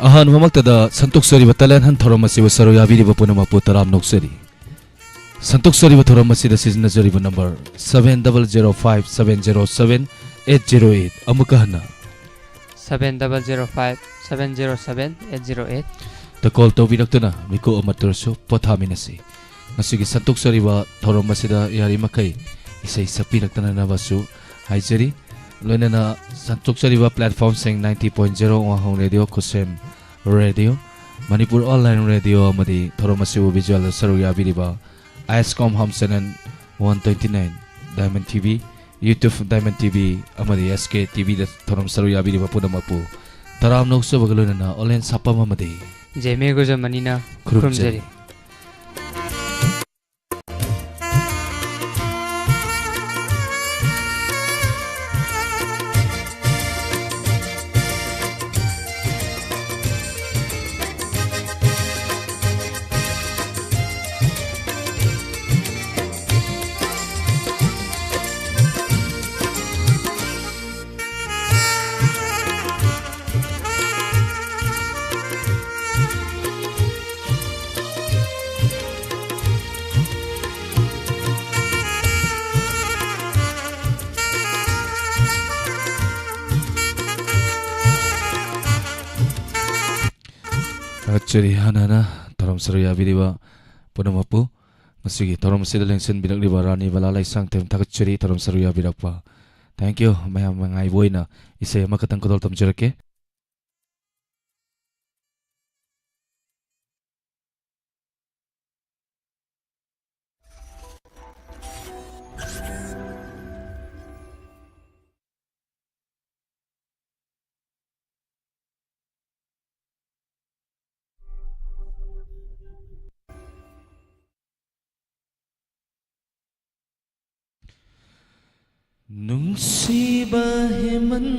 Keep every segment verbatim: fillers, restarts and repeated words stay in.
ꯑꯍꯥꯟꯕꯃꯛꯇꯗ ꯁꯟꯇꯣꯛꯆꯔꯤꯕ talent hunt ꯊꯧꯔꯝ ꯑꯁꯤꯕꯨ ꯁꯔꯨꯛ ꯌꯥꯕꯤꯔꯤꯕ ꯄꯨꯝꯅꯃꯛꯄꯨ ꯇꯔꯥꯝꯅ ꯑꯣꯛꯆꯔꯤ꯫ ꯁꯟꯇꯣꯛꯆꯔꯤꯕ ꯊꯧꯔꯝ ꯑꯁꯤꯗ ꯁꯤꯖꯤꯟꯅꯖꯔꯤꯕ number seven double zero five seven zero seven eight zero eight꯫ ꯑꯃꯨꯛꯀ ꯍꯟꯅ seven double zero five seven zero seven eight zero eight꯫ ꯇ call ꯇꯧꯕꯤꯔꯛꯇꯨꯅ ꯃꯤꯀꯨꯞ ꯑꯃꯠꯇ ꯑꯣꯏꯔꯁꯨ ꯄꯣꯊꯥꯃꯤꯟꯅꯁꯤ꯫ ꯉꯁꯤꯒꯤ ꯁꯟꯇꯣꯛꯆꯔꯤꯕ ꯊꯧꯔꯝ ꯑꯁꯤꯗ ꯌꯥꯔꯤꯃꯈꯩ ꯏꯁꯩ ꯁꯛꯄꯤꯔꯛꯇꯅꯅꯕꯁꯨ ꯍꯥꯏꯖꯔꯤ꯫ ꯂꯣꯏꯅꯅ ꯁꯟꯇꯣꯛꯆꯔꯤꯕ platformꯁꯤꯡ ninety point zero ꯋꯥꯍꯣꯡ Radio, ꯈꯨꯁꯦꯝ Radio, Manipur Online Radio ꯑꯃꯗꯤ ꯊꯧꯔꯝ ꯑꯁꯤꯕꯨ visualꯗ ꯁꯔꯨꯛ ꯌꯥꯕꯤꯔꯤꯕ ISCOM Home Channel one twenty nine, Diamond TV, YouTube Diamond TV ꯑꯃꯗꯤ SK TVꯗ ꯊꯧꯔꯝ ꯁꯔꯨꯛ ꯌꯥꯕꯤꯔꯤꯕ ꯄꯨꯝꯅꯃꯛꯄꯨ ꯇꯔꯥꯝꯅ ꯑꯣꯛꯆꯕꯒ ꯂꯣꯏꯅꯅ ꯑꯣꯂꯦꯟ ꯁꯥꯄꯝ ꯑꯃꯗꯤ ꯖꯦꯃꯦ ꯒꯨꯖꯃꯅꯤꯅ ꯈꯨꯔꯨꯝꯖꯔꯤ꯫ ꯈꯨꯔꯨꯝꯖꯔꯤ꯫ ꯊꯥꯒꯠꯆꯔꯤ ꯍꯥꯟꯅ ꯍꯥꯟꯅ ꯊꯧꯔꯝ ꯁꯔꯨꯛ ꯌꯥꯕꯤꯔꯤꯕ ꯄꯨꯝꯅꯃꯛꯄꯨ꯫ ꯉꯁꯤꯒꯤ ꯊꯧꯔꯝ ꯑꯁꯤꯗ ꯂꯦꯡꯁꯤꯟꯕꯤꯔꯛꯂꯤꯕ ꯔꯥꯅꯤ ꯕꯂꯥ ꯂꯩꯁꯥꯡꯊꯦꯝ ꯊꯥꯒꯠꯆꯔꯤ ꯊꯧꯔꯝ ꯁꯔꯨꯛ ꯌꯥꯕꯤꯔꯛꯄ꯫ Thank you꯫ ꯃꯌꯥꯝ ꯃꯉꯥꯏꯕ ꯑꯣꯏꯅ ꯏꯁꯩ ꯑꯃꯈꯛꯇꯪ ꯈꯨꯗꯣꯜ ꯇꯝꯖꯔꯛꯀꯦ꯫ ꯅꯨꯡꯁꯤꯕ ꯍꯦꯟꯃꯟꯈꯤꯕꯅ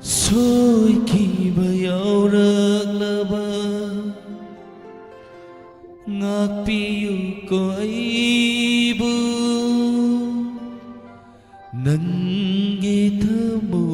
ꯁꯣꯏꯈꯤꯕ ꯌꯥꯎꯔꯛꯂꯕ ꯉꯥꯛꯄꯤꯌꯨꯀꯣ ꯑꯩꯕꯨ ꯅꯪꯒꯤ ꯊꯃꯣꯏ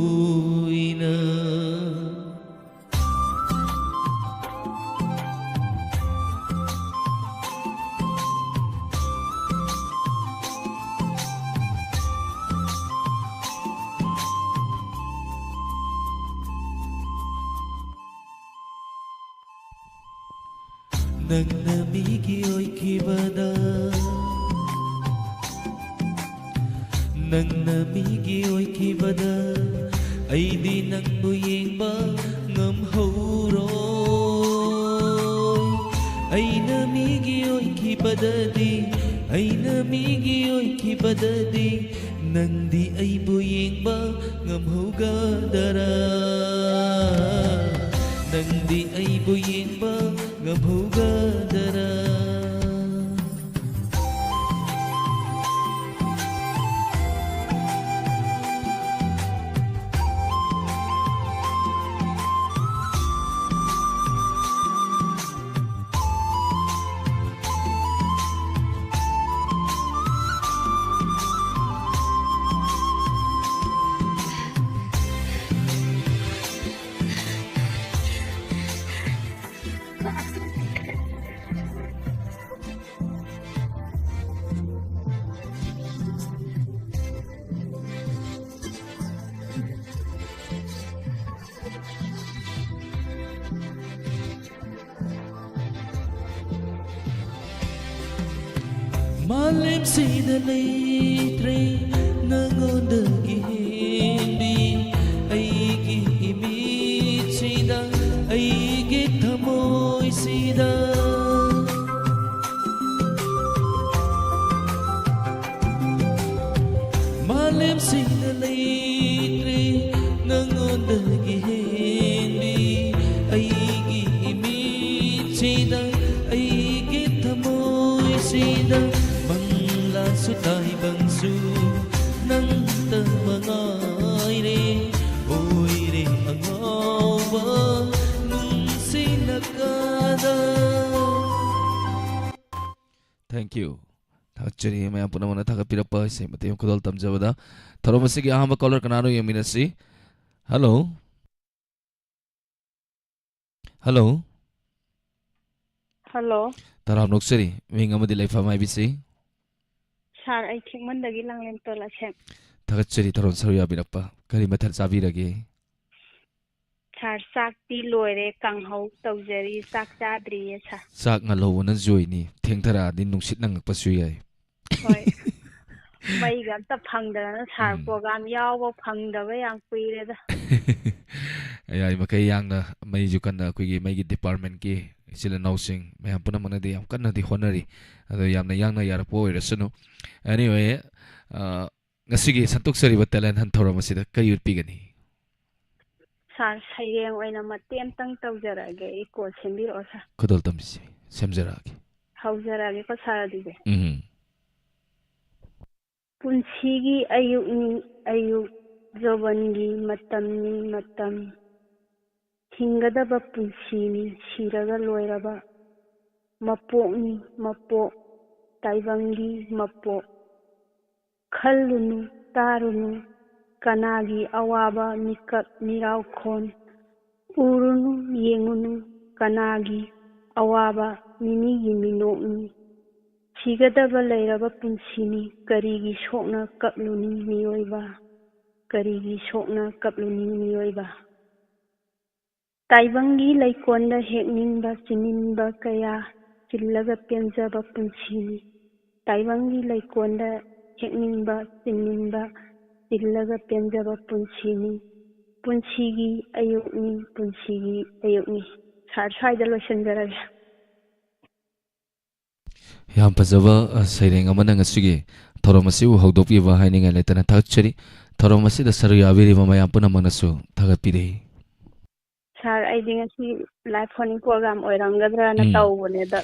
ꯅꯪꯅ ꯃꯤꯒꯤ ꯑꯣꯏꯈꯤꯕꯗ, ꯅꯪꯅ ꯃꯤꯒꯤ ꯑꯣꯏꯈꯤꯕꯗ, ꯑꯩꯗꯤ ꯅꯪꯕꯨ ꯌꯦꯡꯕ ꯉꯝꯍꯧꯔꯣꯏ꯫ ꯑꯩꯅ ꯃꯤꯒꯤ ꯑꯣꯏꯈꯤꯕꯗꯗꯤ, ꯑꯩꯅ ꯃꯤꯒꯤ ꯑꯣꯏꯈꯤꯕꯗꯗꯤ, ꯅꯪꯗꯤ ꯑꯩꯕꯨ ꯌꯦꯡꯕ ꯉꯝꯍꯧꯒꯗꯔꯥ? ꯅꯪꯗꯤ ꯑꯩꯕꯨ ꯌꯦꯡꯕ ꯉꯝꯍꯧꯒꯗꯔꯥ? ꯃꯥꯂꯦꯝꯁꯤꯗ ꯂꯩꯇ꯭ꯔꯦ ꯅꯉꯣꯟꯗꯒꯤ ꯍꯦꯟꯕꯤ꯫ ꯑꯩꯒꯤ ꯏꯃꯤꯠꯁꯤꯗ, ꯑꯩꯒꯤ ꯊꯃꯣꯏꯁꯤꯗ꯫ ꯃꯥꯂꯦꯝꯁꯤꯗ ꯂꯩꯇ꯭ꯔꯦ ꯅꯉꯣꯟꯗꯒꯤ ꯍꯦꯟꯕꯤ꯫ ꯑꯩꯒꯤ ꯏꯃꯤꯠꯁꯤꯗ, ꯑꯩꯒꯤ ꯊꯃꯣꯏꯁꯤꯗ, ꯃꯪꯂꯥꯟꯁꯨ ꯇꯥꯏꯕꯪꯁꯨ ꯅꯪꯇ ꯃꯉꯥꯏꯔꯦ꯫ ꯑꯣꯏꯔꯦ ꯑꯉꯥꯎꯕ ꯅꯨꯡꯁꯤꯅꯀꯥꯗ꯫ Thank you. ꯊꯥꯒꯠꯆꯔꯤ ꯃꯌꯥꯝ ꯄꯨꯝꯅꯃꯛꯅ ꯊꯥꯒꯠꯄꯤꯔꯛꯄ ꯏꯁꯩ ꯃꯇꯦꯛ ꯑꯃ ꯈꯨꯗꯣꯜ ꯇꯝꯖꯕꯗ꯫ ꯊꯧꯔꯝ ꯑꯁꯤꯒꯤ ꯑꯍꯥꯟꯕ caller ꯀꯅꯥꯅꯣ ꯌꯦꯡꯃꯤꯟꯅꯁꯤ꯫ Hello꯫ Hello꯫ Hello꯫ ꯇꯔꯥꯝꯅ ꯑꯣꯛꯆꯔꯤ꯫ ꯃꯤꯡ ꯑꯃꯗꯤ ꯂꯩꯐꯝ ꯍꯥꯏꯕꯤꯁꯤ꯫ Sir, ꯑꯩ ꯈꯦꯛꯃꯟꯗꯒꯤ ꯂꯥꯡꯂꯦꯟ ꯇꯣꯂꯥꯁꯦꯝ꯫ ꯊꯥꯒꯠꯆꯔꯤ ꯊꯧꯔꯝ ꯁꯔꯨꯛ ꯌꯥꯕꯤꯔꯛꯄ꯫ ꯀꯔꯤ ꯃꯊꯦꯜ ꯆꯥꯕꯤꯔꯒꯦ? ꯁꯥꯔ, ꯆꯥꯛꯇꯤ ꯂꯣꯏꯔꯦ, ꯀꯥꯡꯍꯧ ꯇꯧꯖꯔꯤ, ꯆꯥꯛ ꯆꯥꯗ꯭ꯔꯤꯌꯦ ꯁꯥꯔ꯫ ꯆꯥꯛ ꯉꯜꯍꯧꯕꯅ ꯖꯣꯏꯅꯤ, ꯊꯦꯡꯊꯔꯛꯑꯗꯤ ꯅꯨꯡꯁꯤꯠꯅ ꯉꯛꯄꯁꯨ ꯌꯥꯏ꯫ ꯍꯣꯏ꯫ ꯃꯩꯒ ꯑꯝꯇ ꯐꯪꯗꯗꯅ ꯁꯥꯔ, ꯎꯝ꯫ ꯄ꯭ꯔꯣꯒ꯭ꯔꯥꯝ ꯌꯥꯎꯕ ꯐꯪꯗꯕ ꯌꯥꯝ ꯀꯨꯏꯔꯦꯗ꯫ ꯌꯥꯔꯤꯃꯈꯩ ꯌꯥꯡꯅ, ꯃꯩꯁꯨ ꯀꯟꯅ, ꯑꯩꯈꯣꯏꯒꯤ ꯃꯩꯒꯤ ꯗꯤꯄꯥꯔꯠꯃꯦꯟꯠꯀꯤ ꯏꯆꯤꯜ ꯏꯅꯥꯎꯁꯤꯡ ꯃꯌꯥꯝ ꯄꯨꯝꯅꯃꯛꯅꯗꯤ ꯌꯥꯝ ꯀꯟꯅꯗꯤ ꯍꯣꯠꯅꯔꯤ꯫ ꯑꯗꯣ ꯌꯥꯝꯅ ꯌꯥꯡꯅ ꯌꯥꯔꯛꯄ ꯑꯣꯏꯔꯁꯅꯨ꯫ Anyway, ꯑ, ꯉꯁꯤꯒꯤ ꯁꯟꯇꯣꯛꯆꯔꯤꯕ ꯇꯦꯂꯦꯟ ꯍꯟ ꯊꯧꯔꯝ ꯑꯁꯤꯗ ꯀꯔꯤ ꯎꯠꯄꯤꯒꯅꯤ? ꯁꯥꯔ, ꯁꯩꯔꯦꯡ ꯑꯣꯏꯅ ꯃꯇꯦꯛ ꯑꯃꯇꯪ ꯇꯧꯖꯔꯛꯑꯒꯦ, ꯏꯀꯣ ꯁꯦꯝꯕꯤꯔꯛꯑꯣ ꯁꯥꯔ꯫ ꯈꯨꯗꯣꯜ ꯇꯝꯕꯤꯁꯤ, ꯁꯦꯝꯖꯔꯛꯑꯒꯦ꯫ ꯍꯧꯖꯔꯛꯑꯒꯦꯀꯣ ꯁꯥꯔ ꯑꯗꯨꯗꯤ꯫ ꯎꯝ꯫ ꯄꯨꯟꯁꯤꯒꯤ ꯑꯌꯨꯛꯅꯤ ꯑꯌꯨꯛ, ꯖꯣꯕꯟꯒꯤ ꯃꯇꯝꯅꯤ ꯃꯇꯝ, ꯍꯤꯡꯒꯗꯕ ꯄꯨꯟꯁꯤꯅꯤ ꯁꯤꯔꯒ ꯂꯣꯏꯔꯕ, ꯃꯄꯣꯛꯅꯤ ꯃꯄꯣꯛ, ꯇꯥꯏꯕꯪꯒꯤ ꯃꯄꯣꯛ꯫ ꯈꯜꯂꯨꯅꯨ ꯇꯥꯔꯨꯅꯨ ꯀꯅꯥꯒꯤ ꯑꯋꯥꯕ ꯃꯤꯀꯞ ꯃꯤꯔꯥꯎꯈꯣꯟ, ꯎꯔꯨꯅꯨ ꯌꯦꯡꯉꯨꯅꯨ ꯀꯅꯥꯒꯤ ꯑꯋꯥꯕ ꯃꯤꯃꯤꯒꯤ ꯃꯤꯅꯣꯛꯅꯤ꯫ ꯁꯤꯒꯗꯕ ꯂꯩꯔꯕ ꯄꯨꯟꯁꯤꯅꯤ, ꯀꯔꯤꯒꯤ ꯁꯣꯛꯅ ꯀꯞꯂꯨꯅꯤ ꯃꯤꯑꯣꯏꯕ? ꯀꯔꯤꯒꯤ ꯁꯣꯛꯅ ꯀꯞꯂꯨꯅꯤ ꯃꯤꯑꯣꯏꯕ? ꯇꯥꯏꯕꯪꯒꯤ ꯂꯩꯀꯣꯜꯗ ꯍꯦꯛꯅꯤꯡꯕ ꯆꯤꯅꯤꯡꯕ ꯀꯌꯥ ꯆꯤꯜꯂꯒ ꯄꯦꯟꯖꯕ ꯄꯨꯟꯁꯤꯅꯤ꯫ ꯇꯥꯏꯕꯪꯒꯤ ꯂꯩꯀꯣꯜꯗ ꯍꯦꯛꯅꯤꯡꯕ ꯆꯤꯅꯤꯡꯕ ꯆꯤꯜꯂꯒ ꯄꯦꯟꯖꯕ ꯄꯨꯟꯁꯤꯅꯤ꯫ ꯄꯨꯟꯁꯤꯒꯤ ꯑꯌꯨꯛꯅꯤ, ꯄꯨꯟꯁꯤꯒꯤ ꯑꯌꯨꯛꯅꯤ꯫ ꯁꯥꯔ, ꯁ꯭ꯋꯥꯏꯗ ꯂꯣꯏꯁꯤꯟꯖꯔꯒꯦ꯫ ꯌꯥꯝ ꯐꯖꯕ, ꯑ, ꯁꯩꯔꯦꯡ ꯑꯃꯅ ꯉꯁꯤꯒꯤ ꯊꯧꯔꯝ ꯑꯁꯤꯕꯨ ꯍꯧꯗꯣꯛꯄꯤꯕ ꯍꯥꯏꯅꯤꯡꯉꯥꯏ ꯂꯩꯇꯅ ꯊꯥꯒꯠꯆꯔꯤ꯫ ꯊꯧꯔꯝ ꯑꯁꯤꯗ ꯁꯔꯨꯛ ꯌꯥꯕꯤꯔꯤꯕ ꯃꯌꯥꯝ ꯄꯨꯝꯅꯃꯛꯅꯁꯨ ꯊꯥꯒꯠꯄꯤꯔꯤ꯫ ꯁꯥꯔ, ꯑꯩꯗꯤ ꯉꯁꯤ live phone-in program ꯑꯣꯏꯔꯝꯒꯗ꯭ꯔꯅ ꯎꯝ꯫ ꯇꯧꯕꯅꯦ ꯑꯗ꯫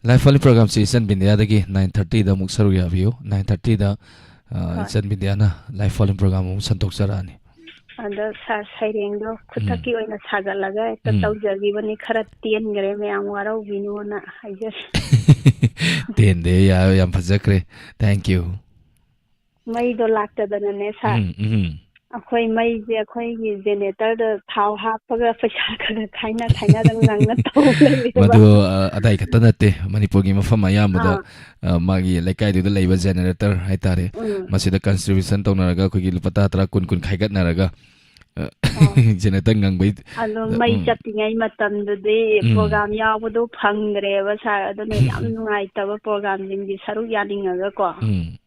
Live phone-in program-ꯁꯤ ꯏꯆꯟ ꯕꯤꯟꯗꯤꯌꯥꯗꯒꯤ nine thirty-ꯗ ꯑꯃꯨꯛ ꯁꯔꯨꯛ ꯌꯥꯕꯤꯌꯨ꯫ Nine thirty-ꯗ, ꯑ, ꯍꯣꯏ꯫ ꯏꯆꯟ ꯕꯤꯟꯗꯤꯌꯥꯅ live phone-in program ꯑꯃꯨꯛ ꯁꯟꯗꯣꯛꯆꯔꯛꯑꯅꯤ꯫ ꯑꯗ ꯁꯥꯔ, ꯁꯩꯔꯦꯡꯗꯣ ꯈꯨꯊꯛꯀꯤ ꯎꯝ꯫ ꯑꯣꯏꯅ ꯁꯥꯒꯠꯂꯒ ꯍꯦꯛꯇ ꯎꯝ꯫ ꯇꯧꯖꯈꯤꯕꯅꯤ, ꯈꯔ ꯇꯦꯟꯈ꯭ꯔꯦ, ꯃꯌꯥꯝ ꯋꯥꯔꯧꯕꯤꯅꯣꯅ ꯍꯥꯏꯖꯔꯤ꯫ ꯇꯦꯟꯗꯦ, ꯌꯥ-, ꯌꯥꯝ ꯐꯖꯈ꯭ꯔꯦ꯫ Thank you꯫ ꯃꯩꯗꯣ ꯂꯥꯛꯇꯗꯅꯅꯦ ꯁꯥꯔ꯫ ꯎꯝ, ꯎꯝ꯫ ꯑꯩꯈꯣꯏ ꯃꯩꯁꯦ ꯑꯩꯈꯣꯏꯒꯤ generator-ꯗ ꯊꯥꯎ ꯍꯥꯞꯄꯒ ꯄꯩꯁꯥ ꯈꯔ ꯈꯥꯏꯅ ꯈꯥꯏꯅꯗꯅ ꯉꯪꯅ ꯇꯧ ꯂꯩꯔꯦꯕ꯫ ꯃꯗꯨ, ꯑ, ꯑꯗꯥꯏ ꯈꯛꯇ ꯅꯠꯇꯦ, ꯃꯅꯤꯄꯨꯔꯒꯤ ꯃꯐꯝ ꯑꯌꯥꯝꯕꯗ, ꯑꯥ꯫ ꯑ, ꯃꯥꯒꯤ ꯂꯩꯀꯥꯏꯗꯨꯗ ꯂꯩꯕ generator ꯍꯥꯏꯇꯥꯔꯦ, ꯎꯝ꯫ ꯃꯁꯤꯗ contribution ꯇꯧꯅꯔꯒ ꯑꯩꯈꯣꯏꯒꯤ ꯂꯨꯄꯥ ꯇꯔꯥ, ꯇꯔꯥ, ꯀꯨꯟ, ꯀꯨꯟ ꯈꯥꯏꯒꯠꯅꯔꯒ ꯑ, ꯑꯥ꯫ ꯖꯦꯅꯦꯇꯥ ꯉꯪꯕꯩ, ꯑꯗꯣ ꯑ, ꯃꯩ ꯎꯝ꯫ ꯆꯠꯇ꯭ꯔꯤꯉꯩ ꯃꯇꯝꯗꯨꯗꯤ ꯎꯝ꯫ ꯄ꯭ꯔꯣꯒ꯭ꯔꯥꯝ ꯌꯥꯎꯕꯗꯣ ꯐꯪꯗ꯭ꯔꯦꯕ ꯁꯥꯔ꯫ ꯑꯗꯨꯅ ꯌꯥꯝ ꯅꯨꯡꯉꯥꯏꯇꯕ ꯄ꯭ꯔꯣꯒ꯭ꯔꯥꯝꯁꯤꯡꯁꯤ ꯁꯔꯨꯛ ꯌꯥꯅꯤꯡꯉꯒꯀꯣ꯫ ꯎꯝ꯫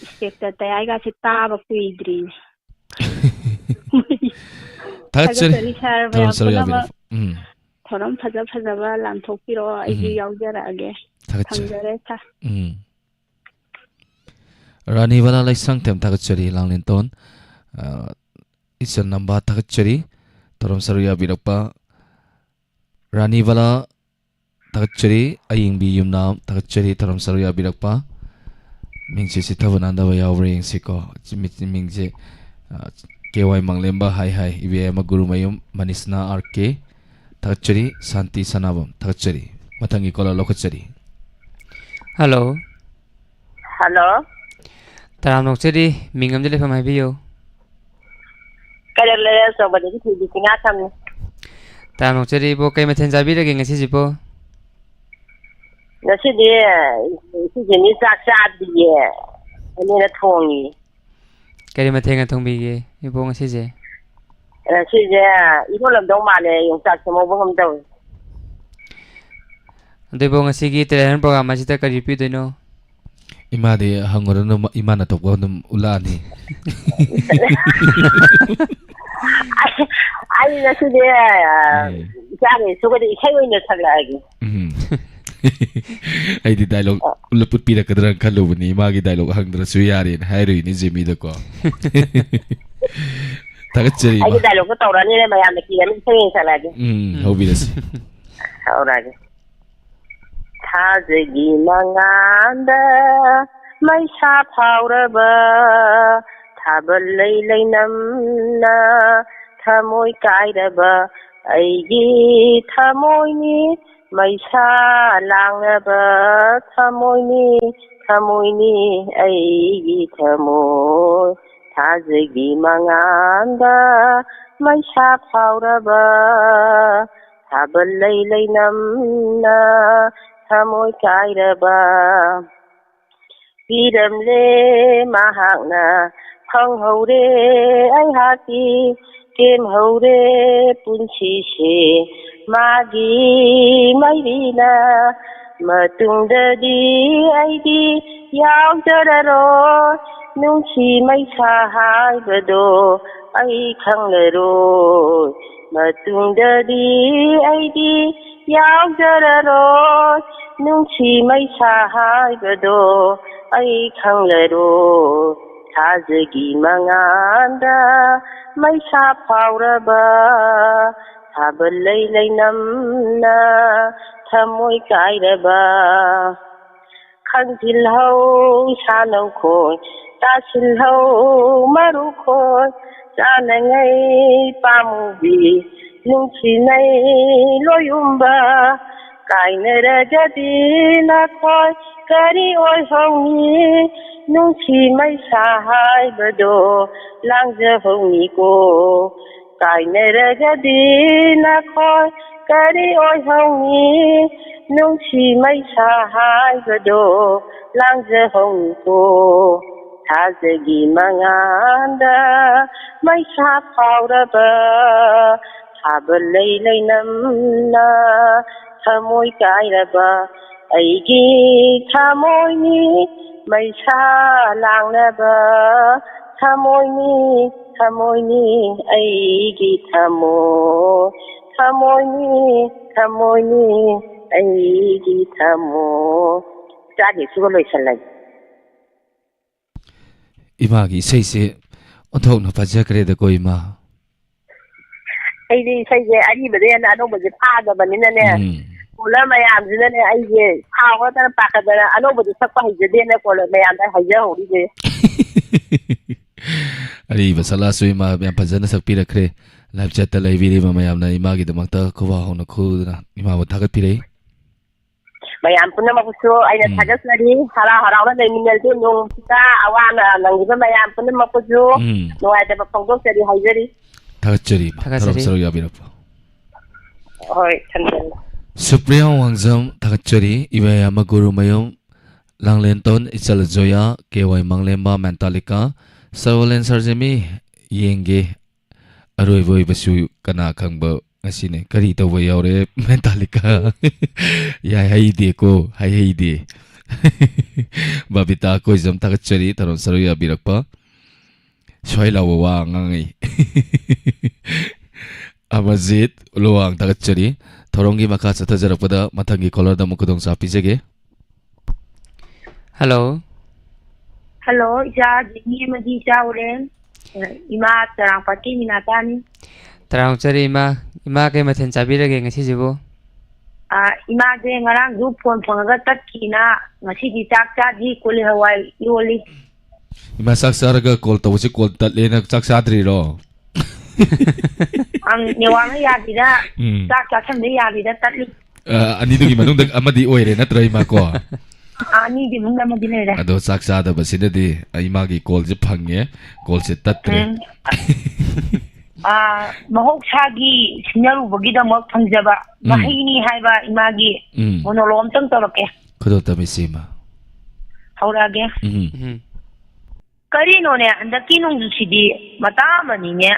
ꯏꯟꯁꯄꯦꯛꯇꯔ ꯇꯌꯥꯏꯒꯥꯁꯦ ꯇꯥꯕ ꯀꯨꯏꯗ꯭ꯔꯤ꯫ ꯊꯥꯒꯠꯆꯔꯤ꯫ ꯊꯥꯒꯠꯆꯔꯤ ꯁꯥꯔ, ꯊꯧꯔꯝ ꯃꯌꯥꯝ ꯁꯔꯨꯛ ꯄꯨꯝꯅꯃꯛ꯫ ꯌꯥꯕꯤꯔꯛꯄ꯫ ꯎꯝ꯫ ꯊꯧꯔꯝ ꯐꯖ ꯐꯖꯕ ꯂꯥꯟꯊꯣꯛꯄꯤꯔꯛꯑꯣ, ꯑꯩꯁꯨ ꯎꯝ꯫ ꯌꯥꯎꯖꯔꯛꯑꯒꯦ꯫ ꯊꯥꯒꯠꯆꯔꯤ꯫ ꯊꯝꯖꯔꯦ ꯁꯥꯔ꯫ ꯎꯝ꯫ ꯔꯥꯅꯤ ꯕꯂꯥ ꯂꯩꯁꯥꯡꯊꯦꯝ ꯊꯥꯒꯠꯆꯔꯤ, ꯂꯥꯡꯂꯦꯟꯇꯣꯟ꯫ ꯑ, ꯏꯆꯟ ꯅꯝꯕ ꯊꯥꯒꯠꯆꯔꯤ, ꯊꯧꯔꯝ ꯁꯔꯨꯛ ꯌꯥꯕꯤꯔꯛꯄ꯫ ꯔꯥꯅꯤ ꯕꯂꯥ ꯊꯥꯒꯠꯆꯔꯤ, ꯑꯌꯤꯡꯕꯤ ꯌꯨꯝꯅꯥꯝ ꯊꯥꯒꯠꯆꯔꯤ, ꯊꯧꯔꯝ ꯁꯔꯨꯛ ꯌꯥꯕꯤꯔꯛꯄ꯫ ꯃꯤꯡꯁꯦ ꯆꯤꯠꯊꯕ ꯅꯥꯟꯗꯕ ꯌꯥꯎꯕ꯭ꯔꯥ ꯌꯦꯡꯁꯤꯀꯣ꯫ ꯃꯤ-, ꯃꯤꯡꯁꯦ, ꯑ, ꯀꯦ ꯋꯥꯏ ꯃꯪꯂꯦꯝꯕ ꯍꯥꯏ ꯍꯥꯏ, ꯏꯕꯦꯝꯃ ꯒꯨꯔꯨꯃꯌꯨꯝ ꯃꯅꯤꯁꯅꯥ ꯑꯥꯔ ꯀꯦ꯫ ꯊꯥꯒꯠꯆꯔꯤ, ꯁꯥꯟꯇꯤ ꯁꯅꯥꯕꯝ ꯊꯥꯒꯠꯆꯔꯤ꯫ ꯃꯊꯪꯒꯤ ꯀꯣꯂꯔ ꯂꯧꯈꯠꯆꯔꯤ꯫ ꯍꯜꯂꯣ꯫ ꯍꯜꯂꯣ꯫ ꯇꯔꯥꯝꯅ ꯑꯣꯛꯆꯔꯤ, ꯃꯤꯡ ꯑꯃꯗꯤ ꯂꯩꯐꯝ ꯍꯥꯏꯕꯤꯌꯨ꯫ ꯀꯩꯔꯣꯜ ꯂꯩꯔꯦ ꯑꯆꯧꯕꯗꯒꯤ ꯊꯣꯏꯕꯤ ꯆꯤꯡꯉꯥꯊꯝꯅꯤ꯫ ꯇꯔꯥꯝꯅ ꯑꯣꯛꯆꯔꯤ ꯏꯕꯣ, ꯀꯩ ꯃꯊꯦꯜ ꯆꯥꯕꯤꯔꯒꯦ ꯉꯁꯤꯁꯤꯕꯣ? ꯉꯁꯤꯗꯤ ꯏꯆꯦ ꯖꯦꯅꯤ ꯆꯥꯛ ꯆꯥꯗ꯭ꯔꯤꯌꯦ, ꯏꯅꯦꯅ ꯊꯣꯡꯉꯤ꯫ ꯀꯔꯤ ꯃꯊꯦꯜꯒ ꯊꯣꯡꯕꯤꯒꯦ ꯏꯕꯣ ꯉꯁꯤꯁꯦ? ꯉꯁꯤꯁꯦ ꯏꯔꯣꯜꯂꯝꯗꯧ ꯃꯥꯜꯂꯦ, ꯌꯣꯡꯆꯥꯛꯁꯦ ꯉꯧꯕ ꯉꯝ ꯇꯧꯏ꯫ ꯑꯗꯨ ꯏꯕꯣ, ꯉꯁꯤꯒꯤ ꯇꯦꯂꯦꯟ ꯄ꯭ꯔꯣꯒ꯭ꯔꯥꯝ ꯑꯁꯤꯗ ꯀꯔꯤ ꯄꯤꯗꯣꯏꯅꯣ? ꯏꯃꯥꯗꯤ ꯍꯪꯉꯨꯔꯅꯨ, ꯏꯃꯥꯅ ꯊꯣꯛꯄ ꯑꯗꯨꯝ ꯎꯠꯂꯛꯑꯅꯤ꯫ ꯑꯩ, ꯑꯩ ꯉꯁꯤꯗꯤ, ꯑ, ꯎꯝ꯫ ꯏꯆꯥꯒ ꯏꯁꯨꯒꯗꯤ ꯏꯁꯩ ꯑꯣꯏꯅ ꯁꯛꯂꯛꯑꯒꯦ꯫ ꯎꯝ꯫ ꯑꯩꯗꯤ ꯗꯥꯏꯂꯣꯛ ꯑ꯫ ꯎꯠꯄꯤꯔꯛꯀꯗ꯭ꯔꯥ ꯈꯜꯂꯨꯕꯅꯤ, ꯏꯃꯥꯒꯤ ꯗꯥꯏꯂꯣꯛ ꯍꯪꯗ꯭ꯔꯁꯨ ꯌꯥꯔꯦꯅ ꯍꯥꯏꯔꯨꯏꯅꯤ ꯖꯦꯃꯤꯗꯀꯣ꯫ ꯊꯥꯒꯠꯆꯔꯤ, ꯏꯃꯥ꯫ ꯑꯩꯒꯤ ꯗꯥꯏꯂꯣꯛꯇꯣ ꯇꯧꯔꯅꯤꯅꯦ, ꯃꯌꯥꯝꯅ ꯀꯤꯔꯅꯤ, ꯏꯁꯩ ꯑꯣꯏꯅ ꯁꯛꯂꯛꯑꯒꯦ꯫ ꯎꯝ, ꯎꯝ꯫ ꯍꯧꯕꯤꯔꯁꯤ꯫ ꯍꯧꯔꯛꯑꯒꯦ꯫ ꯊꯥꯖꯒꯤ ꯃꯉꯥꯜꯗ ꯃꯩꯁꯥ ꯐꯥꯎꯔꯕ, ꯊꯥꯕꯜ ꯂꯩ ꯂꯩꯅꯝꯅ ꯊꯃꯣꯏ ꯀꯥꯏꯔꯕ ꯑꯩꯒꯤ ꯊꯃꯣꯏꯅꯤ, ꯃꯩꯁꯥ ꯂꯥꯡꯂꯕ ꯊꯃꯣꯏꯅꯤ, ꯊꯃꯣꯏꯅꯤ ꯑꯩꯒꯤ ꯊꯃꯣꯏ꯫ ꯊꯥꯖꯒꯤ ꯃꯉꯥꯜꯗ ꯃꯩꯁꯥ ꯐꯥꯎꯔꯕ, ꯊꯥꯕꯜ ꯂꯩ ꯂꯩꯅꯝꯅ ꯊꯃꯣꯏ ꯀꯥꯏꯔꯕ꯫ ꯄꯤꯔꯝꯂꯦ ꯃꯍꯥꯛꯅ ꯈꯪꯍꯧꯔꯦ ꯑꯩꯍꯥꯛꯇꯤ, ꯀꯦꯝꯍꯧꯔꯦ ꯄꯨꯟꯁꯤꯁꯦ ꯃꯥꯒꯤ ꯃꯥꯏꯕꯤꯅ꯫ ꯃꯇꯨꯡꯗꯗꯤ ꯑꯩꯗꯤ ꯌꯥꯎꯖꯔꯔꯣꯏ, ꯅꯨꯡꯁꯤ ꯃꯩꯁꯥ ꯍꯥꯏꯕꯗꯣ ꯑꯩ ꯈꯪꯂꯔꯣꯏ꯫ ꯃꯇꯨꯡꯗꯗꯤ ꯑꯩꯗꯤ ꯌꯥꯎꯖꯔꯔꯣꯏ, ꯅꯨꯡꯁꯤ ꯃꯩꯁꯥ ꯍꯥꯏꯕꯗꯣ ꯑꯩ ꯈꯪꯂꯔꯣꯏ꯫ ꯊꯥꯖꯒꯤ ꯃꯉꯥꯜꯗ ꯃꯩꯁꯥ ꯐꯥꯎꯔꯕ, ꯊꯥꯕꯜ ꯂꯩ ꯂꯩꯅꯝꯅ ꯊꯃꯣꯏ ꯀꯥꯏꯔꯕ꯫ ꯈꯪꯖꯤꯜꯍꯧ ꯁꯥꯟꯅꯧ ꯈꯣꯏ, ꯇꯥꯁꯤꯜꯍꯧ ꯃꯔꯨ ꯈꯣꯏ, ꯆꯥꯅꯉꯩ ꯄꯥꯝꯃꯨꯕꯤ, ꯅꯨꯡꯁꯤꯅꯩ ꯂꯣꯏꯌꯨꯝꯕ꯫ ꯀꯥꯏꯅꯔꯒꯗꯤ ꯅꯈꯣꯏ ꯀꯔꯤ ꯑꯣꯏꯍꯧꯅꯤ? ꯅꯨꯡꯁꯤ ꯃꯩꯁꯥ ꯍꯥꯏꯕꯗꯣ ꯂꯥꯡꯖꯍꯧꯅꯤꯀꯣ꯫ ꯀꯥꯏꯅꯔꯒꯗꯤ ꯅꯈꯣꯏ ꯀꯔꯤ ꯑꯣꯏꯍꯧꯅꯤ? ꯅꯨꯡꯁꯤ ꯃꯩꯁꯥ ꯍꯥꯏꯕꯗꯣ ꯂꯥꯡꯖꯍꯧꯅꯤꯀꯣ꯫ ꯊꯥꯖꯒꯤ ꯃꯉꯥꯜꯗ ꯃꯩꯁꯥ ꯐꯥꯎꯔꯕ, ꯊꯥꯕꯜ ꯂꯩ ꯂꯩꯅꯝꯅ ꯊꯃꯣꯏ ꯀꯥꯏꯔꯕ꯫ ꯑꯩꯒꯤ ꯊꯃꯣꯏꯅꯤ ꯃꯩꯁꯥ ꯂꯥꯡꯅꯕ, ꯊꯃꯣꯏꯅꯤ, ꯊꯃꯣꯏꯅꯤ ꯑꯩꯒꯤ ꯊꯃꯣꯏ, ꯊꯃꯣꯏꯅꯤ, ꯊꯃꯣꯏꯅꯤ ꯑꯩꯒꯤ ꯊꯃꯣꯏ꯫ ꯆꯥꯒꯦꯁꯨꯒ ꯂꯣꯏꯁꯜꯂꯒꯦ꯫ ꯏꯃꯥꯒꯤ ꯏꯁꯩꯁꯦ ꯑꯣꯟꯊꯣꯛꯅ ꯐꯖꯈ꯭ꯔꯦꯗꯀꯣ, ꯏꯃꯥ꯫ ꯑꯩꯗꯤ ꯏꯁꯩꯁꯦ ꯑꯔꯤꯕꯗꯩ ꯍꯦꯟꯅ ꯑꯅꯧꯕꯁꯦ ꯐꯥꯗꯕꯅꯤꯅꯅꯦ, ꯎꯝ꯫ ꯀꯣꯂꯔ ꯃꯌꯥꯝꯁꯤꯅꯅꯦ ꯑꯩꯁꯦ ꯁꯥꯎꯒꯗꯅ ꯄꯥꯈꯠꯇꯅ ꯑꯅꯧꯕꯗꯤ ꯁꯛꯄ ꯍꯩꯖꯗꯦꯅ ꯀꯣꯂꯔ ꯃꯌꯥꯝꯗ ꯍꯥꯏꯖꯍꯧꯔꯤꯁꯦ꯫ ꯑꯔꯤꯕ ꯁꯂꯥꯁꯨ ꯏꯃꯥ ꯌꯥꯝ ꯐꯖꯅ ꯁꯛꯄꯤꯔꯛꯈ꯭ꯔꯦ꯫ ꯂꯥꯏꯞ ꯆꯦꯠꯇ ꯂꯩꯕꯤꯔꯤꯕ ꯃꯌꯥꯝꯅ ꯏꯃꯥꯒꯤꯗꯃꯛꯇ ꯈꯨꯕꯥꯛ ꯍꯧꯅ ꯈꯨꯗꯨꯅ ꯏꯃꯥꯕꯨ ꯊꯥꯒꯠꯄꯤꯔꯛꯏ꯫ ꯃꯌꯥꯝ ꯄꯨꯝꯅꯃꯛꯄꯨꯁꯨ ꯑꯩꯅ ꯎꯝ꯫ ꯊꯥꯒꯠꯆꯔꯤ꯫ ꯍꯔꯥꯎ ꯍꯔꯥꯎꯅ ꯂꯩꯃꯤꯟꯅꯁꯦ꯫ ꯅꯣꯡꯁꯤꯗ ꯑꯋꯥ ꯑꯅꯥ ꯅꯪꯂꯤꯕ ꯃꯌꯥꯝ ꯄꯨꯝꯅꯃꯛꯄꯨꯁꯨ ꯎꯝ꯫ ꯅꯨꯡꯉꯥꯏꯇꯕ ꯐꯣꯡꯗꯣꯛꯆꯔꯤ ꯍꯥꯏꯖꯔꯤ꯫ ꯊꯥꯒꯠꯆꯔꯤ, ꯏꯃꯥ꯫ ꯊꯥꯒꯠꯆꯔꯤ꯫ ꯊꯧꯔꯝ ꯁꯔꯨꯛ ꯌꯥꯕꯤꯔꯛꯄ꯫ ꯍꯣꯏ, ꯊꯝꯖꯔꯦ꯫ ꯁꯨꯄ꯭ꯔꯤꯌꯥ ꯋꯥꯡꯖꯝ, ꯊꯥꯒꯠꯆꯔꯤ꯫ ꯏꯕꯦꯌꯥꯃ ꯒꯨꯔꯨꯃꯌꯨꯝ, ꯂꯥꯡꯂꯦꯟꯇꯣꯟ ꯏꯆꯜ ꯖꯣꯌꯥ, ꯀꯦ ꯋꯥꯏ ꯃꯪꯂꯦꯝꯕ, ꯃꯦꯟꯇꯥꯂꯤꯀꯥ, ꯁꯒꯣꯜ ꯑꯦꯟꯁꯔꯁꯦ ꯃꯤ ꯌꯦꯡꯒꯦ꯫ ꯑꯔꯣꯏꯕ ꯑꯣꯏꯕꯁꯨ ꯀꯅꯥ ꯈꯪꯕ ꯉꯁꯤꯅꯦ꯫ ꯀꯔꯤ ꯇꯧꯕ ꯌꯥꯎꯔꯦ ꯃꯦꯟꯇꯥꯂꯤꯀꯥ? ꯌꯥꯏ ꯍꯩꯗꯦꯀꯣ, ꯍꯩ ꯍꯩꯗꯦ꯫ ꯕꯕꯤꯇꯥ ꯑꯩꯈꯣꯏꯁꯨ ꯑꯗꯨꯝ ꯊꯥꯒꯠꯆꯔꯤ ꯊꯧꯔꯝ ꯁꯔꯨꯛ ꯌꯥꯕꯤꯔꯛꯄ꯫ ꯁ꯭ꯋꯥꯏ ꯂꯥꯎꯕ ꯋꯥ ꯉꯥꯡꯉꯤ꯫ ꯑꯃꯔꯖꯤꯠ ꯂꯨꯋꯥꯡ ꯊꯥꯒꯠꯆꯔꯤ꯫ ꯊꯧꯔꯝꯒꯤ ꯃꯈꯥ ꯆꯠꯊꯖꯔꯛꯄꯗ ꯃꯊꯪꯒꯤ ꯀꯣꯂꯔꯗ ꯑꯃꯨꯛ ꯈꯨꯗꯣꯡꯆꯥꯕ ꯄꯤꯖꯒꯦ꯫ ꯍꯜꯂꯣ꯫ ꯍꯜꯂꯣ, ꯏꯆꯥ ꯖꯤꯅꯤ ꯑꯃꯗꯤ ꯏꯆꯥ ꯎꯔꯦꯟ꯫ ꯏꯃꯥ ꯆꯔꯥꯡꯄꯥꯠꯀꯤ ꯃꯤꯅꯥꯇꯥꯅꯤ꯫ ꯇꯔꯥꯃꯨꯛ ꯆꯔꯤ ꯏꯃꯥ꯫ ꯏꯃꯥ ꯀꯩ ꯃꯊꯦꯜ ꯆꯥꯕꯤꯔꯒꯦ ꯉꯁꯤꯁꯤꯕꯨ? ꯑꯥ, ꯏꯃꯥꯁꯦ ꯉꯔꯥꯡꯁꯨ ꯐꯣꯟ ꯐꯪꯉꯒ ꯇꯠꯈꯤꯅ ꯉꯁꯤꯗꯤ ꯆꯥꯛ ꯆꯥꯗ꯭ꯔꯤ, ꯀꯣꯂꯤ ꯍꯋꯥꯏ ꯏꯔꯣꯜꯂꯤ꯫ ꯏꯃꯥ ꯆꯥꯛ ꯆꯥꯔꯒ ꯀꯣꯜ ꯇꯧꯕꯁꯤ ꯀꯣꯜ ꯇꯠꯂꯦꯅ ꯆꯥꯛ ꯆꯥꯗ꯭ꯔꯤꯔꯣ? ꯑꯪ, ꯅꯦꯋꯥꯛꯅ ꯌꯥꯗ꯭ꯔꯤꯔꯥ, ꯎꯝ꯫ ꯆꯥꯛ ꯆꯥꯁꯟꯕ ꯌꯥꯗ꯭ꯔꯤꯔꯥ ꯇꯠꯂꯤ꯫ ꯑ, ꯑꯅꯤꯗꯨꯒꯤ ꯃꯅꯨꯡꯗ ꯑꯃꯗꯤ ꯑꯣꯏꯔꯦ ꯅꯠꯇ꯭ꯔꯣ, ꯏꯃꯥ ꯀꯣ? ꯑ, ꯑꯅꯤꯒꯤ ꯃꯅꯨꯡꯗ ꯑꯃꯗꯤ ꯂꯩꯔꯦ꯫ ꯑꯗꯣ ꯆꯥꯛ ꯆꯥꯗꯕꯁꯤꯗꯗꯤ ꯑꯩ ꯏꯃꯥꯒꯤ ꯀꯣꯜꯁꯦ ꯐꯪꯉꯦ, ꯀꯣꯜꯁꯦ ꯇꯠꯇ꯭ꯔꯦ꯫ ꯎꯝ꯫ ꯑ, ꯃꯍꯧꯁꯥꯒꯤ ꯁꯤꯡꯅꯔꯨꯕꯒꯤꯗꯃꯛ ꯐꯪꯖꯕ ꯎꯝ꯫ ꯃꯍꯩꯅꯤ ꯍꯥꯏꯕ ꯏꯃꯥꯒꯤ ꯎꯝ꯫ ꯃꯣꯅꯣꯂꯣ ꯑꯝꯇꯪ ꯇꯧꯔꯛꯀꯦ꯫ ꯈꯨꯗꯣꯜ ꯇꯝꯃꯤꯁꯤ ꯏꯃꯥ꯫ ꯍꯧꯔꯛꯑꯒꯦ꯫ ꯎꯝ꯫ ꯎꯝ꯫ ꯀꯔꯤꯅꯣꯅꯦ, ꯍꯟꯗꯛꯀꯤ ꯅꯣꯡꯖꯨꯁꯤꯗꯤ ꯃꯇꯥ ꯑꯃꯅꯤꯅꯦ꯫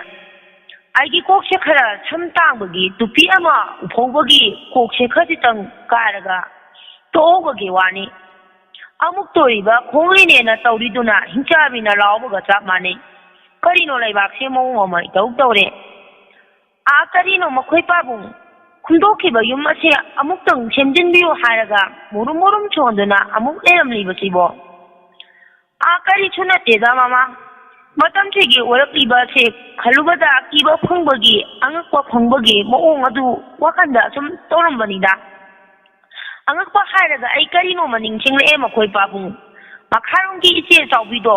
ꯑꯩꯒꯤ ꯀꯣꯛꯁꯦ ꯈꯔ ꯁꯝ ꯇꯥꯡꯕꯒꯤ ꯇꯨꯄꯤ ꯑꯃ ꯎꯐꯧꯕꯒꯤ ꯀꯣꯛꯁꯦ ꯈꯖꯤꯛꯇꯪ ꯀꯥꯏꯔꯒ ꯇꯣꯛꯍꯧꯕꯒꯤ ꯋꯥꯅꯤ꯫ ꯑꯃꯨꯛ ꯇꯣꯏꯕ ꯈꯣꯡꯂꯤꯅꯦꯅ ꯇꯧꯔꯤꯗꯨꯅ ꯍꯤꯡꯆꯥꯕꯤꯅ ꯂꯥꯎꯕꯒ ꯆꯞ ꯃꯥꯟꯅꯩ꯫ ꯀꯔꯤꯅꯣ ꯂꯩꯕꯥꯛꯁꯦ ꯃꯑꯣꯡ ꯑꯃ ꯏꯇꯧ ꯇꯧꯔꯦ꯫ ꯑꯥ, ꯀꯔꯤꯅꯣ ꯃꯈꯣꯏ ꯄꯥꯕꯨꯡ ꯍꯨꯟꯗꯣꯛꯈꯤꯕ ꯌꯨꯝ ꯑꯁꯦ ꯑꯃꯨꯛꯇꯪ ꯁꯦꯝꯖꯤꯟꯕꯤꯌꯨ ꯍꯥꯏꯔꯒ ꯃꯨꯔꯨꯝ ꯃꯨꯔꯨꯝ ꯁꯣꯟꯗꯨꯅ ꯑꯃꯨꯛ ꯂꯩꯔꯝꯂꯤꯕꯁꯤꯕꯣ? ꯑꯥ, ꯀꯔꯤꯁꯨ ꯅꯠꯇꯦꯗ, ꯃꯃꯥ꯫ ꯃꯇꯝꯁꯤꯒꯤ ꯑꯣꯏꯔꯛꯂꯤꯕ ꯑꯁꯦ ꯈꯜꯂꯨꯕꯗ ꯑꯀꯤꯕ ꯐꯪꯕꯒꯤ, ꯑꯉꯛꯄ ꯐꯪꯕꯒꯤ ꯃꯑꯣꯡ ꯑꯗꯨ ꯋꯥꯈꯜꯗ ꯑꯁꯨꯝ ꯇꯧꯔꯝꯕꯅꯤꯗ꯫ ꯑꯉꯛꯄ ꯍꯥꯏꯔꯒ ꯑꯩ ꯀꯔꯤꯅꯣꯃ ꯅꯤꯡꯁꯤꯡꯂꯛꯑꯦ, ꯃꯈꯣꯏ ꯄꯥꯕꯨꯡ꯫ ꯃꯈꯥꯔꯣꯝꯒꯤ ꯏꯆꯦ ꯆꯥꯎꯕꯤꯗꯣ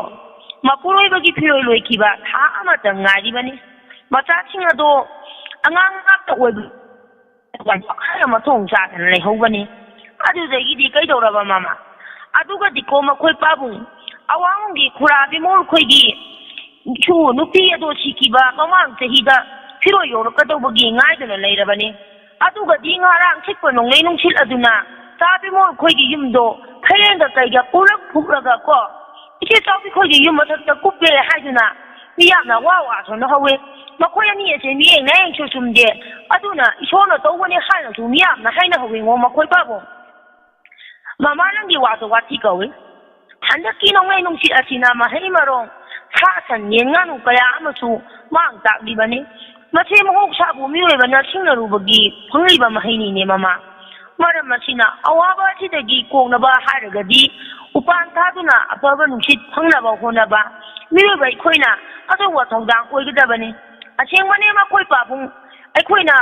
ꯃꯄꯨꯔꯣꯏꯕꯒꯤ ꯐꯤꯔꯣꯜ ꯂꯣꯏꯈꯤꯕ ꯊꯥ ꯑꯃꯇ ꯉꯥꯏꯔꯤꯕꯅꯤ꯫ ꯃꯆꯥꯁꯤꯡ ꯑꯗꯣ ꯑꯉꯥꯡ ꯉꯥꯛꯇ ꯑꯣꯏꯕ ꯋꯥꯈꯜ ꯑꯃ ꯊꯣꯡ ꯆꯥꯗꯅ ꯂꯩꯍꯧꯕꯅꯤ꯫ ꯑꯗꯨꯗꯒꯤꯗꯤ ꯀꯩꯗꯧꯔꯕ, ꯃꯃꯥ? ꯑꯗꯨꯒꯗꯤꯀꯣ, ꯃꯈꯣꯏ ꯄꯥꯕꯨꯡ, ꯑꯋꯥꯡꯂꯣꯝꯒꯤ ꯈꯨꯔꯥ ꯕꯤꯃꯣꯜ ꯈꯣꯏꯒꯤ ꯁꯨ ꯅꯨꯄꯤ ꯑꯗꯣ ꯁꯤꯈꯤꯕ ꯃꯃꯥꯡ ꯆꯍꯤꯗ ꯐꯤꯔꯣꯏ ꯌꯧꯔꯛꯀꯗꯧꯕꯒꯤ ꯉꯥꯏꯗꯨꯅ ꯂꯩꯔꯕꯅꯤ꯫ ꯑꯗꯨꯒꯗꯤ ꯉꯔꯥꯡ ꯁꯤꯠꯄ ꯅꯣꯡꯂꯩ ꯅꯨꯡꯁꯤꯠ ꯑꯗꯨꯅ ꯆꯥ ꯕꯤꯃꯣꯜ ꯈꯣꯏꯒꯤ ꯌꯨꯝꯗꯣ ꯐꯩꯔꯦꯡꯒ ꯀꯩꯒ ꯄꯨꯂꯞ ꯐꯨꯛꯂꯒ ꯀꯣ, "ꯏꯆꯦ ꯆꯥꯎꯕꯤ ꯈꯣꯏꯒꯤ ꯌꯨꯝ ꯃꯊꯛꯇ ꯀꯨꯞꯄꯦ" ꯍꯥꯏꯗꯨꯅ ꯃꯤꯌꯥꯝꯅ ꯋꯥ ꯋꯥ ꯁꯣꯟꯅꯍꯧꯋꯦ꯫ ꯃꯈꯣꯏ ꯑꯅꯤ ꯑꯁꯦ ꯃꯤꯠꯌꯦꯡ ꯅꯥꯌꯦꯡꯁꯨ ꯆꯨꯝꯗꯦ꯫ ꯑꯗꯨꯅ ꯏꯁꯣꯔꯅ ꯇꯧꯕꯅꯤ ꯍꯥꯏꯅꯁꯨ ꯃꯤꯌꯥꯝꯅ ꯍꯥꯏꯅꯍꯧꯋꯤꯉꯣ ꯃꯈꯣꯏ ꯄꯥꯕꯨꯡ꯫ "ꯃꯃꯥ, ꯅꯪꯒꯤ ꯋꯥꯗꯣ ꯋꯥꯊꯤ ꯀꯧꯏ꯫ ꯍꯟꯗꯛꯀꯤ ꯅꯣꯡꯂꯩ ꯅꯨꯡꯁꯤꯠ ꯑꯁꯤꯅ ꯃꯍꯩ ꯃꯔꯣꯡ, ꯁꯥ ꯁꯟ, ꯌꯦꯟ ꯉꯥꯅꯨ ꯀꯌꯥ ꯑꯃꯁꯨ ꯃꯥꯡ ꯇꯥꯛꯂꯤꯕꯅꯤ꯫ ꯃꯁꯤ ꯃꯍꯧꯁꯥꯕꯨ ꯃꯤꯑꯣꯏꯕꯅ ꯁꯤꯡꯅꯔꯨꯕꯒꯤ ꯐꯪꯂꯤꯕ ꯃꯍꯩꯅꯤꯅꯦ ꯃꯃꯥ꯫ ꯃꯔꯝ ꯑꯁꯤꯅ ꯑꯋꯥꯕ ꯑꯁꯤꯗꯒꯤ ꯀꯣꯛꯅꯕ ꯍꯥꯏꯔꯒꯗꯤ ꯎꯄꯥꯟ ꯊꯥꯗꯨꯅ ꯑꯐꯕ ꯅꯨꯡꯁꯤꯠ ꯐꯪꯅꯕ ꯍꯣꯠꯅꯕ ꯃꯤꯑꯣꯏꯕ ꯑꯩꯈꯣꯏꯅ ꯑꯆꯧꯕ ꯊꯧꯗꯥꯡ ꯑꯣꯏꯒꯗꯕꯅꯤ꯫ ꯑꯁꯦꯡꯕꯅꯦ ꯃꯈꯣꯏ ꯄꯥꯕꯨꯡ, ꯑꯩꯈꯣꯏꯅ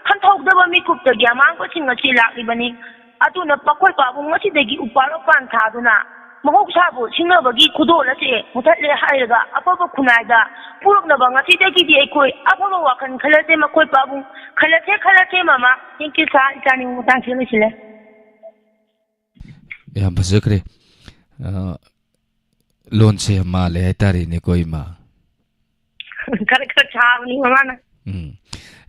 ꯈꯟꯊꯣꯛꯗꯕ ꯃꯤꯀꯨꯞꯇꯒꯤ ꯑꯃꯥꯡꯕꯁꯤꯡ ꯑꯁꯤ ꯂꯥꯛꯂꯤꯕꯅꯤ꯫ ꯑꯗꯨꯅ ꯃꯈꯣꯏ ꯄꯥꯕꯨꯡ ꯉꯁꯤꯗꯒꯤ ꯎꯄꯥꯜ ꯋꯥꯄꯥꯟ ꯊꯥꯗꯨꯅ ꯃꯍꯧꯁꯥꯕꯨ ꯁꯤꯡꯅꯕꯒꯤ ꯈꯨꯗꯣꯜ ꯑꯁꯦ ꯃꯨꯊꯠꯂꯦ ꯍꯥꯏꯔꯒ ꯑꯐꯕ ꯈꯨꯟꯅꯥꯏꯗ ꯄꯨꯔꯛꯅꯕ ꯉꯁꯤꯗꯒꯤꯗꯤ ꯑꯩꯈꯣꯏ ꯑꯐꯕ ꯋꯥꯈꯜ ꯈꯜꯂꯁꯦ ꯃꯈꯣꯏ ꯄꯥꯕꯨꯡ꯫ ꯈꯜꯂꯁꯦ, ꯈꯜꯂꯁꯦ ꯃꯃꯥ꯫ Thank you sir, ꯏꯆꯥꯅꯤ ꯃꯇꯥꯡꯁꯤꯗ ꯂꯣꯏꯁꯤꯜꯂꯦ꯫ ꯌꯥꯝ ꯐꯖꯈ꯭ꯔꯦ꯫ ꯑ, ꯂꯣꯟꯁꯦ ꯌꯥꯝ ꯃꯥꯜꯂꯦ ꯍꯥꯏꯇꯥꯔꯦꯅꯦꯀꯣ, ꯏꯃꯥ꯫ ꯈꯔ ꯈꯔ ꯁꯥꯕꯅꯤ ꯃꯃꯥꯅ꯫ ꯎꯝ꯫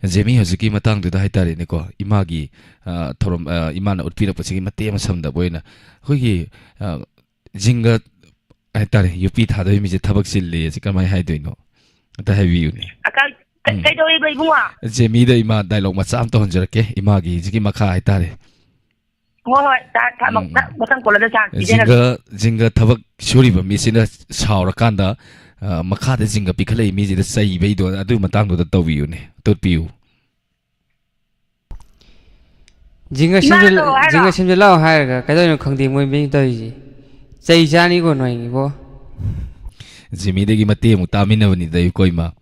ꯖꯦꯃꯤ, ꯍꯧꯖꯤꯛꯀꯤ ꯃꯇꯥꯡꯗꯨꯗ ꯍꯥꯏꯇꯥꯔꯦꯅꯦꯀꯣ, ꯏꯃꯥꯒꯤ, ꯑ, ꯊꯧꯔꯝ, ꯑ, ꯏꯃꯥꯅ ꯎꯠꯄꯤꯔꯛꯄꯁꯤꯒꯤ ꯃꯇꯦꯛ ꯑꯃ ꯁꯝꯗꯕ ꯑꯣꯏꯅ, ꯑꯩꯈꯣꯏꯒꯤ, ꯑ, ꯖꯤꯡꯒ ꯍꯥꯏꯇꯥꯔꯦ, ꯌꯨꯄꯤ ꯊꯥꯗꯣꯏ ꯃꯤꯁꯦ ꯊꯕꯛ ꯆꯤꯜꯂꯦ, ꯑꯁꯤ ꯀꯃꯥꯏꯅ ꯍꯥꯏꯗꯣꯏꯅꯣ? ꯑꯝꯇ ꯍꯥꯏꯕꯤꯌꯨꯅꯦ꯫ ꯑꯀꯥꯏ-, ꯀ-, ꯎꯝ꯫ ꯀꯩꯗꯧꯔꯤꯕ ꯏꯕꯨꯡꯉꯣ? ꯖꯦꯃꯤꯗ ꯏꯃꯥ dialogue ꯃꯆꯥ ꯑꯃ ꯇꯧꯍꯟꯖꯔꯛꯀꯦ, ꯏꯃꯥꯒꯤ ꯍꯧꯖꯤꯛꯀꯤ ꯃꯈꯥ ꯍꯥꯏꯇꯥꯔꯦ꯫ ꯍꯣꯏ, ꯍꯣꯏ, ꯇꯥ-, ꯇꯥ-, ꯎꯝ, ꯎꯝ꯫ ꯃꯊꯪ ꯀꯣꯜꯂꯗ ꯆꯥꯟꯁ ꯄꯤꯖꯔꯒꯦ꯫ ꯖꯤꯡꯒ, ꯖꯤꯡꯒ ꯊꯕꯛ ꯁꯨꯔꯤꯕ ꯃꯤꯁꯤꯅ ꯁꯥꯎꯔꯀꯥꯟꯗ, ꯑ, ꯃꯈꯥꯗ ꯖꯤꯡꯒ ꯄꯤꯈꯠꯂꯛꯏ ꯃꯤꯁꯤꯗ ꯆꯩꯕꯩꯗꯣ, ꯑꯗꯨ ꯃꯇꯥꯡꯗꯨꯗ ꯇꯧꯕꯤꯌꯨꯅꯦ, ꯇꯨꯠꯄꯤꯌꯨ꯫ ꯖꯤꯡꯒ ꯁꯦꯝꯖꯤꯜ-, ꯏꯃꯥꯗꯣ ꯍꯥꯏꯔꯣ? ꯖꯤꯡꯒ ꯁꯦꯝꯖꯤꯜꯂꯛꯑꯣ ꯍꯥꯏꯔꯒ ꯀꯩꯗꯧꯔꯤꯅꯣ ꯈꯪꯗꯦ ꯃꯣꯏ ꯃꯤ ꯇꯧꯔꯤꯁꯦ꯫ ꯆꯩ ꯆꯥꯅꯤꯀꯣ ꯅꯣꯏꯒꯤꯕꯣ꯫ ꯖꯤꯃꯤꯗꯒꯤ ꯃꯇꯦꯡ ꯑꯃꯨꯛ ꯇꯥꯃꯤꯟꯅꯕꯅꯤꯗ ꯑꯩꯈꯣꯏ ꯏꯃꯥ꯫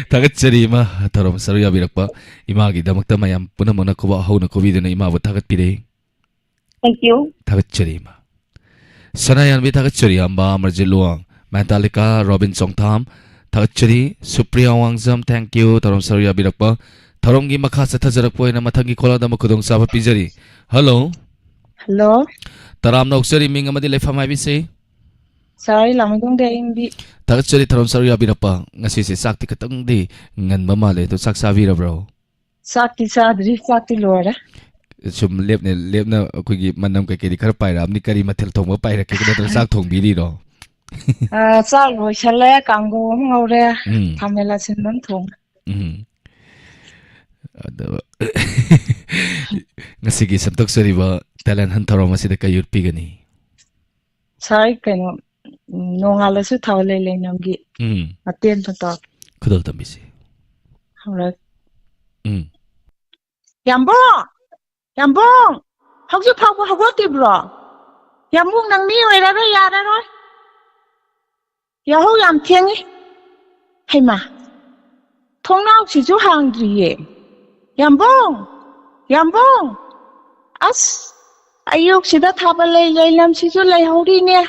ꯊꯥꯒꯠꯆꯔꯤ ꯏꯃꯥ, ꯊꯧꯔꯝ ꯁꯔꯨꯛ ꯌꯥꯕꯤꯔꯛꯄ ꯏꯃꯥꯒꯤꯗꯃꯛꯇ ꯃꯌꯥꯝ ꯄꯨꯝꯅꯃꯛꯅ ꯈꯨꯕꯥꯛ ꯍꯧꯅ ꯈꯨꯕꯤꯗꯨꯅ ꯏꯃꯥꯕꯨ ꯊꯥꯒꯠꯄꯤꯔꯦ꯫ Thank you꯫ ꯊꯥꯒꯠꯆꯔꯤ ꯏꯃꯥ꯫ ꯁꯅꯥꯌꯥꯟꯕꯤ ꯊꯥꯒꯠꯆꯔꯤ, ꯑꯝꯕ ꯑꯃꯔꯖꯤꯠ ꯂꯨꯋꯥꯡ, ꯃꯦꯟꯇꯥꯂꯤꯀꯥ ꯔꯣꯕꯤꯟ ꯆꯣꯡꯊꯥꯝ ꯊꯥꯒꯠꯆꯔꯤ, ꯁꯨꯄ꯭ꯔꯤꯌꯥ ꯋꯥꯡꯖꯝ, thank you, ꯊꯧꯔꯝ ꯁꯔꯨꯛ ꯌꯥꯕꯤꯔꯛꯄ꯫ ꯊꯧꯔꯝꯒꯤ ꯃꯈꯥ ꯆꯠꯊꯖꯔꯛꯄ ꯑꯣꯏꯅ ꯃꯊꯪꯒꯤ caller ꯗ ꯑꯃꯨꯛ ꯈꯨꯗꯣꯡꯆꯥꯕ ꯄꯤꯖꯔꯤ꯫ Hello꯫ Hello꯫ ꯇꯔꯥꯝꯅ ꯑꯣꯛꯆꯔꯤ, ꯃꯤꯡ ꯑꯃꯗꯤ ꯂꯩꯐꯝ ꯍꯥꯏꯕꯤꯁꯤ꯫ Sir, ꯑꯩ ꯂꯥꯡꯃꯩꯗꯣꯡꯗꯩ ꯑꯌꯤꯡꯕꯤ꯫ ꯊꯥꯒꯠꯆꯔꯤ, ꯊꯧꯔꯝ ꯁꯔꯨꯛ ꯌꯥꯕꯤꯔꯛꯄ꯫ ꯉꯁꯤꯁꯦ ꯆꯥꯛꯇꯤ ꯈꯤꯇꯪꯗꯤ ꯉꯟꯕ ꯃꯥꯜꯂꯦ, ꯑꯗꯣ ꯆꯥꯛ ꯆꯥꯕꯤꯔꯕ꯭ꯔꯣ? ꯆꯥꯛꯇꯤ ꯆꯥꯗ꯭ꯔꯤ, ꯆꯥꯛꯇꯤ ꯂꯣꯏꯔꯦ꯫ ꯁꯨꯝ ꯂꯦꯞꯅ ꯂꯦꯞꯅ ꯑꯩꯈꯣꯏꯒꯤ ꯃꯅꯝ ꯀꯩꯀꯩꯗꯤ ꯈꯔ ꯄꯥꯏꯔꯛꯑꯕꯅꯤ꯫ ꯀꯔꯤ ꯃꯊꯦꯜ ꯊꯣꯡꯕ ꯄꯥꯏꯔꯛꯀꯦ? ꯅꯠꯇ꯭ꯔꯒ ꯆꯥꯛ ꯊꯣꯡꯕꯤꯔꯤꯔꯣ? ꯑ, ꯆꯥꯛ ꯂꯣꯏꯁꯜꯂꯦ, ꯀꯥꯡꯒꯧ ꯑꯃ ꯉꯧꯔꯦ, ꯎꯝ, ꯈꯥꯃꯦꯟ ꯑꯁꯤꯟꯕ ꯑꯃ ꯊꯣꯡꯉꯦ꯫ ꯎꯝ꯫ ꯑꯗꯣ ꯉꯁꯤꯒꯤ ꯁꯦꯝꯗꯣꯛꯆꯔꯤꯕ talent hunt ꯊꯧꯔꯝ ꯑꯁꯤꯗ ꯀꯩ ꯎꯠꯄꯤꯒꯅꯤ? ꯁꯥꯏ ꯀꯩꯅꯣ, ꯎꯝ, ꯅꯣꯡꯉꯥꯜꯂꯁꯨ ꯊꯥꯕꯜ ꯂꯩ ꯂꯩꯅꯝꯒꯤ ꯎꯝ, ꯃꯇꯦꯛ ꯑꯃꯇ ꯇꯧ꯫ ꯈꯨꯗꯣꯜ ꯇꯝꯕꯤꯁꯤ꯫ ꯍꯧꯔꯛ-, ꯎꯝ, ꯌꯥꯝꯕꯨꯡ! ꯌꯥꯝꯕꯨꯡ! ꯍꯧꯖꯤꯛ ꯐꯥꯎꯕ ꯍꯧꯒꯠꯇ꯭ꯔꯤꯕ꯭ꯔꯣ? ꯌꯥꯝꯕꯨꯡ, ꯅꯪ ꯃꯤ ꯑꯣꯏꯔꯔꯣꯏ, ꯌꯥꯔꯔꯣꯏ꯫ ꯌꯥꯍꯧ ꯌꯥꯝ ꯊꯦꯡꯉꯤ꯫ ꯍꯩꯃꯥ! ꯊꯣꯡꯅꯥꯎꯁꯤꯁꯨ ꯍꯥꯡꯗ꯭ꯔꯤꯌꯦ꯫ ꯌꯥꯝꯕꯨꯡ! ꯌꯥꯝꯕꯨꯡ! ꯑꯁ! ꯑꯌꯨꯛꯁꯤꯗ ꯊꯥꯕꯜ ꯂꯩ ꯂꯩꯅꯝꯁꯤꯁꯨ ꯂꯩꯍꯧꯔꯤꯅꯦ꯫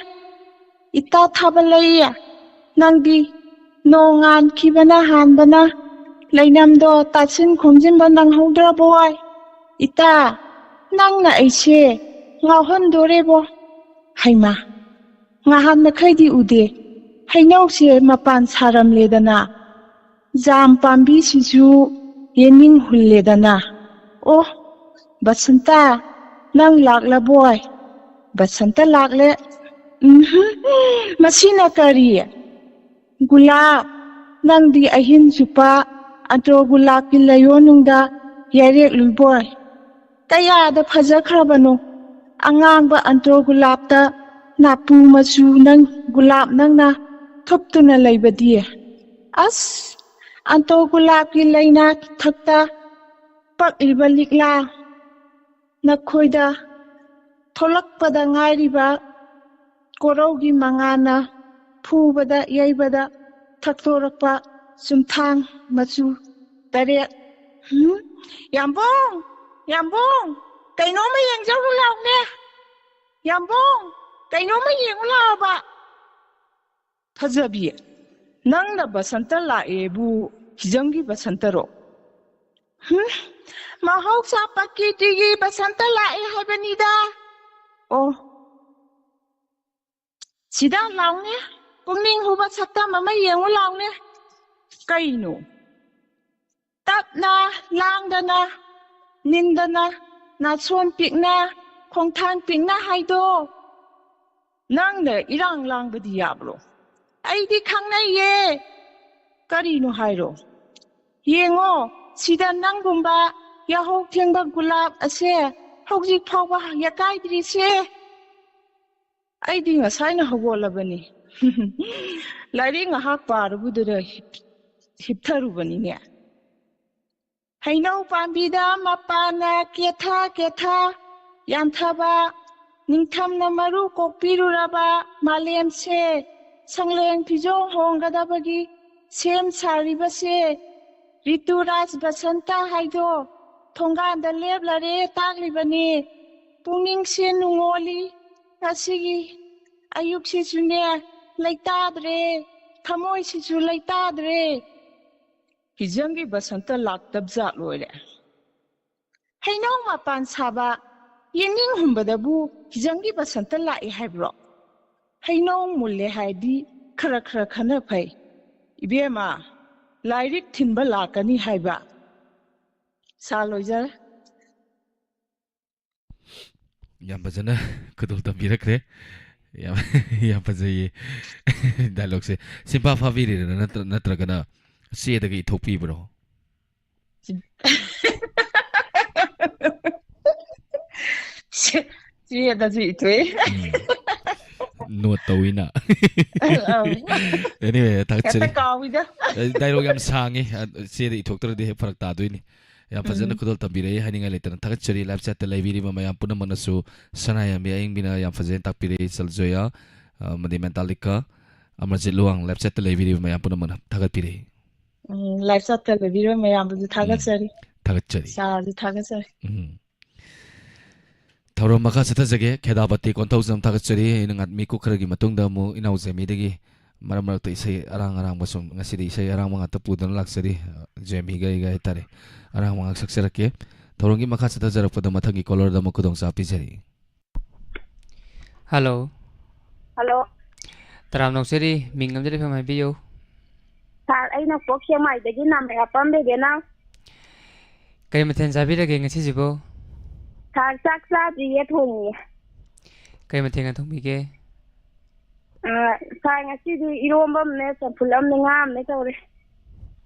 ꯏꯇꯥ ꯊꯥꯕꯜ ꯂꯩ, ꯅꯪꯗꯤ ꯅꯣꯡ ꯉꯥꯟꯈꯤꯕꯅ ꯍꯥꯟꯕꯅ ꯂꯩꯅꯝꯗꯣ ꯇꯥꯁꯤꯟ ꯈꯣꯝꯖꯤꯟꯕ ꯅꯪꯍꯧꯗ꯭ꯔꯕꯣꯏ? ꯏꯇꯥ, ꯅꯪꯅ ꯑꯩꯁꯦ ꯉꯥꯎꯍꯟꯗꯣꯔꯦꯕꯣ꯫ ꯍꯩꯃꯥ! ꯉꯍꯥꯟ ꯃꯈꯩꯗꯤ ꯎꯗꯦ꯫ ꯍꯩꯅꯧꯁꯦ ꯃꯄꯥꯟ ꯁꯥꯔꯝꯂꯦꯗꯅ, ꯖꯥꯝ ꯄꯥꯝꯕꯤꯁꯤꯁꯨ ꯌꯦꯅꯤꯡ ꯍꯨꯜꯂꯦꯗꯅ꯫ ꯑꯣ, ꯕꯁꯟꯇ, ꯅꯪ ꯂꯥꯛꯂꯕꯣꯏ? ꯕꯁꯟꯇ ꯂꯥꯛꯂꯦ꯫ ꯎꯝꯍꯨꯝ, ꯃꯁꯤꯅ ꯀꯔꯤ? ꯒꯨꯂꯥꯞ, ꯅꯪꯗꯤ ꯑꯍꯤꯡ ꯆꯨꯞꯄ ꯑꯟꯇ꯭ꯔꯣ ꯒꯨꯂꯥꯞꯀꯤ ꯂꯩꯌꯣꯟꯅꯨꯡꯗ ꯌꯥꯏꯔꯦꯛꯂꯨꯏꯕꯣꯏ꯫ ꯀꯌꯥꯗ ꯐꯖꯈ꯭ꯔꯕꯅꯣ ꯑꯉꯥꯡꯕ ꯑꯟꯇ꯭ꯔꯣ ꯒꯨꯂꯥꯞꯇ ꯅꯥꯄꯨ ꯃꯆꯨ ꯅꯪ ꯒꯨꯂꯥꯞ ꯅꯪꯅ ꯊꯨꯞꯇꯨꯅ ꯂꯩꯕꯗꯤ꯫ ꯑꯁ! ꯑꯟꯇ꯭ꯔꯣ ꯒꯨꯂꯥꯞꯀꯤ ꯂꯩꯅꯥ ꯊꯛꯇ ꯄꯛꯂꯤꯕ ꯂꯤꯛꯂꯥ ꯅꯈꯣꯏꯗ ꯊꯣꯛꯂꯛꯄꯗ ꯉꯥꯏꯔꯤꯕ ꯀꯣꯔꯧꯒꯤ ꯃꯉꯥꯜꯅ ꯐꯨꯕꯗ ꯌꯩꯕꯗ ꯊꯛꯇꯣꯔꯛꯄ ꯆꯨꯝꯊꯥꯡ ꯃꯆꯨ ꯇꯔꯦꯠ꯫ ꯍꯨꯝ? ꯌꯥꯝꯕꯨꯡ! ꯌꯥꯝꯕꯨꯡ! ꯀꯩꯅꯣꯝꯃ ꯌꯦꯡꯖꯧꯔꯨ ꯂꯥꯎꯅꯦ! ꯌꯥꯝꯕꯨꯡ! ꯀꯩꯅꯣꯝꯃ ꯌꯦꯡꯉꯨ ꯂꯥꯎꯕ! ꯐꯖꯕꯤ, ꯅꯪꯅ ꯕꯁꯟꯇ ꯂꯥꯛꯑꯦꯕꯨ ꯍꯤꯖꯝꯒꯤ ꯕꯁꯟꯇꯔꯣ? ꯍꯨꯝ, ꯃꯍꯧꯁꯥ ꯄ꯭ꯔꯀꯤꯇꯤꯒꯤ ꯕꯁꯟꯇ ꯂꯥꯛꯑꯦ ꯍꯥꯏꯕꯅꯤꯗ꯫ ꯑꯣ, ꯁꯤꯗ ꯂꯥꯎꯅꯦ, ꯄꯨꯛꯅꯤꯡ ꯍꯨꯕ ꯁꯛꯇꯝ ꯑꯃ ꯌꯦꯡꯉꯨ ꯂꯥꯎꯅꯦ꯫ ꯀꯩꯅꯣ? ꯇꯞꯅ, ꯂꯥꯡꯗꯅ, ꯅꯤꯟꯗꯅ, ꯅꯥꯁꯣꯟ ꯄꯤꯛꯅ, ꯈꯣꯡꯊꯥꯡ ꯄꯤꯛꯅ ꯍꯥꯏꯗꯣ꯫ ꯅꯪꯅ ꯏꯔꯥꯡ ꯂꯥꯡꯕꯗꯤ ꯌꯥꯕ꯭ꯔꯣ? ꯑꯩꯗꯤ ꯈꯪꯅꯩꯌꯦ꯫ ꯀꯔꯤꯅꯣ ꯍꯥꯏꯔꯣ? ꯌꯦꯡꯉꯣ, ꯁꯤꯗ ꯅꯪꯒꯨꯝꯕ ꯌꯥꯍꯧ ꯊꯦꯡꯕ ꯒꯨꯂꯥꯞ ꯑꯁꯦ ꯍꯧꯖꯤꯛ ꯐꯥꯎꯕ ꯌꯥꯀꯥꯏꯗ꯭ꯔꯤꯁꯦ꯫ ꯑꯩꯗꯤ ꯉꯁꯥꯏꯅ ꯍꯧꯒꯠꯂꯕꯅꯤ꯫ ꯂꯥꯏꯔꯤꯛ ꯉꯥꯏꯍꯥꯛ ꯄꯥꯔꯨꯕꯗꯨꯗ ꯍꯤꯞ-, ꯍꯤꯞꯊꯔꯨꯕꯅꯤꯅꯦ꯫ ꯍꯩꯅꯧ ꯄꯥꯝꯕꯤꯗ ꯃꯄꯥꯟꯅ ꯀꯦꯊ ꯀꯦꯊ ꯌꯥꯟꯊꯕ, ꯅꯤꯡꯊꯝꯅ ꯃꯔꯨ ꯀꯣꯛꯄꯤꯔꯨꯔꯕ ꯃꯥꯂꯦꯝꯁꯦ, ꯁꯪꯂꯦꯟ ꯐꯤꯖꯣꯜ ꯍꯣꯡꯒꯗꯕꯒꯤ ꯁꯦꯝ ꯁꯥꯔꯤꯕꯁꯦ, ꯔꯤꯇꯨꯔꯥꯖ ꯕꯁꯟꯇ ꯍꯥꯏꯗꯣ ꯊꯣꯡꯒꯥꯟꯗ ꯂꯦꯞꯂꯔꯦ ꯇꯥꯛꯂꯤꯕꯅꯤ꯫ ꯄꯨꯛꯅꯤꯡꯁꯦ ꯅꯨꯡꯉꯣꯜꯂꯤ꯫ ꯉꯁꯤꯒꯤ ꯑꯌꯨꯛꯁꯤꯁꯨꯅꯦ ꯂꯩꯇꯥꯗ꯭ꯔꯦ, ꯊꯃꯣꯏꯁꯤꯁꯨ ꯂꯩꯇꯥꯗ꯭ꯔꯦ꯫ ꯍꯤꯖꯝꯒꯤ ꯕꯁꯟꯇ ꯂꯥꯛꯇꯕꯖꯥꯠ ꯂꯣꯏꯔꯦ꯫ ꯍꯩꯅꯧ ꯃꯄꯥꯟ ꯁꯥꯕ ꯌꯦꯅꯤꯡ ꯍꯨꯝꯕꯗꯕꯨ ꯍꯤꯖꯝꯒꯤ ꯕꯁꯟꯇ ꯂꯥꯛꯏ ꯍꯥꯏꯕ꯭ꯔꯣ? ꯍꯩꯅꯧ ꯃꯨꯜꯂꯦ ꯍꯥꯏꯔꯗꯤ ꯈꯔ ꯈꯔ ꯈꯟꯅ ꯐꯩ꯫ ꯏꯕꯦꯝꯃ, ꯂꯥꯏꯔꯤꯛ ꯊꯤꯟꯕ ꯂꯥꯛꯀꯅꯤ ꯍꯥꯏꯕ꯫ ꯁꯥꯔ ꯂꯣꯏꯖꯔꯦ꯫ ꯌꯥꯝ ꯐꯖꯅ ꯈꯨꯗꯣꯜ ꯇꯝꯕꯤꯔꯛꯈ꯭ꯔꯦ꯫ ꯌꯥꯝ, ꯌꯥꯝ ꯐꯖꯩꯌꯦ ꯗꯥꯏꯂꯣꯛꯁꯦ꯫ ꯁꯤꯟꯐꯥ ꯐꯥꯕꯤꯔꯤꯔꯥ ꯅꯠꯇ꯭ꯔ-, ꯅꯠꯇ꯭ꯔꯒꯅ ꯆꯦꯗꯒ ꯏꯊꯣꯛꯄꯤꯕ꯭ꯔꯣ? ꯆꯦꯗꯁꯨ ꯏꯊꯣꯛꯑꯦ꯫ ꯎꯝ꯫ ꯅꯣꯠ ꯇꯧꯋꯤꯅ꯫ ꯑꯧ꯫ Anyway, ꯊꯥꯒꯠꯆꯔꯤ꯫ ꯍꯦꯛꯇ ꯀꯥꯎꯏꯗ꯫ ꯗꯥꯏꯂꯣꯛ ꯌꯥꯝ ꯁꯥꯡꯉꯤ꯫ ꯑ, ꯆꯦꯗ ꯏꯊꯣꯛꯇ꯭ꯔꯗꯤ ꯍꯦꯛ ꯐꯔꯛ ꯇꯥꯗꯣꯏꯅꯤ꯫ ꯌꯥꯝ ꯐꯖꯅ ꯎꯝ꯫ ꯈꯨꯗꯣꯜ ꯇꯝꯕꯤꯔꯛꯏ, ꯍꯥꯏꯅꯤꯡꯉꯥꯏ ꯂꯩꯇꯅ ꯊꯥꯒꯠꯆꯔꯤ꯫ ꯂꯥꯏꯐ ꯆꯦꯠꯇ ꯂꯩꯕꯤꯔꯤꯕ ꯃꯌꯥꯝ ꯄꯨꯝꯅꯃꯛꯅꯁꯨ ꯁꯅꯥꯌꯥꯝꯕꯤ ꯑꯌꯤꯡꯕꯤꯅ ꯌꯥꯝ ꯐꯖꯅ ꯇꯥꯛꯄꯤꯔꯛꯏ꯫ ꯆꯜꯖꯣꯌꯥ, ꯑ, ꯑꯃꯗꯤ ꯃꯦꯟꯇꯥꯂꯤꯀꯥ, ꯑꯃꯔꯖꯤꯠ ꯂꯨꯋꯥꯡ, ꯂꯥꯏꯐ ꯆꯦꯠꯇ ꯂꯩꯕꯤꯔꯤꯕ ꯃꯌꯥꯝ ꯄꯨꯝꯅꯃꯛꯅ ꯊꯥꯒꯠꯄꯤꯔꯛꯏ꯫ ꯎꯝ, ꯂꯥꯏꯐ ꯆꯦꯠꯇ ꯂꯩꯕꯤꯔꯤꯕ ꯃꯌꯥꯝꯕꯨꯁꯨ ꯎꯝ, ꯊꯥꯒꯠꯆꯔꯤ꯫ ꯊꯥꯒꯠꯆꯔꯤ꯫ ꯁꯥꯔꯁꯨ ꯊꯥꯒꯠꯆꯔꯤ꯫ ꯎꯝ꯫ ꯊꯧꯔꯝ ꯃꯈꯥ ꯆꯠꯊꯖꯒꯦ꯫ ꯈꯦꯗꯥꯄꯇꯤ ꯀꯣꯟꯊꯧꯖꯝ ꯊꯥꯒꯠꯆꯔꯤ꯫ ꯑꯩꯅ ꯉꯥ-, ꯃꯤꯀꯨꯞ ꯈꯔꯒꯤ ꯃꯇꯨꯡꯗ ꯑꯃꯨꯛ ꯏꯅꯥꯎ ꯖꯦꯃꯤꯗꯒꯤ ꯃꯔꯛ ꯃꯔꯛꯇ ꯏꯁꯩ ꯑꯔꯥꯡ ꯑꯔꯥꯡꯕ ꯁꯨꯝ, ꯉꯁꯤꯗꯤ ꯏꯁꯩ ꯑꯔꯥꯡꯕ ꯉꯥꯛꯇ ꯄꯨꯗꯨꯅ ꯂꯥꯛꯆꯔꯤ꯫ ꯖꯦꯃꯤꯒ ꯑꯩꯒ ꯍꯥꯏꯇꯥꯔꯦ꯫ ꯑꯔꯥꯡꯕ ꯉꯥꯛ ꯁꯛꯆꯔꯛꯀꯦ꯫ ꯊꯧꯔꯝꯒꯤ ꯃꯈꯥ ꯆꯠꯊꯖꯔꯛꯄꯗ ꯃꯊꯪꯒꯤ ꯀꯣꯂꯔꯗ ꯑꯃꯨꯛ ꯈꯨꯗꯣꯡꯆꯥꯕ ꯄꯤꯖꯔꯤ꯫ ꯍꯜꯂꯣ꯫ ꯍꯜꯂꯣ꯫ ꯇꯔꯥꯝꯅ ꯑꯣꯛꯆꯔꯤ꯫ ꯃꯤꯡ ꯑꯃꯗꯤ ꯂꯩꯐꯝ ꯍꯥꯏꯕꯤꯌꯨ꯫ ꯁꯥꯔ, ꯑꯩꯅ ꯄꯣꯛ ꯁꯦꯛꯃꯥꯏꯗꯒꯤ ꯅꯥꯝꯕꯩ ꯍꯥꯞꯄꯝ ꯕꯦꯕꯦꯅꯥꯎ꯫ ꯀꯔꯤ ꯃꯊꯦꯜ ꯆꯥꯕꯤꯔꯒꯦ ꯉꯁꯤꯁꯤꯕꯨ? ꯁꯥꯔ, ꯆꯥꯛ ꯆꯥꯗ꯭ꯔꯤꯌꯦ, ꯊꯣꯡꯉꯤꯌꯦ꯫ ꯀꯩ ꯃꯊꯦꯜꯒ ꯊꯣꯡꯕꯤꯒꯦ? ꯑ, ꯁꯥꯔ, ꯉꯁꯤꯗꯤ ꯏꯔꯣꯝꯕ ꯑꯃꯅꯦ, ꯆꯝꯐꯨꯠ ꯑꯃꯅꯦ, ꯉꯥ ꯑꯃꯅꯦ ꯇꯧꯔꯦ꯫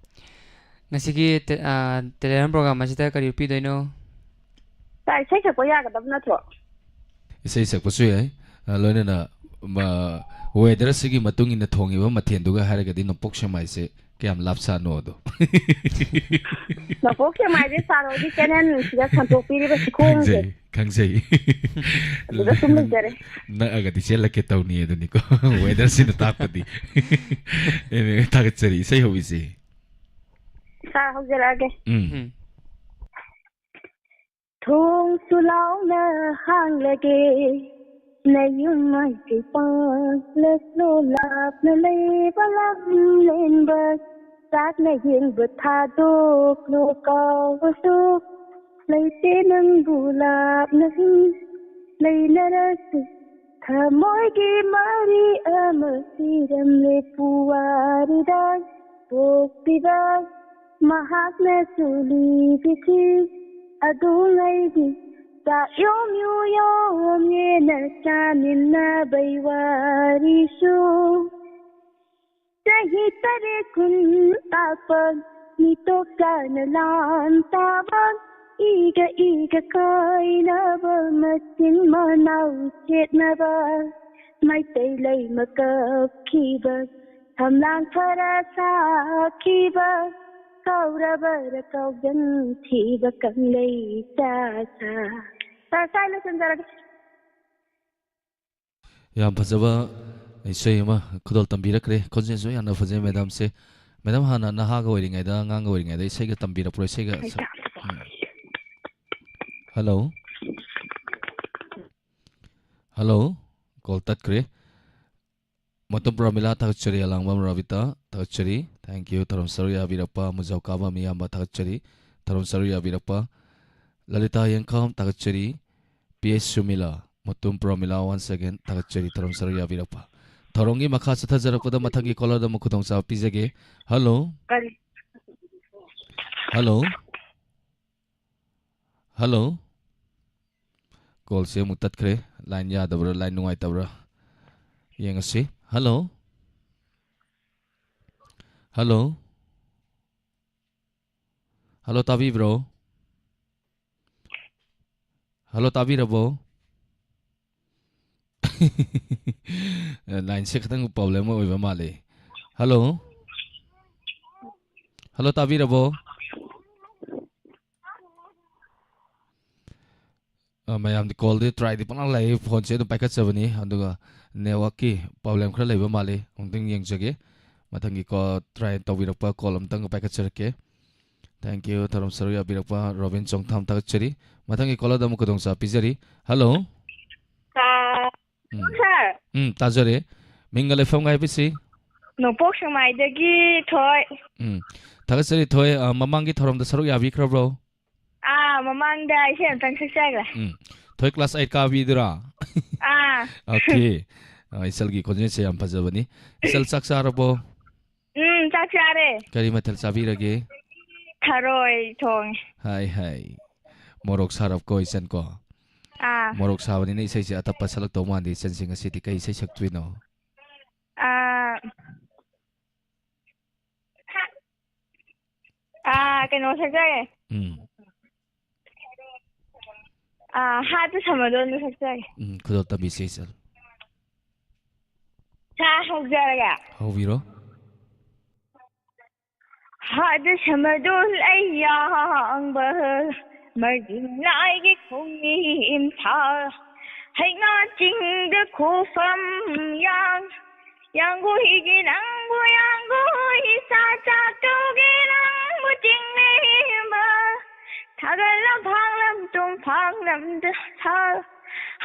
ꯉꯁꯤꯒꯤ ꯇꯦ-, ꯑ, ꯇꯦꯂꯦꯟ ꯄ꯭ꯔꯣꯒ꯭ꯔꯥꯝ ꯑꯁꯤꯗ ꯀꯔꯤ ꯎꯠꯄꯤꯗꯣꯏꯅꯣ? ꯁꯥꯔ, ꯏꯁꯩ ꯁꯛꯄ ꯌꯥꯒꯗꯕ ꯅꯠꯇ꯭ꯔꯣ? ꯏꯁꯩ ꯁꯛꯄꯁꯨ ꯌꯥꯏ, ꯑ, ꯂꯣꯏꯅꯅ, ꯃ-, ꯋꯦꯗꯔꯁꯤꯒꯤ ꯃꯇꯨꯡ ꯏꯟꯅ ꯊꯣꯡꯉꯤꯕ ꯃꯊꯦꯜꯗꯨꯒ ꯍꯥꯏꯔꯒꯗꯤ ꯅꯣꯡꯄꯣꯛ ꯁꯦꯛꯃꯥꯏꯁꯦ ꯀꯌꯥꯝ ꯂꯥꯞ ꯁꯥꯅꯣ ꯑꯗꯣ꯫ ꯅꯣꯡꯄꯣꯛ ꯁꯦꯛꯃꯥꯏꯁꯦ ꯁꯥꯔ ꯍꯣꯏꯒꯤ ꯆꯦꯅꯦꯜꯁꯤꯗ ꯁꯟꯗꯣꯛꯄꯤꯔꯤꯕ ꯁꯤꯈꯣꯡꯁꯦ꯫ ꯈꯪꯖꯩ, ꯈꯪꯖꯩ꯫ ꯑꯗꯨꯗ ꯁꯨꯝ ꯂꯩꯖꯔꯦ꯫ ꯅꯛꯑꯒꯗꯤ ꯆꯦꯜꯂꯛꯀꯦ ꯇꯧꯅꯤ ꯑꯗꯨꯅꯤꯀꯣ꯫ ꯋꯦꯗꯔꯁꯤꯅ ꯇꯥꯛꯄꯗꯤ꯫ ꯑꯦ, ꯊꯥꯒꯠꯆꯔꯤ, ꯏꯁꯩ ꯍꯧꯕꯤꯁꯦ꯫ ꯁꯥꯔ, ꯍꯧꯖꯔꯛꯑꯒꯦ꯫ ꯎꯝ꯫ ꯎꯝ꯫ ꯊꯣꯡꯁꯨ ꯂꯥꯎꯅ ꯍꯥꯡꯂꯒꯦ, ꯅꯌꯨꯝ ꯃꯥꯏꯀꯩ ꯄꯥꯡꯂꯁꯨ, ꯂꯥꯞꯅ ꯂꯩꯕ ꯂꯝꯂꯦꯟꯕ, ꯆꯥꯛꯅ ꯌꯦꯟꯕ ꯊꯥꯗꯣꯛꯂꯣ ꯀꯥꯎꯕꯁꯨ ꯂꯩꯇꯦ ꯅꯪꯕꯨ ꯂꯥꯞꯅ ꯂꯩꯅꯔꯁꯨ꯫ ꯊꯃꯣꯏꯒꯤ ꯃꯔꯤ ꯑꯃ ꯁꯤꯔꯝꯂꯦ ꯄꯨꯋꯥꯔꯤꯗ ꯄꯣꯛꯄꯤꯕ ꯃꯍꯥꯛꯅꯁꯨ ꯂꯤꯕꯤꯈꯤ ꯑꯗꯨꯉꯩꯒꯤ ꯆꯥꯛ ꯌꯣꯝ ꯌꯨ ꯌꯣꯝ ꯌꯦꯟꯅ ꯆꯥꯃꯤꯟꯅꯕꯩ ꯋꯥꯔꯤꯁꯨ꯫ ꯆꯍꯤ ꯇꯔꯦꯠ ꯀꯨꯟ ꯇꯥꯛꯄ ꯃꯤꯇꯣꯞ ꯆꯥꯅ ꯂꯥꯟ ꯇꯥꯕ ꯏꯒ ꯏꯒ ꯀꯥꯏꯅꯕ ꯃꯆꯤꯟ ꯃꯅꯥꯎ ꯈꯦꯠꯅꯕ ꯃꯩꯇꯩ ꯂꯩꯃ ꯀꯞꯈꯤꯕ ꯐꯝꯂꯥꯡ ꯈꯔ ꯁꯥꯈꯤꯕ ꯀꯧꯔꯕꯔ ꯀꯧꯖꯟꯈꯤꯕ ꯀꯪꯂꯩ ꯆꯥꯁꯥ꯫ ꯁꯥꯔ, ꯁ꯭ꯋꯥꯏ ꯂꯣꯏꯁꯤꯟꯖꯔꯒꯦ꯫ ꯌꯥꯝ ꯐꯖꯕ ꯏꯁꯩ ꯑꯃ ꯈꯨꯗꯣꯜ ꯇꯝꯕꯤꯔꯛꯈ꯭ꯔꯦ꯫ ꯈꯣꯟꯖꯦꯜꯁꯨ ꯌꯥꯝꯅ ꯐꯖꯩ ꯃꯦꯗꯥꯝꯁꯦ꯫ ꯃꯦꯗꯥꯝ ꯍꯥꯟꯅ ꯅꯍꯥꯒ ꯑꯣꯏꯔꯤꯉꯩꯗ, ꯑꯉꯥꯡꯒ ꯑꯣꯏꯔꯤꯉꯩꯗ ꯏꯁꯩꯒ ꯇꯝꯕꯤꯔꯛꯄ꯭ꯔꯣ? ꯏꯁꯩꯒ ꯁꯛ-, ꯎꯝ꯫ ꯍꯜꯂꯣ? ꯍꯜꯂꯣ? ꯀꯣꯜ ꯇꯠꯈ꯭ꯔꯦ꯫ ꯃꯇꯝ ꯄ꯭ꯔꯃꯤꯂꯥ ꯊꯥꯒꯠꯆꯔꯤ, ꯑꯂꯥꯡꯕꯝ ꯔꯕꯤꯇꯥ ꯊꯥꯒꯠꯆꯔꯤ꯫ Thank you꯫ ꯊꯧꯔꯝ ꯁꯔꯨꯛ ꯌꯥꯕꯤꯔꯛꯄ ꯃꯨꯖꯥꯎ ꯀꯥꯕꯝ ꯏꯌꯥꯝꯕ ꯊꯥꯒꯠꯆꯔꯤ꯫ ꯊꯧꯔꯝ ꯁꯔꯨꯛ ꯌꯥꯕꯤꯔꯛꯄ ꯂꯂꯤꯇꯥ ꯌꯦꯡꯈꯥꯝ ꯊꯥꯒꯠꯆꯔꯤ꯫ ꯄꯤ ꯑꯩꯆ ꯁꯨꯃꯤꯂꯥ, ꯃꯇꯨꯝ ꯄ꯭ꯔꯃꯤꯂꯥ once again ꯊꯥꯒꯠꯆꯔꯤ ꯊꯧꯔꯝ ꯁꯔꯨꯛ ꯌꯥꯕꯤꯔꯛꯄ꯫ ꯊꯧꯔꯝꯒꯤ ꯃꯈꯥ ꯆꯠꯊꯖꯔꯛꯄꯗ ꯃꯊꯪꯒꯤ ꯀꯣꯂꯔꯗ ꯑꯃꯨꯛ ꯈꯨꯗꯣꯡꯆꯥꯕ ꯄꯤꯖꯒꯦ꯫ ꯍꯜꯂꯣ? ꯀꯔꯤ? ꯍꯜꯂꯣ? ꯍꯜꯂꯣ? ꯀꯣꯜꯁꯦ ꯑꯃꯨꯛ ꯇꯠꯈ꯭ꯔꯦ꯫ ꯂꯥꯏꯟ ꯌꯥꯗꯕ꯭ꯔꯥ, ꯂꯥꯏꯟ ꯅꯨꯡꯉꯥꯏꯇꯕ꯭ꯔꯥ? ꯌꯦꯡꯉꯁꯤ꯫ ꯍꯜꯂꯣ? ꯍꯜꯂꯣ? ꯍꯜꯂꯣ, ꯇꯥꯕꯤꯕ꯭ꯔꯣ? ꯍꯜꯂꯣ, ꯇꯥꯕꯤꯔꯕꯣ? ꯂꯥꯏꯟꯁꯦ ꯈꯤꯇꯪ ꯄ꯭ꯔꯣꯕ꯭ꯂꯦꯝ ꯑꯣꯏꯕ ꯃꯥꯜꯂꯦ꯫ ꯍꯜꯂꯣ? ꯍꯜꯂꯣ, ꯇꯥꯕꯤꯔꯕꯣ? ꯑ, ꯃꯌꯥꯝꯗꯤ ꯀꯣꯜꯗꯤ ꯇ꯭ꯔꯥꯏꯗꯤ ꯄꯪꯂꯥꯛ ꯂꯥꯛꯏ, ꯐꯣꯟꯁꯦ ꯑꯗꯨꯝ ꯄꯥꯏꯈꯠꯆꯕꯅꯤ, ꯑꯗꯨꯒ ꯅꯦꯠꯋꯥꯛꯀꯤ ꯄ꯭ꯔꯣꯕ꯭ꯂꯦꯝ ꯈꯔ ꯂꯩꯕ ꯃꯥꯜꯂꯤ꯫ ꯑꯃꯨꯛꯇꯪ ꯌꯦꯡꯖꯒꯦ꯫ ꯃꯊꯪꯒꯤ ꯀꯣꯜ ꯇ꯭ꯔꯥꯏ ꯇꯧꯕꯤꯔꯛꯄ ꯀꯣꯜ ꯑꯃꯇꯪꯒ ꯄꯥꯏꯈꯠꯆꯔꯛꯀꯦ꯫ Thank you, ꯊꯧꯔꯝ ꯁꯔꯨꯛ ꯌꯥꯕꯤꯔꯛꯄ ꯔꯣꯕꯤꯟ ꯆꯣꯡꯊꯥꯝ ꯊꯥꯒꯠꯆꯔꯤ꯫ ꯃꯊꯪꯒꯤ ꯀꯣꯜ ꯑꯗꯨ ꯑꯃꯨꯛ ꯈꯨꯗꯣꯡꯆꯥꯕ ꯄꯤꯖꯔꯤ꯫ ꯍꯜꯂꯣ꯫ ꯇꯥ-, ꯎꯝ꯫ ꯁꯥꯔ꯫ ꯎꯝ, ꯇꯥꯖꯔꯦ꯫ ꯃꯤꯡꯒ ꯂꯩꯐꯝꯒ ꯍꯥꯏꯕꯤꯁꯤ? ꯅꯣꯡꯄꯣꯛ ꯁꯦꯛꯃꯥꯏꯗꯒꯤ ꯊꯣꯏ꯫ ꯎꯝ꯫ ꯊꯥꯒꯠꯆꯔꯤ ꯊꯣꯏ, ꯑ, ꯃꯃꯥꯡꯒꯤ ꯊꯧꯔꯝꯗ ꯁꯔꯨꯛ ꯌꯥꯕꯤꯈ꯭ꯔꯕ꯭ꯔꯣ? ꯑꯥ, ꯃꯃꯥꯡꯗ ꯏꯁꯩ ꯑꯝꯇꯪ ꯁꯛꯆꯈ꯭ꯔꯦ꯫ ꯎꯝ꯫ ꯊꯣꯏ class eight ꯀꯥꯕꯤꯗꯨꯔꯥ? ꯑꯥ꯫ Okay꯫ ꯑ, ꯏꯆꯜꯒꯤ ꯈꯣꯟꯖꯦꯜꯁꯦ ꯌꯥꯝ ꯐꯖꯕꯅꯤ꯫ ꯏꯆꯜ ꯆꯥꯛ ꯆꯥꯔꯕꯣ? ꯎꯝ, ꯆꯥꯛ ꯆꯥꯔꯦ꯫ ꯀꯔꯤ ꯃꯊꯦꯜ ꯆꯥꯕꯤꯔꯒꯦ? ꯊꯔꯣꯏ ꯊꯣꯡꯉꯦ꯫ ꯍꯥꯏ, ꯍꯥꯏ꯫ ꯃꯣꯔꯣꯛ ꯁꯥꯔꯞꯀꯣ ꯏꯆꯟ ꯀꯣ? ꯑꯥ꯫ ꯃꯣꯔꯣꯛ ꯁꯥꯕꯅꯤꯅ ꯏꯁꯩꯁꯦ ꯑꯇꯞꯄ ꯁꯛꯂꯛꯇꯧ ꯃꯥꯟꯗꯦ ꯏꯆꯟꯁꯦ꯫ ꯉꯁꯤꯗꯤ ꯀꯩ ꯏꯁꯩ ꯁꯛꯇꯣꯏꯅꯣ? ꯑꯥ, ꯑꯥ, ꯀꯩꯅꯣ ꯁꯛꯆꯒꯦ꯫ ꯎꯝ꯫ ꯑꯥ, ꯍꯥꯠꯇ ꯁꯃꯗꯣꯟꯗꯣ ꯁꯛꯆꯒꯦ꯫ ꯎꯝ, ꯈꯨꯗꯣꯜ ꯇꯝꯕꯤꯁꯦ ꯏꯆꯜ꯫ ꯁꯥ ꯍꯧꯖꯔꯒꯦ꯫ ꯍꯧꯕꯤꯔꯣ꯫ ꯍꯥꯠꯇ ꯁꯃꯗꯣꯟ ꯑꯩ ꯌꯥꯡꯕ, ꯃꯔꯖꯤꯡ ꯂꯥꯏꯒꯤ ꯈꯣꯡꯅꯤ ꯏꯝꯐꯥꯜ, ꯍꯩꯉꯥ ꯆꯤꯡꯗ ꯈꯨꯐꯝ ꯌꯥꯡ, ꯌꯥꯡꯒꯨꯏꯒꯤ ꯅꯪꯕꯨ ꯌꯥꯡꯒꯨꯏ ꯏꯆꯥ ꯆꯥꯛꯇꯧꯒꯤ ꯅꯪꯕꯨ ꯆꯤꯡꯂꯦꯝꯕ, ꯊꯥꯒꯠꯂꯝ ꯐꯥꯡꯂꯝ ꯇꯨꯝ ꯐꯥꯡꯂꯝꯗ ꯁꯥꯜ,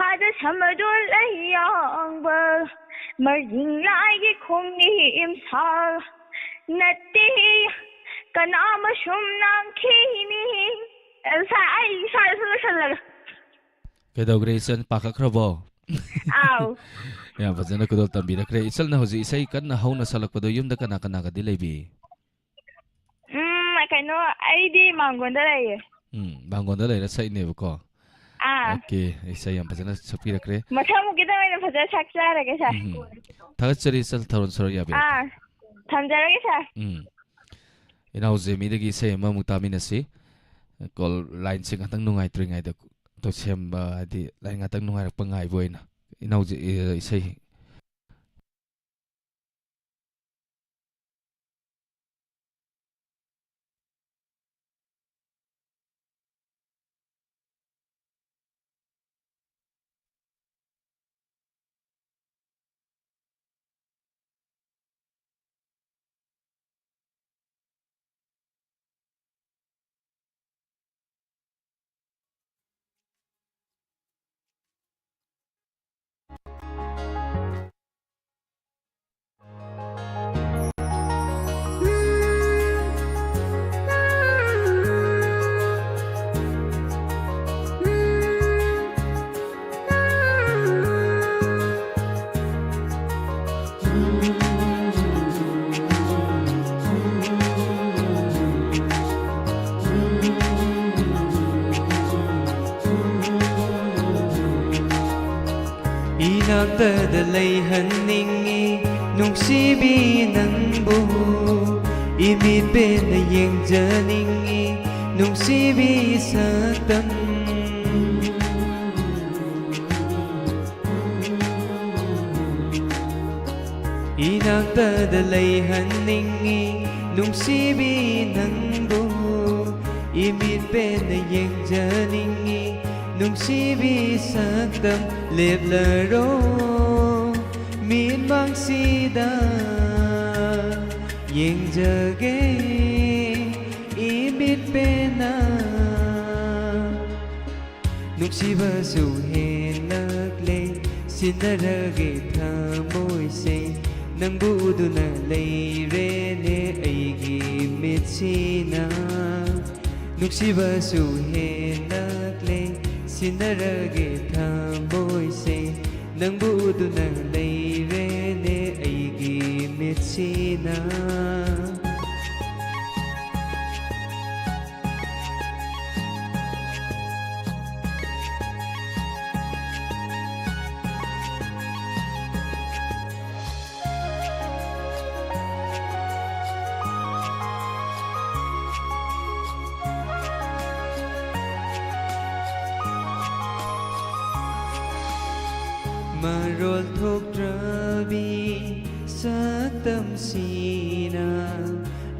ꯍꯥꯏꯗ ꯁꯃꯗꯨꯜ ꯑꯩ ꯌꯥꯡꯕ, ꯃꯔꯖꯤꯡ ꯂꯥꯏꯒꯤ ꯈꯣꯡꯅꯤ ꯏꯝꯐꯥꯜ, ꯅꯠꯇꯦ ꯀꯅꯥ ꯑꯃꯁꯨꯝ ꯅꯥꯡꯈꯤꯅꯤ꯫ ꯁꯥ-, ꯑꯩ ꯏꯁꯥꯗꯁꯨ ꯂꯣꯏꯁꯜꯂꯒꯦ꯫ ꯀꯩꯗꯧꯈ꯭ꯔꯦ ꯏꯆꯟ, ꯄꯥꯈꯠꯈ꯭ꯔꯕꯣ? ꯑꯥꯎ꯫ ꯌꯥꯝ ꯐꯖꯅ ꯈꯨꯗꯣꯜ ꯇꯝꯕꯤꯔꯛꯈ꯭ꯔꯦ꯫ ꯏꯆꯜꯅ ꯍꯧꯖꯤꯛ ꯏꯁꯩ ꯀꯟꯅ ꯍꯧꯅ ꯁꯛꯂꯛꯄꯗꯣ ꯌꯨꯝꯗ ꯀꯅꯥ ꯀꯅꯥꯒꯗꯤ ꯂꯩꯕꯤ? ꯎꯝ, ꯀꯩꯅꯣ, ꯑꯩꯗꯤ ꯃꯥꯡꯒꯣꯟꯗ ꯂꯩꯌꯦ꯫ ꯎꯝ, ꯃꯥꯡꯒꯣꯟꯗ ꯂꯩꯔ ꯁꯛꯏꯅꯦꯕꯀꯣ꯫ ꯑꯥ꯫ ꯑꯣꯀꯦ, ꯏꯁꯩ ꯌꯥꯝ ꯐꯖꯅ ꯁꯛꯄꯤꯔꯛꯈ꯭ꯔꯦ꯫ ꯃꯊꯪꯃꯨꯛꯀꯤꯗ ꯑꯣꯏꯅ ꯐꯖꯅ ꯁꯛꯆꯔꯒꯦ, ꯁꯥꯔ꯫ ꯎꯝ꯫ ꯊꯥꯒꯠꯆꯔꯤ, ꯁꯥꯔ, ꯊꯧꯔꯣꯟ ꯁꯣꯔꯣꯛ ꯌꯥꯕꯤꯔꯛꯄ꯫ ꯑꯥ, ꯊꯝꯖꯔꯒꯦ, ꯁꯥꯔ꯫ ꯎꯝ꯫ ꯏꯅꯥꯎ ꯖꯦꯃꯤꯗꯒꯤ ꯏꯁꯩ ꯑꯃꯃꯨꯛ ꯇꯥꯃꯤꯟꯅꯁꯤ꯫ ꯀꯣꯜ ꯂꯥꯏꯟꯁꯦ ꯉꯥꯛꯇꯪ ꯅꯨꯡꯉꯥꯏꯇ꯭ꯔꯤꯉꯩꯗ ꯇꯧꯁꯦꯝꯕ, ꯍꯥꯏꯗꯤ ꯂꯥꯏꯟ ꯉꯥꯛꯇꯪ ꯅꯨꯡꯉꯥꯏꯔꯛꯄ ꯉꯥꯏꯕ ꯑꯣꯏꯅ꯫ ꯏꯅꯥꯎ ꯖꯦ-, ꯑꯦ, ꯏꯁꯩ꯫ ꯏꯅꯥꯛꯇꯗ ꯂꯩꯍꯟꯅꯤꯡꯉꯤ ꯅꯨꯡꯁꯤꯕꯤ ꯅꯪꯕꯨ, ꯏꯃꯤꯠ ꯄꯦꯟꯅ ꯌꯦꯡꯖꯅꯤꯡꯉꯤ ꯅꯨꯡꯁꯤꯕꯤ ꯁꯛꯇꯝ꯫ ꯏꯅꯥꯛꯇꯗ ꯂꯩꯍꯟꯅꯤꯡꯉꯤ ꯅꯨꯡꯁꯤꯕꯤ ꯅꯪꯕꯨ, ꯏꯃꯤꯠ ꯄꯦꯟꯅ ꯌꯦꯡꯖꯅꯤꯡꯉꯤ ꯅꯨꯡꯁꯤꯕꯤ ꯁꯛꯇꯝ꯫ ꯂꯦꯞꯂꯔꯣ ꯃꯤꯠꯃꯥꯡꯁꯤꯗ, ꯌꯦꯡꯖꯒꯦ ꯏꯃꯤꯠ ꯄꯦꯟꯅ꯫ ꯅꯨꯡꯁꯤꯕꯁꯨ ꯍꯦꯜꯂꯛꯂꯦ, ꯁꯤꯟꯅꯔꯒꯦ ꯊꯃꯣꯏꯁꯦ, ꯅꯪꯕꯨ ꯎꯗꯨꯅ ꯂꯩꯔꯦꯅꯦ ꯑꯩꯒꯤ ꯃꯤꯠꯁꯤꯅ꯫ ꯅꯨꯡꯁꯤꯕꯁꯨ ꯍꯦꯜꯂꯛꯂꯦ, ꯁꯤꯟꯅꯔꯒꯦ ꯊꯃꯣꯏꯁꯦ, ꯅꯪꯕꯨ ꯎꯗꯨꯅ ꯂꯩꯔꯦꯅꯦ ꯑꯩꯒꯤ ꯃꯤꯠꯁꯤꯅ꯫ ꯃꯔꯣꯜ ꯊꯣꯛꯇ꯭ꯔꯕꯤ ꯁꯛꯇꯝꯁꯤꯅ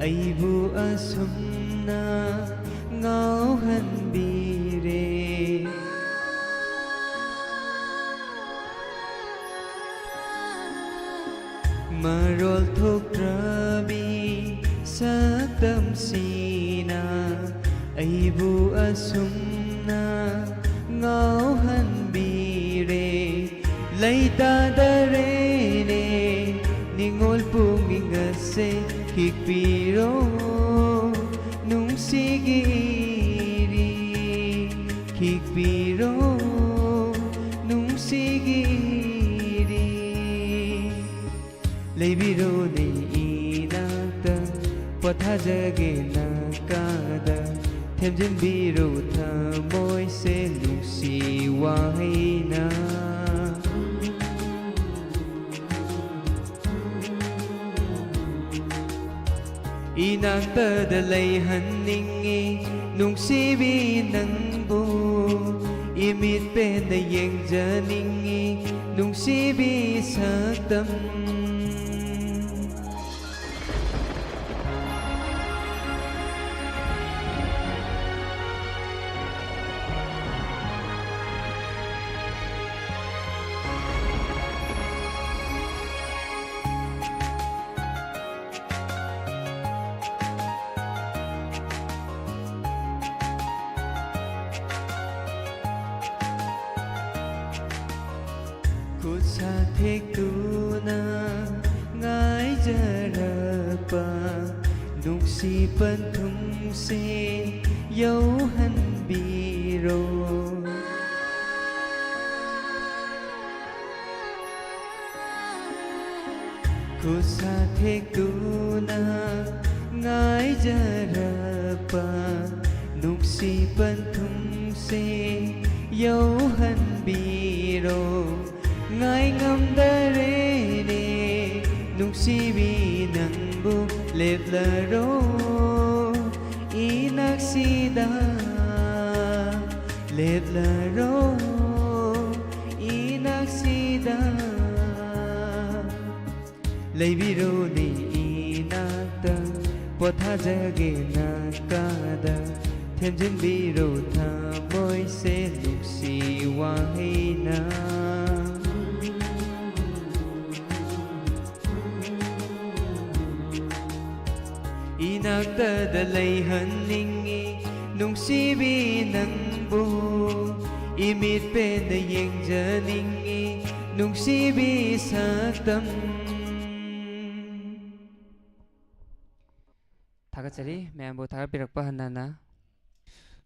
ꯑꯩꯕꯨ ꯑꯁꯨꯝꯅ ꯉꯥꯎꯍꯟꯕꯤꯔꯦ꯫ ꯃꯔꯣꯜ ꯊꯣꯛꯇ꯭ꯔꯕꯤ ꯁꯛꯇꯝꯁꯤꯅ ꯑꯩꯕꯨ ꯑꯁꯨꯝꯅ ꯉꯥꯎꯍꯟꯕꯤꯔꯦ꯫ ꯂꯩꯇꯥꯗꯔꯦꯅꯦ ꯅꯤꯉꯣꯜ ꯄꯨꯛꯅꯤꯡ ꯑꯁꯦ꯫ ꯈꯤꯛꯄꯤꯔꯣ ꯅꯨꯡꯁꯤꯒꯤ ꯏꯔꯤꯛ, ꯈꯤꯛꯄꯤꯔꯣ ꯅꯨꯡꯁꯤꯒꯤ ꯏꯔꯤꯛ꯫ ꯂꯩꯕꯤꯔꯣꯅꯦ ꯏꯅꯥꯛꯇ, ꯄꯣꯊꯥꯖꯒꯦ ꯅꯥꯀꯥꯗ꯫ ꯊꯦꯝꯖꯤꯟꯕꯤꯔꯣ ꯊꯃꯣꯏꯁꯦ ꯅꯨꯡꯁꯤ ꯋꯥꯍꯩꯅ꯫ ꯏꯅꯥꯛꯇꯗ ꯂꯩꯍꯟꯅꯤꯡꯉꯤ ꯅꯨꯡꯁꯤꯕꯤ ꯅꯪꯕꯨ, ꯏꯃꯤꯠ ꯄꯦꯟꯅ ꯌꯦꯡꯖꯅꯤꯡꯉꯤ ꯅꯨꯡꯁꯤꯕꯤ ꯁꯛꯇꯝ꯫ ꯈꯨꯠ ꯁꯥ ꯊꯦꯛꯇꯨꯅ ꯉꯥꯏꯖꯔꯛꯄ ꯅꯨꯡꯁꯤ ꯄꯟꯊꯨꯡꯁꯦ ꯌꯧꯍꯟꯕꯤꯔꯣ꯫ ꯈꯨꯠ ꯁꯥ ꯊꯦꯛꯇꯨꯅ ꯉꯥꯏꯖꯔꯛꯄ ꯅꯨꯡꯁꯤ ꯄꯟꯊꯨꯡꯁꯦ ꯌꯧꯍꯟꯕꯤꯔꯣ꯫ ꯉꯥꯏ ꯉꯝꯗꯔꯦꯅꯦ ꯅꯨꯡꯁꯤꯕꯤ ꯅꯪꯕꯨ, ꯂꯦꯞꯂꯔꯣ ꯏꯅꯛꯁꯤꯗ, ꯂꯦꯞꯂꯔꯣ ꯏꯅꯛꯁꯤꯗ꯫ ꯂꯩꯕꯤꯔꯣꯅꯦ ꯏꯅꯥꯛꯇ, ꯄꯣꯊꯥꯖꯒꯦ ꯅꯥꯀꯥꯗ, ꯊꯦꯝꯖꯤꯟꯕꯤꯔꯣ ꯊꯃꯣꯏꯁꯦ ꯅꯨꯡꯁꯤ ꯋꯥꯍꯩꯅ꯫ ꯏꯅꯥꯛꯇꯗ ꯂꯩꯍꯟꯅꯤꯡꯉꯤ ꯅꯨꯡꯁꯤꯕꯤ ꯅꯪꯕꯨ, ꯏꯃꯤꯠ ꯄꯦꯟꯅ ꯌꯦꯡꯖꯅꯤꯡꯉꯤ ꯅꯨꯡꯁꯤꯕꯤ ꯁꯛꯇꯝ꯫ ꯊꯥꯒꯠꯆꯔꯤ ꯃꯌꯥꯝꯕꯨ ꯊꯥꯒꯠꯄꯤꯔꯛꯄ ꯍꯟꯅ ꯍꯟꯅ꯫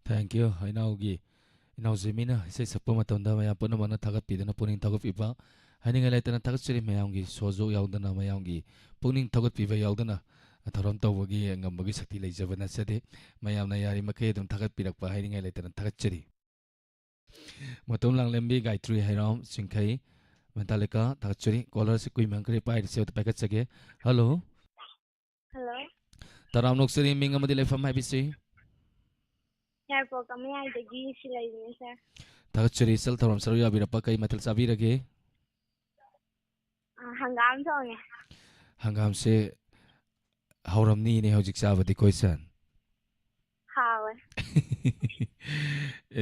Thank you, ꯏꯅꯥꯎꯒꯤ, ꯏꯅꯥꯎ ꯖꯤꯃꯤꯅ ꯏꯁꯩ ꯁꯛꯄ ꯃꯇꯝꯗ ꯃꯌꯥꯝ ꯄꯨꯝꯅꯃꯛꯅ ꯊꯥꯒꯠꯄꯤꯗꯨꯅ ꯄꯨꯛꯅꯤꯡ ꯊꯧꯒꯠꯄꯤꯕ ꯍꯥꯏꯅꯤꯡꯉꯥꯏ ꯂꯩꯇꯅ ꯊꯥꯒꯠꯆꯔꯤ꯫ ꯃꯌꯥꯝꯒꯤ ꯁꯣꯖꯣꯛ ꯌꯥꯎꯗꯅ, ꯃꯌꯥꯝꯒꯤ ꯄꯨꯛꯅꯤꯡ ꯊꯧꯒꯠꯄꯤꯕ ꯌꯥꯎꯗꯅ ꯊꯧꯔꯝ ꯇꯧꯕꯒꯤ ꯉꯝꯕꯒꯤ ꯁꯛꯇꯤ ꯂꯩꯖꯕ ꯅꯠꯆꯗꯦ꯫ ꯃꯌꯥꯝꯅ ꯌꯥꯔꯤꯃꯈꯩ ꯑꯗꯨꯝ ꯊꯥꯒꯠꯄꯤꯔꯛꯄ ꯍꯥꯏꯅꯤꯡꯉꯥꯏ ꯂꯩꯇꯅ ꯊꯥꯒꯠꯆꯔꯤ꯫ ꯃꯇꯣꯝ ꯂꯥꯡꯂꯦꯝꯕꯤ ꯒꯥꯌꯇ꯭ꯔꯤ ꯍꯩꯔꯥꯎ ꯆꯤꯡꯈꯩ ꯃꯦꯟꯇꯥꯂꯤꯀꯥ ꯊꯥꯒꯠꯆꯔꯤ꯫ ꯀꯣꯂꯔꯁꯤ ꯀꯨꯏꯃꯟꯈ꯭ꯔꯦ ꯄꯥꯏꯔꯤꯁꯦ ꯑꯗꯨ ꯄꯥꯏꯈꯠꯆꯒꯦ꯫ ꯍꯜꯂꯣ꯫ ꯍꯜꯂꯣ꯫ ꯇꯔꯥꯝꯅ ꯑꯣꯛꯆꯔꯤ, ꯃꯤꯡ ꯑꯃꯗꯤ ꯂꯩꯐꯝ ꯍꯥꯏꯕꯤꯁꯤ? ꯌꯥꯏꯔꯤꯄꯣꯛ ꯀꯃꯌꯥꯏꯗꯒꯤ ꯁꯤꯂꯩꯕꯤꯅꯦ, ꯁꯥꯔ꯫ ꯊꯥꯒꯠꯆꯔꯤ, ꯏꯆꯜ, ꯊꯧꯔꯝ ꯁꯔꯨꯛ ꯌꯥꯕꯤꯔꯛꯄ ꯀꯩ ꯃꯊꯦꯜ ꯆꯥꯕꯤꯔꯒꯦ? ꯑ, ꯍꯪꯒꯥꯝ ꯊꯣꯡꯉꯦ꯫ ꯍꯪꯒꯥꯝꯁꯦ ꯍꯧꯔꯝꯅꯤꯅꯦ ꯍꯧꯖꯤꯛ ꯆꯥꯕꯗꯤ ꯀꯣꯏ ꯁꯟ꯫ ꯍꯥꯎꯋꯦ꯫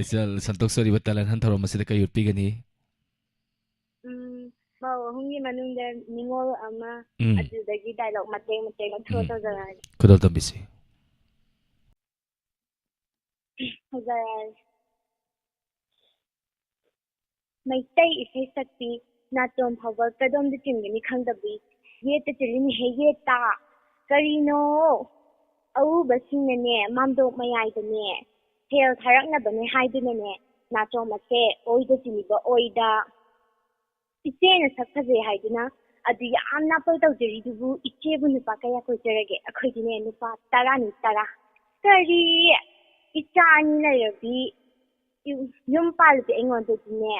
ꯏꯆꯜ, ꯁꯟꯇꯣꯛꯆꯔꯤꯕ ꯇꯦꯂꯦꯟ ꯍꯟ ꯊꯧꯔꯝ ꯑꯁꯤꯗ ꯀꯩ ꯎꯠꯄꯤꯒꯅꯤ? ꯎꯝ, ꯃꯧ ꯑꯍꯨꯝꯒꯤ ꯃꯅꯨꯡꯗ ꯅꯤꯉꯣꯜ ꯑꯃ, ꯎꯝ꯫ ꯑꯗꯨꯗꯒꯤ ꯗꯥꯏꯂꯣꯛ ꯃꯇꯦꯛ ꯃꯇꯦꯛ ꯑꯃ ꯊ꯭ꯔꯣ ꯎꯝ꯫ ꯇꯧꯖꯔꯛꯑꯒꯦ꯫ ꯈꯨꯗꯣꯜ ꯇꯝꯕꯤꯁꯤ꯫ ꯐꯖꯔꯦ꯫ ꯃꯩꯇꯩ ꯏꯁꯩ ꯁꯛꯄꯤ ꯅꯥꯆꯣꯝ ꯐꯥꯎꯕ ꯀꯗꯣꯝꯗ ꯆꯤꯟꯒꯅꯤ ꯈꯪꯗꯕꯤ, ꯌꯦꯠꯇ ꯆꯤꯜꯂꯤꯅꯦꯍꯦ ꯌꯦꯠꯇ꯫ ꯀꯔꯤꯅꯣ? ꯑꯎꯕꯁꯤꯡꯅꯅꯦ ꯃꯥꯝꯗꯣꯞ ꯃꯌꯥꯏꯗꯅꯦ ꯁꯦꯜ ꯊꯥꯔꯛꯅꯕꯅꯦ ꯍꯥꯏꯗꯨꯅꯅꯦ ꯅꯥꯆꯣꯝ ꯑꯁꯦ ꯑꯣꯏꯗ ꯆꯤꯜꯂꯤꯕ ꯑꯣꯏꯗ꯫ ꯏꯆꯦꯅ ꯁꯛ ꯐꯖꯩ ꯍꯥꯏꯗꯨꯅ ꯑꯗꯨ ꯌꯥꯝ ꯅꯥꯄꯜ ꯇꯧꯖꯔꯤꯗꯨꯕꯨ ꯏꯆꯦꯕꯨ ꯅꯨꯄꯥ ꯀꯌꯥ ꯀꯣꯏꯖꯔꯒꯦ? ꯑꯩꯈꯣꯏꯗꯤꯅꯦ ꯅꯨꯄꯥ ꯇꯔꯥꯅꯤ, ꯇꯔꯥ꯫ ꯀꯔꯤ? ꯏꯆꯥ ꯑꯅꯤ ꯂꯩꯔꯕꯤ ꯌꯨꯝ, ꯌꯨꯝ ꯄꯥꯜꯂꯗꯤ ꯑꯩꯉꯣꯟꯗꯗꯤꯅꯦ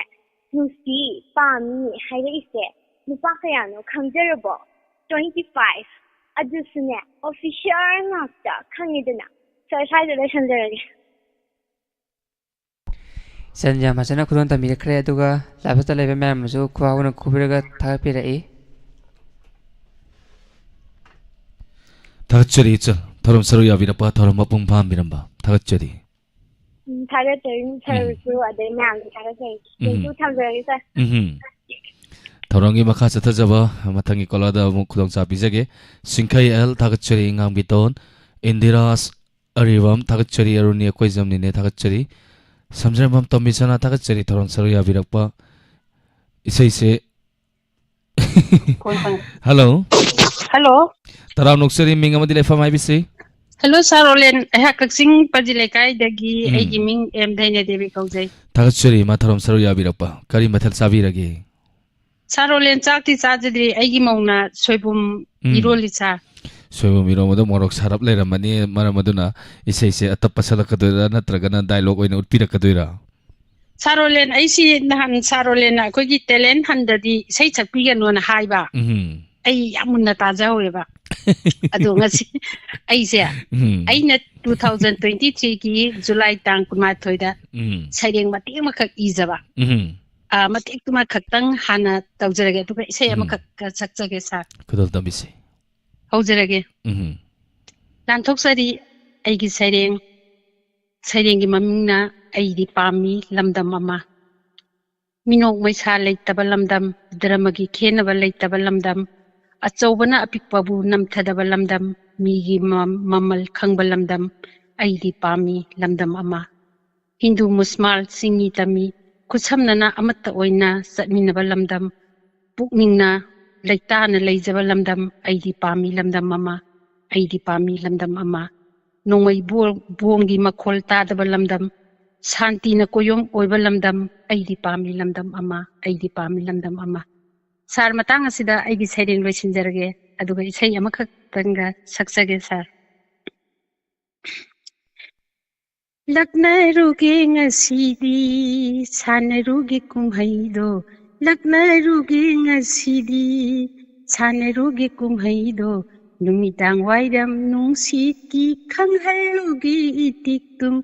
ꯅꯨꯡꯁꯤ, ꯄꯥꯝꯃꯤ ꯍꯥꯏꯔꯛꯏꯁꯦ ꯅꯨꯄꯥ ꯀꯌꯥꯅꯣ ꯈꯪꯖꯔꯕꯣ? Twenty five꯫ ꯑꯗꯨꯁꯨꯅꯦ ꯑꯣꯐꯤꯁꯔ ꯉꯥꯛꯇ ꯈꯪꯉꯦꯗꯅ꯫ ꯁꯥꯔ, ꯁ꯭ꯋꯥꯏꯗ ꯂꯣꯏꯁꯟꯖꯔꯒꯦ꯫ ꯏꯆꯟ ꯌꯥꯝ ꯐꯖꯅ ꯈꯨꯗꯣꯜ ꯇꯝꯕꯤꯔꯛꯈ꯭ꯔꯦ, ꯑꯗꯨꯒ live ꯇ ꯂꯩꯕ ꯃꯌꯥꯝ ꯑꯃꯁꯨ ꯈꯨꯍꯥꯎꯅ ꯈꯨꯕꯤꯔꯒ ꯊꯥꯒꯠꯄꯤꯔꯛꯏ꯫ ꯊꯥꯒꯠꯆꯔꯤ ꯏꯆꯜ, ꯊꯧꯔꯝ ꯁꯔꯨꯛ ꯌꯥꯕꯤꯔꯛꯄ, ꯊꯧꯔꯝ ꯃꯄꯨꯡ ꯐꯥꯍꯟꯕꯤꯔꯝꯕ ꯊꯥꯒꯠꯆꯔꯤ꯫ ꯎꯝ, ꯊꯥꯒꯠꯆꯔꯤ ꯎꯝ꯫ ꯁꯥꯔꯁꯨ, ꯑꯗꯩ ꯃꯌꯥꯝꯁꯨ ꯊꯥꯒꯠꯆꯔꯤ꯫ ꯎꯝ꯫ ꯊꯦꯡꯀ꯭ꯌꯨ, ꯊꯝꯖꯔꯒꯦ ꯁꯥꯔ꯫ ꯎꯝ꯫ ꯊꯧꯔꯝꯒꯤ ꯃꯈꯥ ꯆꯠꯊꯖꯕ ꯃꯊꯪꯒꯤ ꯀꯣꯂꯔꯗ ꯑꯃꯨꯛ ꯈꯨꯗꯣꯡꯆꯥꯕ ꯄꯤꯖꯒꯦ꯫ ꯁꯤꯡꯈꯩ ꯑꯦꯜ ꯊꯥꯒꯠꯆꯔꯤ, ꯉꯥꯡꯕꯤꯇꯣꯟ ꯏꯟꯗꯤꯔꯥꯁ ꯑꯔꯤꯕꯝ ꯊꯥꯒꯠꯆꯔꯤ, ꯑꯔꯨꯅꯤ ꯑꯩꯈꯣꯏꯖꯝꯅꯤꯅꯦ ꯊꯥꯒꯠꯆꯔꯤ, ꯁꯝꯖꯦꯟꯕꯝ ꯇꯣꯝꯕꯤꯁꯅꯥ ꯊꯥꯒꯠꯆꯔꯤ ꯊꯧꯔꯝ ꯁꯔꯨꯛ ꯌꯥꯕꯤꯔꯛꯄ꯫ ꯏꯁꯩꯁꯦ ꯍꯣꯏ, ꯍꯣꯏ꯫ ꯍꯜꯂꯣ꯫ ꯍꯜꯂꯣ꯫ ꯇꯔꯥꯝ ꯅꯣꯛꯆꯔꯤ, ꯃꯤꯡ ꯑꯃꯗꯤ ꯂꯩꯐꯝ ꯍꯥꯏꯕꯤꯁꯤ? ꯍꯜꯂꯣ, ꯁꯥꯔ ꯔꯣꯂꯦꯟ꯫ ꯑꯩꯍꯥꯛ ꯀꯛꯆꯤꯡ ꯄꯥꯖꯤ ꯂꯩꯀꯥꯏꯗꯒꯤ꯫ ꯎꯝ꯫ ꯑꯩꯒꯤ ꯃꯤꯡ ꯑꯦꯝ ꯙꯩꯅ꯭ꯌꯗꯦꯕꯤ ꯀꯧꯖꯩ꯫ ꯊꯥꯒꯠꯆꯔꯤ, ꯏꯃꯥ ꯊꯧꯔꯝ ꯁꯔꯨꯛ ꯌꯥꯕꯤꯔꯛꯄ꯫ ꯀꯔꯤ ꯃꯊꯦꯜ ꯆꯥꯕꯤꯔꯒꯦ? ꯁꯥꯔ ꯔꯣꯂꯦꯟ, ꯆꯥꯛꯇꯤ ꯆꯥꯖꯗ꯭ꯔꯤ꯫ ꯑꯩꯒꯤ ꯃꯧꯅ ꯁꯣꯏꯕꯨꯝ ꯎꯝ꯫ ꯏꯔꯣꯜꯂꯤ, ꯁꯥꯔ꯫ ꯁꯣꯏꯕꯨꯝ ꯏꯔꯣꯝꯕꯗ ꯃꯣꯔꯣꯛ ꯁꯥꯔꯞ ꯂꯩꯔꯝꯃꯅꯤ, ꯃꯔꯝ ꯑꯗꯨꯅ ꯏꯁꯩꯁꯦ ꯑꯇꯞꯄ ꯁꯛꯂꯛꯀꯗꯣꯏꯔꯥ ꯅꯠꯇ꯭ꯔꯒꯅ ꯗꯥꯏꯂꯣꯒ ꯑꯣꯏꯅ ꯎꯠꯄꯤꯔꯛꯀꯗꯣꯏꯔꯥ? ꯁꯥꯔ ꯔꯣꯂꯦꯟ, ꯑꯩꯁꯤ ꯅꯍꯥꯟ ꯁꯥꯔ ꯔꯣꯂꯦꯟꯅ ꯑꯩꯈꯣꯏꯒꯤ ꯇꯦꯂꯦꯟ ꯍꯟꯗꯗꯤ ꯏꯁꯩ ꯁꯛꯄꯤꯒꯅꯣꯅ ꯍꯥꯏꯕ꯫ ꯎꯝ꯫ ꯑꯩ ꯌꯥꯝ ꯃꯨꯟꯅ ꯇꯥꯖꯍꯧꯋꯦꯕ꯫ ꯑꯗꯣ ꯉꯁꯤ ꯑꯩꯁꯦ, ꯎꯝ꯫ ꯑꯩꯅ two thousand twenty three ꯒꯤ ꯖꯨꯂꯥꯏ ꯇꯥꯡ ꯀꯨꯟꯃꯥꯊꯣꯏꯗ ꯎꯝ꯫ ꯁꯩꯔꯦꯡ ꯃꯇꯦꯛ ꯑꯃꯈꯛ ꯏꯖꯕ꯫ ꯎꯝ꯫ ꯑ, ꯃꯇꯦꯛꯇꯨꯃ ꯈꯛꯇꯪ ꯍꯥꯟꯅ ꯇꯧꯖꯔꯒꯦ, ꯑꯗꯨꯒ ꯏꯁꯩ ꯎꯝ꯫ ꯑꯃꯈꯛꯀ ꯁꯛꯆꯒꯦ, ꯁꯥꯔ꯫ ꯈꯨꯗꯣꯜ ꯇꯝꯕꯤꯁꯤ꯫ ꯍꯧꯖꯔꯒꯦ꯫ ꯎꯝ꯫ ꯂꯥꯟꯊꯣꯛꯆꯔꯤ ꯑꯩꯒꯤ ꯁꯩꯔꯦꯡ꯫ ꯁꯩꯔꯦꯡꯒꯤ ꯃꯃꯤꯡꯅ ꯑꯩꯗꯤ ꯄꯥꯝꯃꯤ ꯂꯝꯗꯝ ꯑꯃ꯫ ꯃꯤꯅꯣꯛ ꯃꯩꯁꯥ ꯂꯩꯇꯕ ꯂꯝꯗꯝ, ꯙꯔꯃꯒꯤ ꯈꯦꯟꯅꯕ ꯂꯩꯇꯕ ꯂꯝꯗꯝ, ꯑꯆꯧꯕꯅ ꯑꯄꯤꯛꯄꯕꯨ ꯅꯝꯊꯗꯕ ꯂꯝꯗꯝ, ꯃꯤꯒꯤ ꯃ-, ꯃꯃꯜ ꯈꯪꯕ ꯂꯝꯗꯝ, ꯑꯩꯗꯤ ꯄꯥꯝꯃꯤ ꯂꯝꯗꯝ ꯑꯃ꯫ ꯍꯤꯟꯗꯨ ꯃꯨꯁꯃꯥꯜ ꯆꯤꯡꯃꯤ ꯇꯝꯃꯤ ꯈꯨꯠꯁꯝꯅꯅ ꯑꯃꯠꯇ ꯑꯣꯏꯅ ꯆꯠꯃꯤꯟꯅꯕ ꯂꯝꯗꯝ, ꯄꯨꯛꯅꯤꯡꯅ ꯂꯩꯇꯥꯅ ꯂꯩꯖꯕ ꯂꯝꯗꯝ, ꯑꯩꯗꯤ ꯄꯥꯝꯃꯤ ꯂꯝꯗꯝ ꯑꯃ, ꯑꯩꯗꯤ ꯄꯥꯝꯃꯤ ꯂꯝꯗꯝ ꯑꯃ꯫ ꯅꯣꯡꯃꯩ ꯕꯣ-, ꯕꯣꯝꯒꯤ ꯃꯈꯣꯜ ꯇꯥꯗꯕ ꯂꯝꯗꯝ, ꯁꯥꯟꯇꯤꯅ ꯀꯣꯌꯣꯝ ꯑꯣꯏꯕ ꯂꯝꯗꯝ, ꯑꯩꯗꯤ ꯄꯥꯝꯃꯤ ꯂꯝꯗꯝ ꯑꯃ, ꯑꯩꯗꯤ ꯄꯥꯝꯃꯤ ꯂꯝꯗꯝ ꯑꯃ꯫ ꯁꯥꯔ, ꯃꯇꯥꯡ ꯑꯁꯤꯗ ꯑꯩꯒꯤ ꯁꯩꯔꯦꯡ ꯂꯣꯏꯁꯤꯟꯖꯔꯒꯦ, ꯑꯗꯨꯒ ꯏꯁꯩ ꯑꯃꯈꯛꯇꯪꯒ ꯁꯛꯆꯒꯦ, ꯁꯥꯔ꯫ ꯂꯛꯅꯔꯨꯒꯦ ꯉꯁꯤꯗꯤ, ꯁꯥꯟꯅꯔꯨꯒꯦ ꯀꯨꯝꯍꯩꯗꯣ, ꯂꯛꯅꯔꯨꯒꯦ ꯉꯁꯤꯗꯤ, ꯁꯥꯟꯅꯔꯨꯒꯦ ꯀꯨꯝꯍꯩꯗꯣ, ꯅꯨꯃꯤꯗꯥꯡ ꯋꯥꯏꯔꯝ ꯅꯨꯡꯁꯤꯠꯀꯤ ꯈꯪꯍꯜꯂꯨꯒꯦ ꯏꯇꯤꯛꯇꯨꯝ,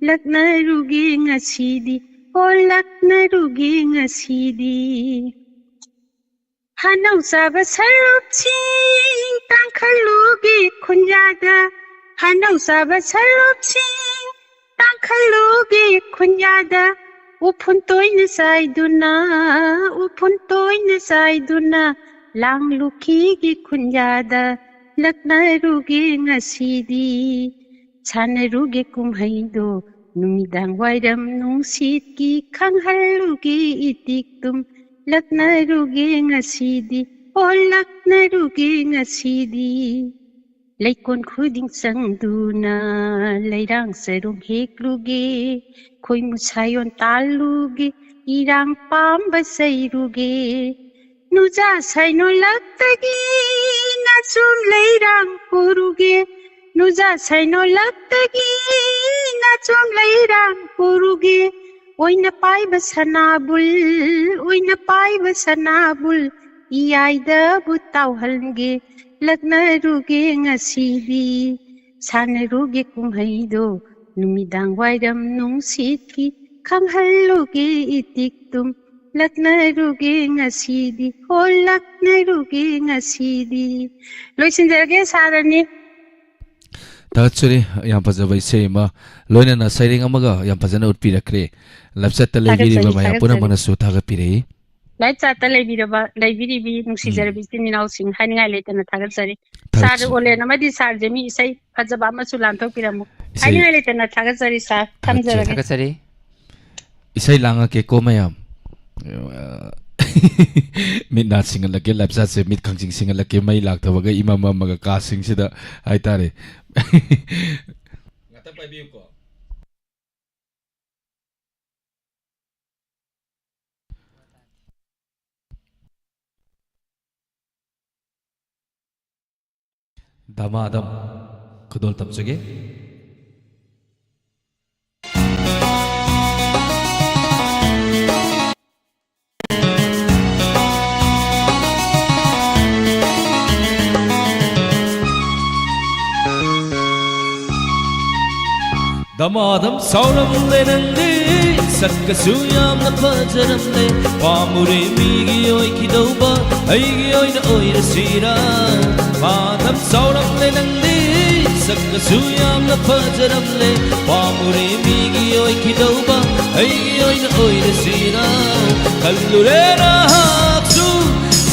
ꯂꯛꯅꯔꯨꯒꯦ ꯉꯁꯤꯗꯤ, ꯑꯣ ꯂꯛꯅꯔꯨꯒꯦ ꯉꯁꯤꯗꯤ꯫ ꯍꯥꯅꯧ ꯆꯥꯕ ꯁꯔꯨꯛꯁꯤꯡ ꯇꯥꯡꯈꯜꯂꯨꯒꯤ ꯈꯨꯟꯌꯥꯗ ꯍꯅꯧ ꯆꯥꯕ ꯁꯔꯨꯞꯁꯤꯡ, ꯇꯥꯡꯈꯜꯂꯨꯒꯤ ꯈꯨꯟꯌꯥꯗ ꯎꯐꯨꯟ ꯇꯣꯏꯅ ꯆꯥꯏꯗꯨꯅ, ꯎꯐꯨꯟ ꯇꯣꯏꯅ ꯆꯥꯏꯗꯨꯅ ꯂꯥꯡꯂꯨꯈꯤꯒꯤ ꯈꯨꯟꯌꯥꯗ ꯂꯛꯅꯔꯨꯒꯦ ꯉꯁꯤꯗꯤ꯫ ꯁꯥꯟꯅꯔꯨꯒꯦ ꯀꯨꯝꯍꯩꯗꯣ ꯅꯨꯃꯤꯗꯥꯡ ꯋꯥꯏꯔꯝ ꯅꯨꯡꯁꯤꯠꯀꯤ ꯈꯪꯍꯜꯂꯨꯒꯦ ꯏꯇꯤꯛꯇꯨꯝ ꯂꯛꯅꯔꯨꯒꯦ ꯉꯁꯤꯗꯤ, ꯑꯣ ꯂꯛꯅꯔꯨꯒꯦ ꯉꯁꯤꯗꯤ꯫ ꯂꯩꯀꯣꯟ ꯈꯨꯗꯤꯡ ꯆꯪꯗꯨꯅ ꯂꯩꯔꯥꯡ ꯆꯔꯨꯝ ꯍꯦꯛꯂꯨꯒꯦ, ꯈꯣꯏꯃꯨ ꯁꯥꯌꯣꯟ ꯇꯥꯜꯂꯨꯒꯦ, ꯏꯔꯥꯡ ꯄꯥꯝꯕ ꯆꯩꯔꯨꯒꯦ꯫ ꯅꯨꯖꯥ ꯁꯩꯅꯣꯂꯛꯇꯒꯤ ꯅꯆꯨꯝ ꯂꯩꯔꯥꯡ ꯄꯨꯔꯨꯒꯦ, ꯅꯨꯖꯥ ꯁꯩꯅꯣꯂꯛꯇꯒꯤ ꯅꯆꯨꯝ ꯂꯩꯔꯥꯡ ꯄꯨꯔꯨꯒꯦ꯫ ꯑꯣꯏꯅ ꯄꯥꯏꯕ ꯁꯅꯥꯕꯨꯜ, ꯑꯣꯏꯅ ꯄꯥꯏꯕ ꯁꯅꯥꯕꯨꯜ, ꯏꯌꯥꯏꯗꯕꯨ ꯇꯥꯎꯍꯟꯒꯦ꯫ ꯂꯛꯅꯔꯨꯒꯦ ꯉꯁꯤꯗꯤ, ꯁꯥꯟꯅꯔꯨꯒꯦ ꯀꯨꯝꯍꯩꯗꯣ, ꯅꯨꯃꯤꯗꯥꯡ ꯋꯥꯏꯔꯝ ꯅꯨꯡꯁꯤꯠꯀꯤ ꯈꯪꯍꯜꯂꯨꯒꯦ ꯏꯇꯤꯛꯇꯨꯝ꯫ ꯂꯛꯅꯔꯨꯒꯦ ꯉꯁꯤꯗꯤ, ꯍꯣ ꯂꯛꯅꯔꯨꯒꯦ ꯉꯁꯤꯗꯤ꯫ ꯂꯣꯏꯁꯤꯟꯖꯔꯒꯦ, ꯁꯥꯔꯅꯤ꯫ ꯊꯥꯒꯠꯆꯔꯤ, ꯌꯥꯝ ꯐꯖꯕ ꯏꯁꯩ ꯑꯃ, ꯂꯣꯏꯅꯅ ꯁꯩꯔꯦꯡ ꯑꯃꯒ ꯌꯥꯝ ꯐꯖꯅ ꯎꯠꯄꯤꯔꯛꯈ꯭ꯔꯦ꯫ ꯂꯞꯆꯠꯇ ꯂꯩꯕꯤꯔꯤꯕ ꯊꯥꯒꯠꯆꯔꯤ, ꯃꯌꯥꯝ ꯊꯥꯒꯠꯆꯔꯤ꯫ ꯄꯨꯝꯅꯃꯛꯅꯁꯨ ꯊꯥꯒꯠꯄꯤꯔꯛꯏ꯫ ꯂꯥꯏꯞ ꯆꯥꯠꯇ ꯂꯩꯕꯤꯔꯕ, ꯂꯩꯕꯤꯔꯤꯕꯤ ꯅꯨꯡꯁꯤꯖꯔꯕꯤ ꯎꯝ꯫ ꯏꯆꯤꯟ ꯏꯅꯥꯎꯁꯤꯡ, ꯍꯥꯏꯅꯤꯡꯉꯥꯏ ꯂꯩꯇꯅ ꯊꯥꯒꯠꯆꯔꯤ꯫ ꯊꯥꯒꯠꯆꯔꯤ꯫ ꯁꯥꯔ ꯑꯣꯂꯦꯟ ꯑꯃꯗꯤ ꯁꯥꯔ ꯖꯦꯃꯤ ꯏꯁꯩ ꯐꯖꯕ ꯑꯃꯁꯨ ꯂꯥꯟꯊꯣꯛꯄꯤꯔꯝꯃꯨ꯫ ꯏꯁꯩ ꯍꯥꯏꯅꯤꯡꯉꯥꯏ ꯂꯩꯇꯅ ꯊꯥꯒꯠꯆꯔꯤ, ꯁꯥꯔ꯫ ꯊꯥꯒꯠꯆꯔꯤ꯫ ꯊꯝꯖꯔꯒꯦ꯫ ꯊꯥꯒꯠꯆꯔꯤ꯫ ꯏꯁꯩ ꯂꯥꯡꯉꯛꯀꯦꯀꯣ, ꯃꯌꯥꯝ꯫ ꯃꯤꯠ ꯅꯥ ꯁꯤꯡꯍꯜꯂꯛꯀꯦ, ꯂꯥꯏꯞ ꯆꯥꯠꯁꯦ ꯃꯤꯠ ꯈꯪꯁꯤꯡ ꯁꯤꯡꯍꯜꯂꯛꯀꯦ, ꯃꯩ ꯂꯥꯛꯇꯕꯒ ꯏꯃꯝ ꯃꯝꯃꯒ ꯀꯥꯁꯤꯡꯁꯤꯗ ꯍꯥꯏꯇꯥꯔꯦ꯫ ꯉꯥꯛꯇꯪ ꯄꯥꯏꯕꯤꯌꯨꯀꯣ꯫ ꯗꯃꯥꯗꯝ ꯈꯨꯗꯣꯜ ꯇꯝꯖꯒꯦ꯫ ꯗꯃꯥꯗꯝ ꯁꯥꯎꯔꯝꯂꯦ ꯅꯪꯗꯤ, ꯁꯛꯀꯁꯨ ꯌꯥꯝꯅ ꯐꯖꯔꯝꯂꯦ꯫ ꯄꯥꯝꯃꯨꯔꯦ ꯃꯤꯒꯤ ꯑꯣꯏꯈꯤꯗꯧꯕ, ꯑꯩꯒꯤ ꯑꯣꯏꯅ ꯑꯣꯏꯔꯁꯤꯔꯥ? ꯃꯥꯗꯝ ꯆꯥꯎꯔꯝꯂꯦ ꯅꯪꯗꯤ꯫ ꯁꯛꯀꯁꯨ ꯌꯥꯝꯅ ꯐꯖꯔꯝꯂꯦ꯫ ꯄꯥꯝꯃꯨꯔꯦ ꯃꯤꯒꯤ ꯑꯣꯏꯈꯤꯗꯧꯕ, ꯑꯩꯒꯤ ꯑꯣꯏꯅ ꯑꯣꯏꯔꯁꯤꯔꯥ? ꯈꯜꯂꯨꯔꯦ ꯅꯍꯥꯛꯁꯨ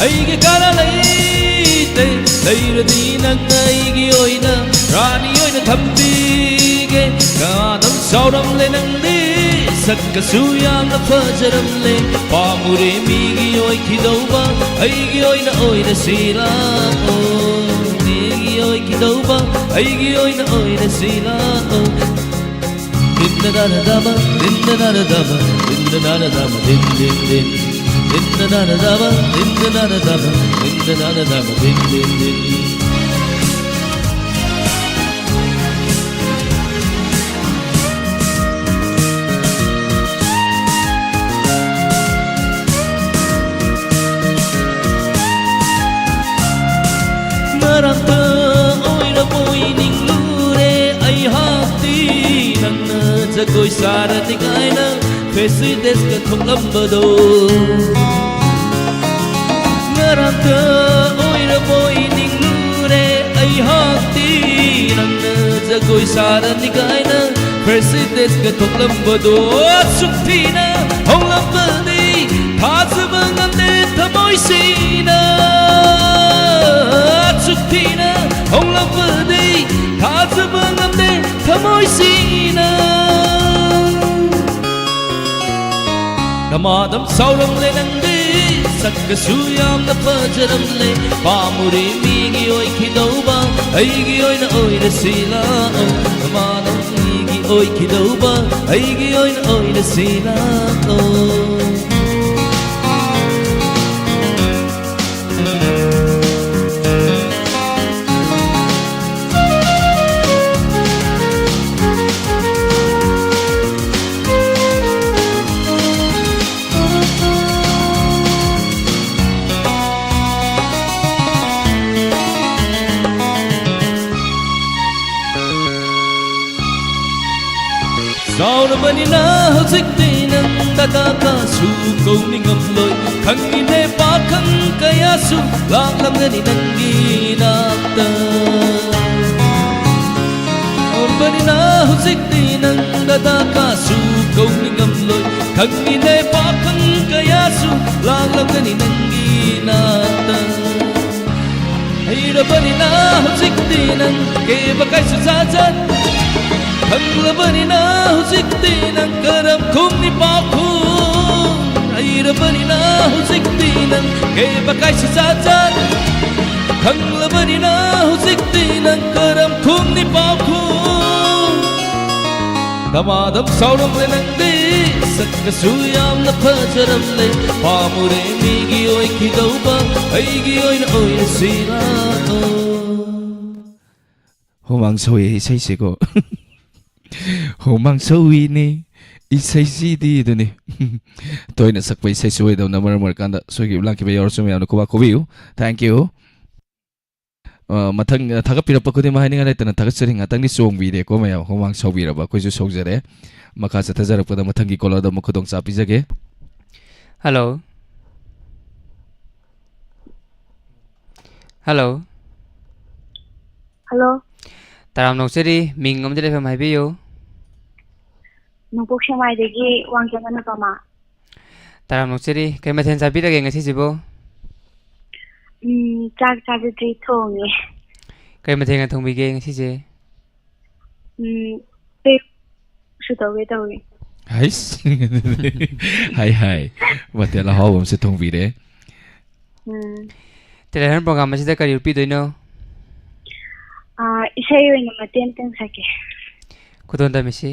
ꯑꯩꯒꯤ ꯀꯥꯟꯅ ꯂꯩꯇꯦ꯫ ꯂꯩꯔꯗꯤ ꯅꯪ ꯑꯩꯒꯤ ꯑꯣꯏꯅ ꯔꯥꯅꯤ ꯑꯣꯏꯅ ꯊꯝꯕꯤꯒꯦ꯫ ꯃꯥꯗꯝ ꯆꯥꯎꯔꯝꯂꯦ ꯅꯪꯗꯤ꯫ ꯁꯛꯀꯁꯨ ꯌꯥꯝꯅ ꯐꯖꯔꯝꯂꯦ꯫ ꯄꯥꯝꯃꯨꯔꯦ ꯃꯤꯒꯤ ꯑꯣꯏꯈꯤꯗꯧꯕ, ꯑꯩꯒꯤ ꯑꯣꯏꯅ ꯑꯣꯏꯔꯁꯤ ꯂꯥꯛꯑꯣ꯫ ꯃꯤꯒꯤ ꯑꯣꯏꯈꯤꯗꯧꯕ, ꯑꯩꯒꯤ ꯑꯣꯏꯅ ꯑꯣꯏꯔꯁꯤ ꯂꯥꯛꯑꯣ꯫ ꯗꯤꯟꯗ ꯗꯥꯅ ꯗꯥꯕ, ꯗꯤꯟꯗ ꯗꯥꯅ ꯗꯥꯕ, ꯗꯤꯟꯗ ꯗꯥꯅ ꯗꯥꯕ, ꯗꯤꯟ ꯗꯤꯟ ꯗꯤꯟ꯫ ꯗꯤꯟꯗ ꯗꯥꯅ ꯗꯥꯕ, ꯗꯤꯟꯗ ꯗꯥꯅ ꯗꯥꯕ, ꯗꯤꯟꯗ ꯗꯥꯅ ꯗꯥꯕ, ꯗꯤꯟ ꯗꯤꯟ ꯗꯤꯟ꯫ ꯉꯔꯥꯡꯇ ꯑꯣꯏꯔꯕꯣꯏ ꯅꯤꯡꯂꯨꯔꯦ ꯑꯩꯍꯥꯛꯇꯤ, ꯅꯪꯅ ꯖꯒꯣꯏ ꯁꯥꯔꯅꯤ ꯀꯥꯏꯅ ꯐꯦꯁꯤꯗꯦꯁꯀ ꯊꯣꯛꯂꯝꯕꯗꯣ꯫ ꯉꯔꯥꯡꯇ ꯑꯣꯏꯔꯕꯣꯏ ꯅꯤꯡꯂꯨꯔꯦ ꯑꯩꯍꯥꯛꯇꯤ, ꯅꯪꯅ ꯖꯒꯣꯏ ꯁꯥꯔꯅꯤ ꯀꯥꯏꯅ ꯐꯦꯁꯤꯗꯦꯁꯀ ꯊꯣꯛꯂꯝꯕꯗꯣ꯫ ꯑꯁꯨꯛ ꯊꯤꯅ ꯍꯧꯂꯛꯄꯗꯤ ꯊꯥꯖꯕ ꯉꯝꯗꯦ ꯊꯃꯣꯏꯁꯤꯅ꯫ ꯑꯁꯨꯛ ꯊꯤꯅ ꯍꯧꯂꯛꯄꯗꯤ ꯊꯥꯖꯕ ꯉꯝꯗꯦ ꯊꯃꯣꯏꯁꯤꯅ꯫ ꯅꯃꯥꯗꯝ ꯆꯥꯎꯔꯝꯂꯦ ꯅꯪꯗꯤ, ꯁꯛꯀꯁꯨ ꯌꯥꯝꯅ ꯐꯖꯔꯝꯂꯦ꯫ ꯄꯥꯝꯃꯨꯔꯦ ꯃꯤꯒꯤ ꯑꯣꯏꯈꯤꯗꯧꯕ, ꯑꯩꯒꯤ ꯑꯣꯏꯅ ꯑꯣꯏꯔꯁꯤ ꯂꯥꯛꯑꯣ꯫ ꯅꯃꯥꯗꯝ ꯃꯤꯒꯤ ꯑꯣꯏꯈꯤꯗꯧꯕ, ꯑꯩꯒꯤ ꯑꯣꯏꯅ ꯑꯣꯏꯔꯁꯤ ꯂꯥꯛꯑꯣ꯫ ꯆꯥꯎꯔꯕꯅꯤꯅ ꯍꯧꯖꯤꯛꯇꯤ ꯇꯗꯥ ꯀꯥꯁꯨ ꯀꯧꯅꯤꯡꯉꯝꯂꯣꯏ꯫ ꯈꯪꯉꯤꯅꯦ ꯄꯥꯈꯪ ꯀꯌꯥꯁꯨ ꯂꯥꯛꯂꯝꯒꯅꯤ ꯅꯪꯒꯤ ꯅꯥꯛꯇ꯫ ꯑꯣꯟꯕꯅꯤꯅ ꯍꯧꯖꯤꯛꯇꯤ ꯅꯪ ꯇꯗꯥ ꯀꯥꯁꯨ ꯀꯧꯅꯤꯡꯉꯝꯂꯣꯏ꯫ ꯈꯪꯉꯤꯅꯦ ꯄꯥꯈꯪ ꯀꯌꯥꯁꯨ ꯂꯥꯛꯂꯝꯒꯅꯤ ꯅꯪꯒꯤ ꯅꯥꯛꯇ꯫ ꯍꯩꯔꯕꯅꯤꯅ ꯍꯧꯖꯤꯛꯇꯤ ꯅꯪ ꯀꯦꯕ ꯀꯥꯏꯁꯨ ꯖꯥꯠ ꯖꯥꯠ꯫ ꯈꯪꯂꯕꯅꯤꯅ ꯍꯧꯖꯤꯛꯇꯤ ꯅꯪ ꯀꯔꯝ ꯈꯨꯝꯅꯤ ꯄꯥꯎꯈꯨꯝ꯫ ꯍꯩꯔꯕꯅꯤꯅ ꯍꯧꯖꯤꯛꯇꯤ ꯅꯪ ꯀꯦꯕ ꯀꯥꯏꯁꯨ ꯖꯥꯠ ꯖꯥꯠ꯫ ꯈꯪꯂꯕꯅꯤꯅ ꯍꯧꯖꯤꯛꯇꯤ ꯅꯪ ꯀꯔꯝ ꯈꯨꯝꯅꯤ ꯄꯥꯎꯈꯨꯝ꯫ ꯗꯃꯥꯗꯝ ꯁꯥꯎꯔꯝꯂꯦ ꯅꯪꯗꯤ, ꯁꯛꯀꯁꯨ ꯌꯥꯝꯅ ꯐꯖꯔꯝꯂꯦ꯫ ꯄꯥꯝꯃꯨꯔꯦ ꯃꯤꯒꯤ ꯑꯣꯏꯈꯤꯗꯧꯕ, ꯑꯩꯒꯤ ꯑꯣꯏꯅ ꯑꯣꯏꯔꯁꯤꯔꯥ꯫ ꯍꯨꯃꯥꯡ ꯁꯧꯏ ꯏꯁꯩꯁꯤꯀꯣ꯫ ꯍꯨꯃꯥꯡ ꯁꯧꯏꯅꯤ ꯏꯁꯩꯁꯤꯗꯤ ꯑꯗꯨꯅꯤ꯫ ꯇꯣꯏꯅ ꯁꯛꯄ ꯏꯁꯩꯁꯨ ꯑꯣꯏꯗꯕꯅ ꯃꯔꯝ ꯑꯣꯏꯔꯀꯥꯟꯗ ꯁꯣꯏꯈꯤꯕ ꯂꯥꯛꯈꯤꯕ ꯌꯥꯎꯔꯁꯨ ꯃꯌꯥꯝꯅ ꯈꯨꯕꯥꯛ ꯈꯨꯕꯤꯌꯨ꯫ Thank you꯫ ꯑ, ꯃꯊꯪ, ꯑ, ꯊꯥꯒꯠꯄꯤꯔꯛꯄ ꯈꯨꯗꯤꯡꯃꯛ ꯍꯥꯏꯅꯤꯡꯉꯥꯏ ꯂꯩꯇꯅ ꯊꯥꯒꯠꯆꯔꯤ꯫ ꯉꯥꯛꯇꯪꯗꯤ ꯆꯣꯡꯕꯤꯔꯦꯀꯣ ꯃꯌꯥꯝ, ꯍꯨꯃꯥꯡ ꯁꯧꯕꯤꯔꯕ ꯑꯩꯈꯣꯏꯁꯨ ꯁꯧꯖꯔꯦ꯫ ꯃꯈꯥ ꯆꯠꯊꯖꯔꯛꯄꯗ ꯃꯊꯪꯒꯤ caller ꯗ ꯑꯃꯨꯛ ꯈꯨꯗꯣꯡꯆꯥꯕ ꯄꯤꯖꯒꯦ꯫ ꯍꯜꯂꯣ꯫ ꯍꯜꯂꯣ꯫ ꯍꯜꯂꯣ꯫ ꯇꯔꯥꯝꯅ ꯑꯣꯛꯆꯔꯤ, ꯃꯤꯡ ꯑꯃꯗꯤ ꯂꯩꯐꯝ ꯍꯥꯏꯕꯤꯌꯨ꯫ ꯅꯣꯡꯄꯣꯛ ꯁꯦꯛꯃꯥꯏꯗꯒꯤ ꯋꯥꯡꯖꯝ ꯑꯅꯨꯄꯃꯥ꯫ ꯇꯔꯥꯝꯅ ꯑꯣꯛꯆꯔꯤ, ꯀꯩ ꯃꯊꯦꯜ ꯆꯥꯕꯤꯔꯒꯦ ꯉꯁꯤꯁꯤꯕꯨ? ꯎꯝ, ꯆꯥꯛ ꯆꯥꯖꯗ꯭ꯔꯤ, ꯊꯣꯡꯉꯦ꯫ ꯀꯩ ꯃꯊꯦꯜꯅ ꯊꯣꯡꯕꯤꯒꯦ ꯉꯁꯤꯁꯦ? ꯎꯝ, ꯄꯦꯔꯨꯛꯁꯨ ꯇꯧꯒꯦ ꯇꯧꯔꯤ꯫ ꯍꯩꯁ꯫ ꯍꯥꯏ, ꯍꯥꯏ꯫ ꯃꯊꯦꯜ ꯑꯍꯥꯎꯕ ꯑꯃꯁꯨ ꯊꯣꯡꯕꯤꯔꯦ꯫ ꯎꯝ꯫ ꯇꯦꯂꯦꯟ ꯍꯟ program ꯑꯁꯤꯗ ꯀꯔꯤ ꯎꯠꯄꯤꯗꯣꯏꯅꯣ? ꯑꯥ, ꯏꯁꯩ ꯑꯣꯏꯅ ꯃꯇꯦꯛ ꯑꯃꯇꯪ ꯁꯛꯀꯦ꯫ ꯈꯨꯗꯣꯜ ꯇꯝꯃꯤꯁꯤ꯫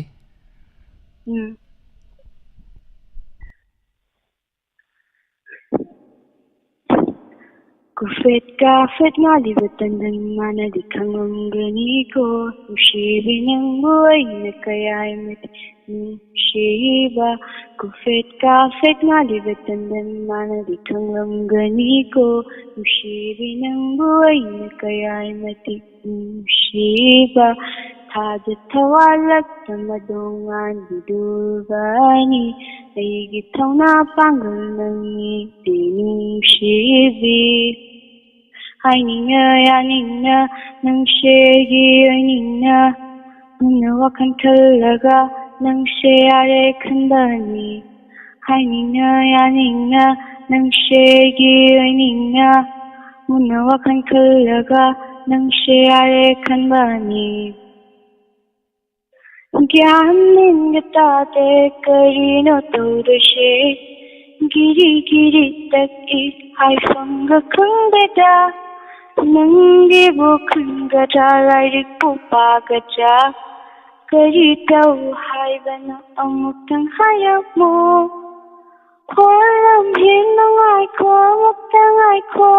ꯎꯝ꯫ ꯀꯨꯐꯦꯠ ꯀꯥꯐꯦꯠ ꯉꯥꯜꯂꯤꯕ ꯇꯟꯗꯟ ꯃꯥꯅꯗꯤ ꯈꯪꯂꯝꯒꯅꯤꯀꯣ, ꯅꯨꯡꯁꯤꯕꯤ ꯅꯪꯕꯨ ꯑꯩꯅ ꯀꯌꯥ ꯃꯇꯤꯛ ꯅꯨꯡꯁꯤꯕ꯫ ꯀꯨꯐꯦꯠ ꯀꯥꯐꯦꯠ ꯉꯥꯜꯂꯤꯕ ꯇꯟꯗꯟ ꯃꯥꯅꯗꯤ ꯈꯪꯂꯝꯒꯅꯤꯀꯣ, ꯅꯨꯡꯁꯤꯕꯤ ꯅꯪꯕꯨ ꯑꯩꯅ ꯀꯌꯥ ꯃꯇꯤꯛ ꯅꯨꯡꯁꯤꯕ꯫ ꯊꯥꯖ ꯊꯋꯥ ꯂꯛꯇ ꯃꯗꯣꯡ ꯉꯥꯟꯕꯤꯗꯨꯕꯅꯤ꯫ ꯑꯩꯒꯤ ꯊꯧꯅꯥ ꯄꯥꯡꯒꯜ ꯅꯪꯅꯤ ꯅꯨꯡꯁꯤꯕꯤ꯫ ꯍꯥꯏꯅꯤꯡꯅ ꯌꯥꯅꯤꯡꯅ ꯅꯪꯁꯦ ꯑꯩꯒꯤ ꯑꯣꯏꯅꯤꯡꯅ꯫ ꯃꯨꯟꯅ ꯋꯥꯈꯜ ꯈꯜꯂꯒ ꯅꯪꯁꯦ ꯌꯥꯔꯦ ꯈꯟꯕꯅꯤ꯫ ꯍꯥꯏꯅꯤꯡꯅ ꯌꯥꯅꯤꯡꯅ ꯅꯪꯁꯦ ꯑꯩꯒꯤ ꯑꯣꯏꯅꯤꯡꯅ꯫ ꯃꯨꯟꯅ ꯋꯥꯈꯜ ꯈꯜꯂꯒ ꯅꯪꯁꯦ ꯌꯥꯔꯦ ꯈꯟꯕꯅꯤ꯫ ꯒ꯭ꯌꯥꯟ ꯃꯦꯟꯒ ꯇꯥꯗꯦ ꯀꯔꯤꯅꯣ ꯇꯧꯗꯣꯏꯁꯦ꯫ ꯒꯤꯔꯤ ꯒꯤꯔꯤ ꯇꯛꯏ ꯍꯥꯏꯐꯝꯒ ꯈꯪꯗꯦꯗ꯫ ꯅꯪꯒꯤꯕꯨ ꯈꯟꯒꯗ꯭ꯔꯥ ꯂꯥꯏꯔꯤꯛꯄꯨ ꯄꯥꯒꯗ꯭ꯔꯥ? ꯀꯔꯤ ꯇꯧ ꯍꯥꯏꯕꯅꯣ ꯑꯃꯨꯛꯇꯪ ꯍꯥꯏꯔꯝꯃꯨ꯫ ꯍꯣ ꯂꯝꯍꯦꯟꯕ ꯉꯥꯏꯈꯣ ꯑꯃꯨꯛꯇ ꯉꯥꯏꯈꯣ꯫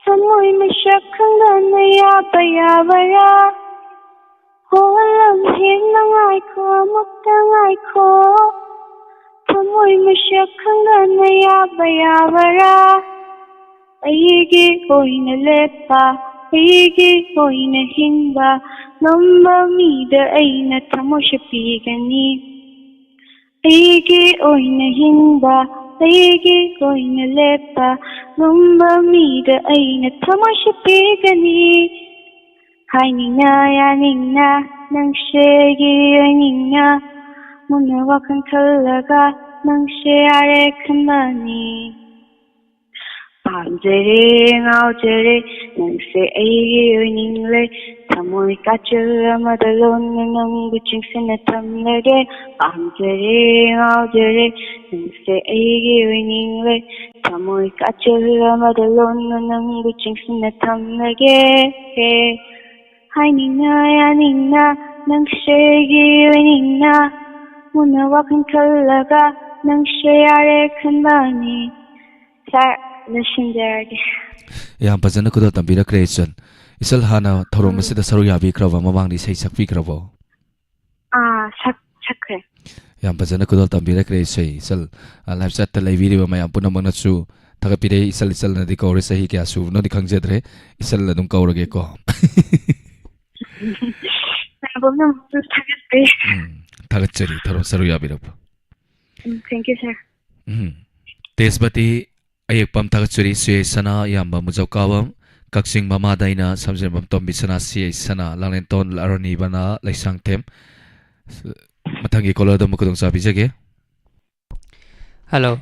ꯊꯃꯣꯏ ꯃꯁꯛ ꯈꯪꯗꯅ ꯌꯥꯕ ꯌꯥꯕꯔꯥ? ꯍꯣ ꯂꯝꯍꯦꯟꯕ ꯉꯥꯏꯈꯣ ꯑꯃꯨꯛꯇ ꯉꯥꯏꯈꯣ꯫ ꯊꯃꯣꯏ ꯃꯁꯛ ꯈꯪꯗꯅ ꯌꯥꯕ ꯌꯥꯕꯔꯥ? ꯑꯩꯒꯤ ꯑꯣꯏꯅ ꯂꯦꯞꯄ, ꯑꯩꯒꯤ ꯑꯣꯏꯅ ꯍꯤꯡꯕ ꯉꯝꯕ ꯃꯤꯗ ꯑꯩꯅ ꯊꯃꯣꯏꯁꯦ ꯄꯤꯒꯅꯤ꯫ ꯑꯩꯒꯤ ꯑꯣꯏꯅ ꯍꯤꯡꯕ, ꯑꯩꯒꯤ ꯑꯣꯏꯅ ꯂꯦꯞꯄ ꯉꯝꯕ ꯃꯤꯗ ꯑꯩꯅ ꯊꯃꯣꯏꯁꯦ ꯄꯤꯒꯅꯤ꯫ ꯍꯥꯏꯅꯤꯡꯅ ꯌꯥꯅꯤꯡꯅ ꯅꯪꯁꯦ ꯑꯩꯒꯤ ꯑꯣꯏꯅꯤꯡꯅ꯫ ꯃꯨꯟꯅ ꯋꯥꯈꯜ ꯈꯜꯂꯒ ꯅꯪꯁꯦ ꯌꯥꯔꯦ ꯈꯟꯕꯅꯤ꯫ ꯄꯥꯝꯖꯔꯦ ꯉꯥꯎꯖꯔꯦ ꯅꯪꯁꯦ ꯑꯩꯒꯤ ꯑꯣꯏꯅꯤꯡꯂꯦ꯫ ꯊꯃꯣꯏ ꯀꯥꯆꯤꯜ ꯑꯃꯗ ꯂꯣꯟꯅ ꯅꯪꯕꯨ ꯆꯤꯡꯁꯤꯟꯅ ꯊꯝꯂꯒꯦ꯫ ꯄꯥꯝꯖꯔꯦ ꯉꯥꯎꯖꯔꯦ ꯅꯪꯁꯦ ꯑꯩꯒꯤ ꯑꯣꯏꯅꯤꯡꯂꯦ꯫ ꯊꯃꯣꯏ ꯀꯥꯆꯤꯜ ꯑꯃꯗ ꯂꯣꯟꯅ ꯅꯪꯕꯨ ꯆꯤꯡꯁꯤꯟꯅ ꯊꯝꯂꯒꯦ꯫ ꯍꯥꯏꯅꯤꯡꯅ ꯌꯥꯅꯤꯡꯅ ꯅꯪꯁꯦ ꯑꯩꯒꯤ ꯑꯣꯏꯅꯤꯡꯅ꯫ ꯃꯨꯟꯅ ꯋꯥꯈꯜ ꯈꯜꯂꯒ ꯅꯪꯁꯦ ꯌꯥꯔꯦ ꯈꯟꯕꯅꯤ꯫ ꯁꯥꯔ, ꯂꯣꯏꯁꯤꯟꯖꯔꯒꯦ꯫ ꯌꯥꯝ ꯐꯖꯅ ꯈꯨꯗꯣꯜ ꯇꯝꯕꯤꯔꯛꯈ꯭ꯔꯦ ꯏꯆꯜ꯫ ꯏꯆꯜ ꯍꯥꯟꯅ ꯊꯧꯔꯝ ꯎꯝ꯫ ꯑꯁꯤꯗ ꯁꯔꯨꯛ ꯌꯥꯕꯤꯈ꯭ꯔꯕ? ꯃꯃꯥꯡꯗ ꯏꯁꯩ ꯁꯛꯄꯤꯈ꯭ꯔꯕꯣ? ꯑꯥ, ꯁꯛ-, ꯁꯛꯈ꯭ꯔꯦ꯫ ꯌꯥꯝ ꯐꯖꯅ ꯈꯨꯗꯣꯜ ꯇꯝꯕꯤꯔꯛꯈ꯭ꯔꯦ ꯏꯆꯜ꯫ ꯏꯆꯜ, ꯑ, ꯂꯥꯏꯐ ꯆꯥꯠꯇ ꯂꯩꯕꯤꯔꯤꯕ ꯃꯌꯥꯝ ꯄꯨꯝꯅꯃꯛꯅꯁꯨ ꯊꯥꯒꯠꯄꯤꯔꯦ꯫ ꯏꯆꯜ, ꯏꯆꯜꯅꯗꯤ ꯀꯧꯔꯦ, ꯆꯍꯤ ꯀꯌꯥ ꯁꯨꯕꯅꯣꯗꯤ ꯈꯪꯖꯗ꯭ꯔꯦ꯫ ꯏꯆꯜ ꯑꯗꯨꯝ ꯀꯧꯔꯒꯦꯀꯣ꯫ ꯌꯥꯝ ꯊꯥꯒꯠꯆꯔꯤ꯫ ꯎꯝ, ꯊꯥꯒꯠꯆꯔꯤ, ꯊꯧꯔꯝ ꯁꯔꯨꯛ ꯌꯥꯕꯤꯔꯛꯄ꯫ ꯎꯝ, thank you, sir꯫ ꯎꯝ, ꯇꯦꯖꯃꯇꯤ ꯑꯌꯦꯛꯄꯝ ꯊꯥꯒꯠꯆꯔꯤ꯫ ꯁꯨꯌꯦꯁꯅꯥ ꯏꯌꯥꯝꯕ ꯃꯨꯖꯧꯀꯥꯕꯝ, ꯀꯛꯆꯤꯡ ꯃꯃꯥꯗ ꯑꯩꯅ ꯁꯝꯖꯦꯟꯕꯝ ꯇꯣꯝꯕꯤꯁꯅꯥ, ꯁꯨꯌꯦꯁꯅꯥ ꯂꯥꯡꯂꯦꯟꯇꯣꯟ ꯑꯔꯣꯅꯤꯕꯅ ꯂꯩꯁꯥꯡꯊꯦꯝ꯫ ꯃꯊꯪꯒꯤ caller ꯗ ꯑꯃꯨꯛ ꯈꯨꯗꯣꯡ ꯆꯥꯕꯤꯖꯒꯦ꯫ Hello꯫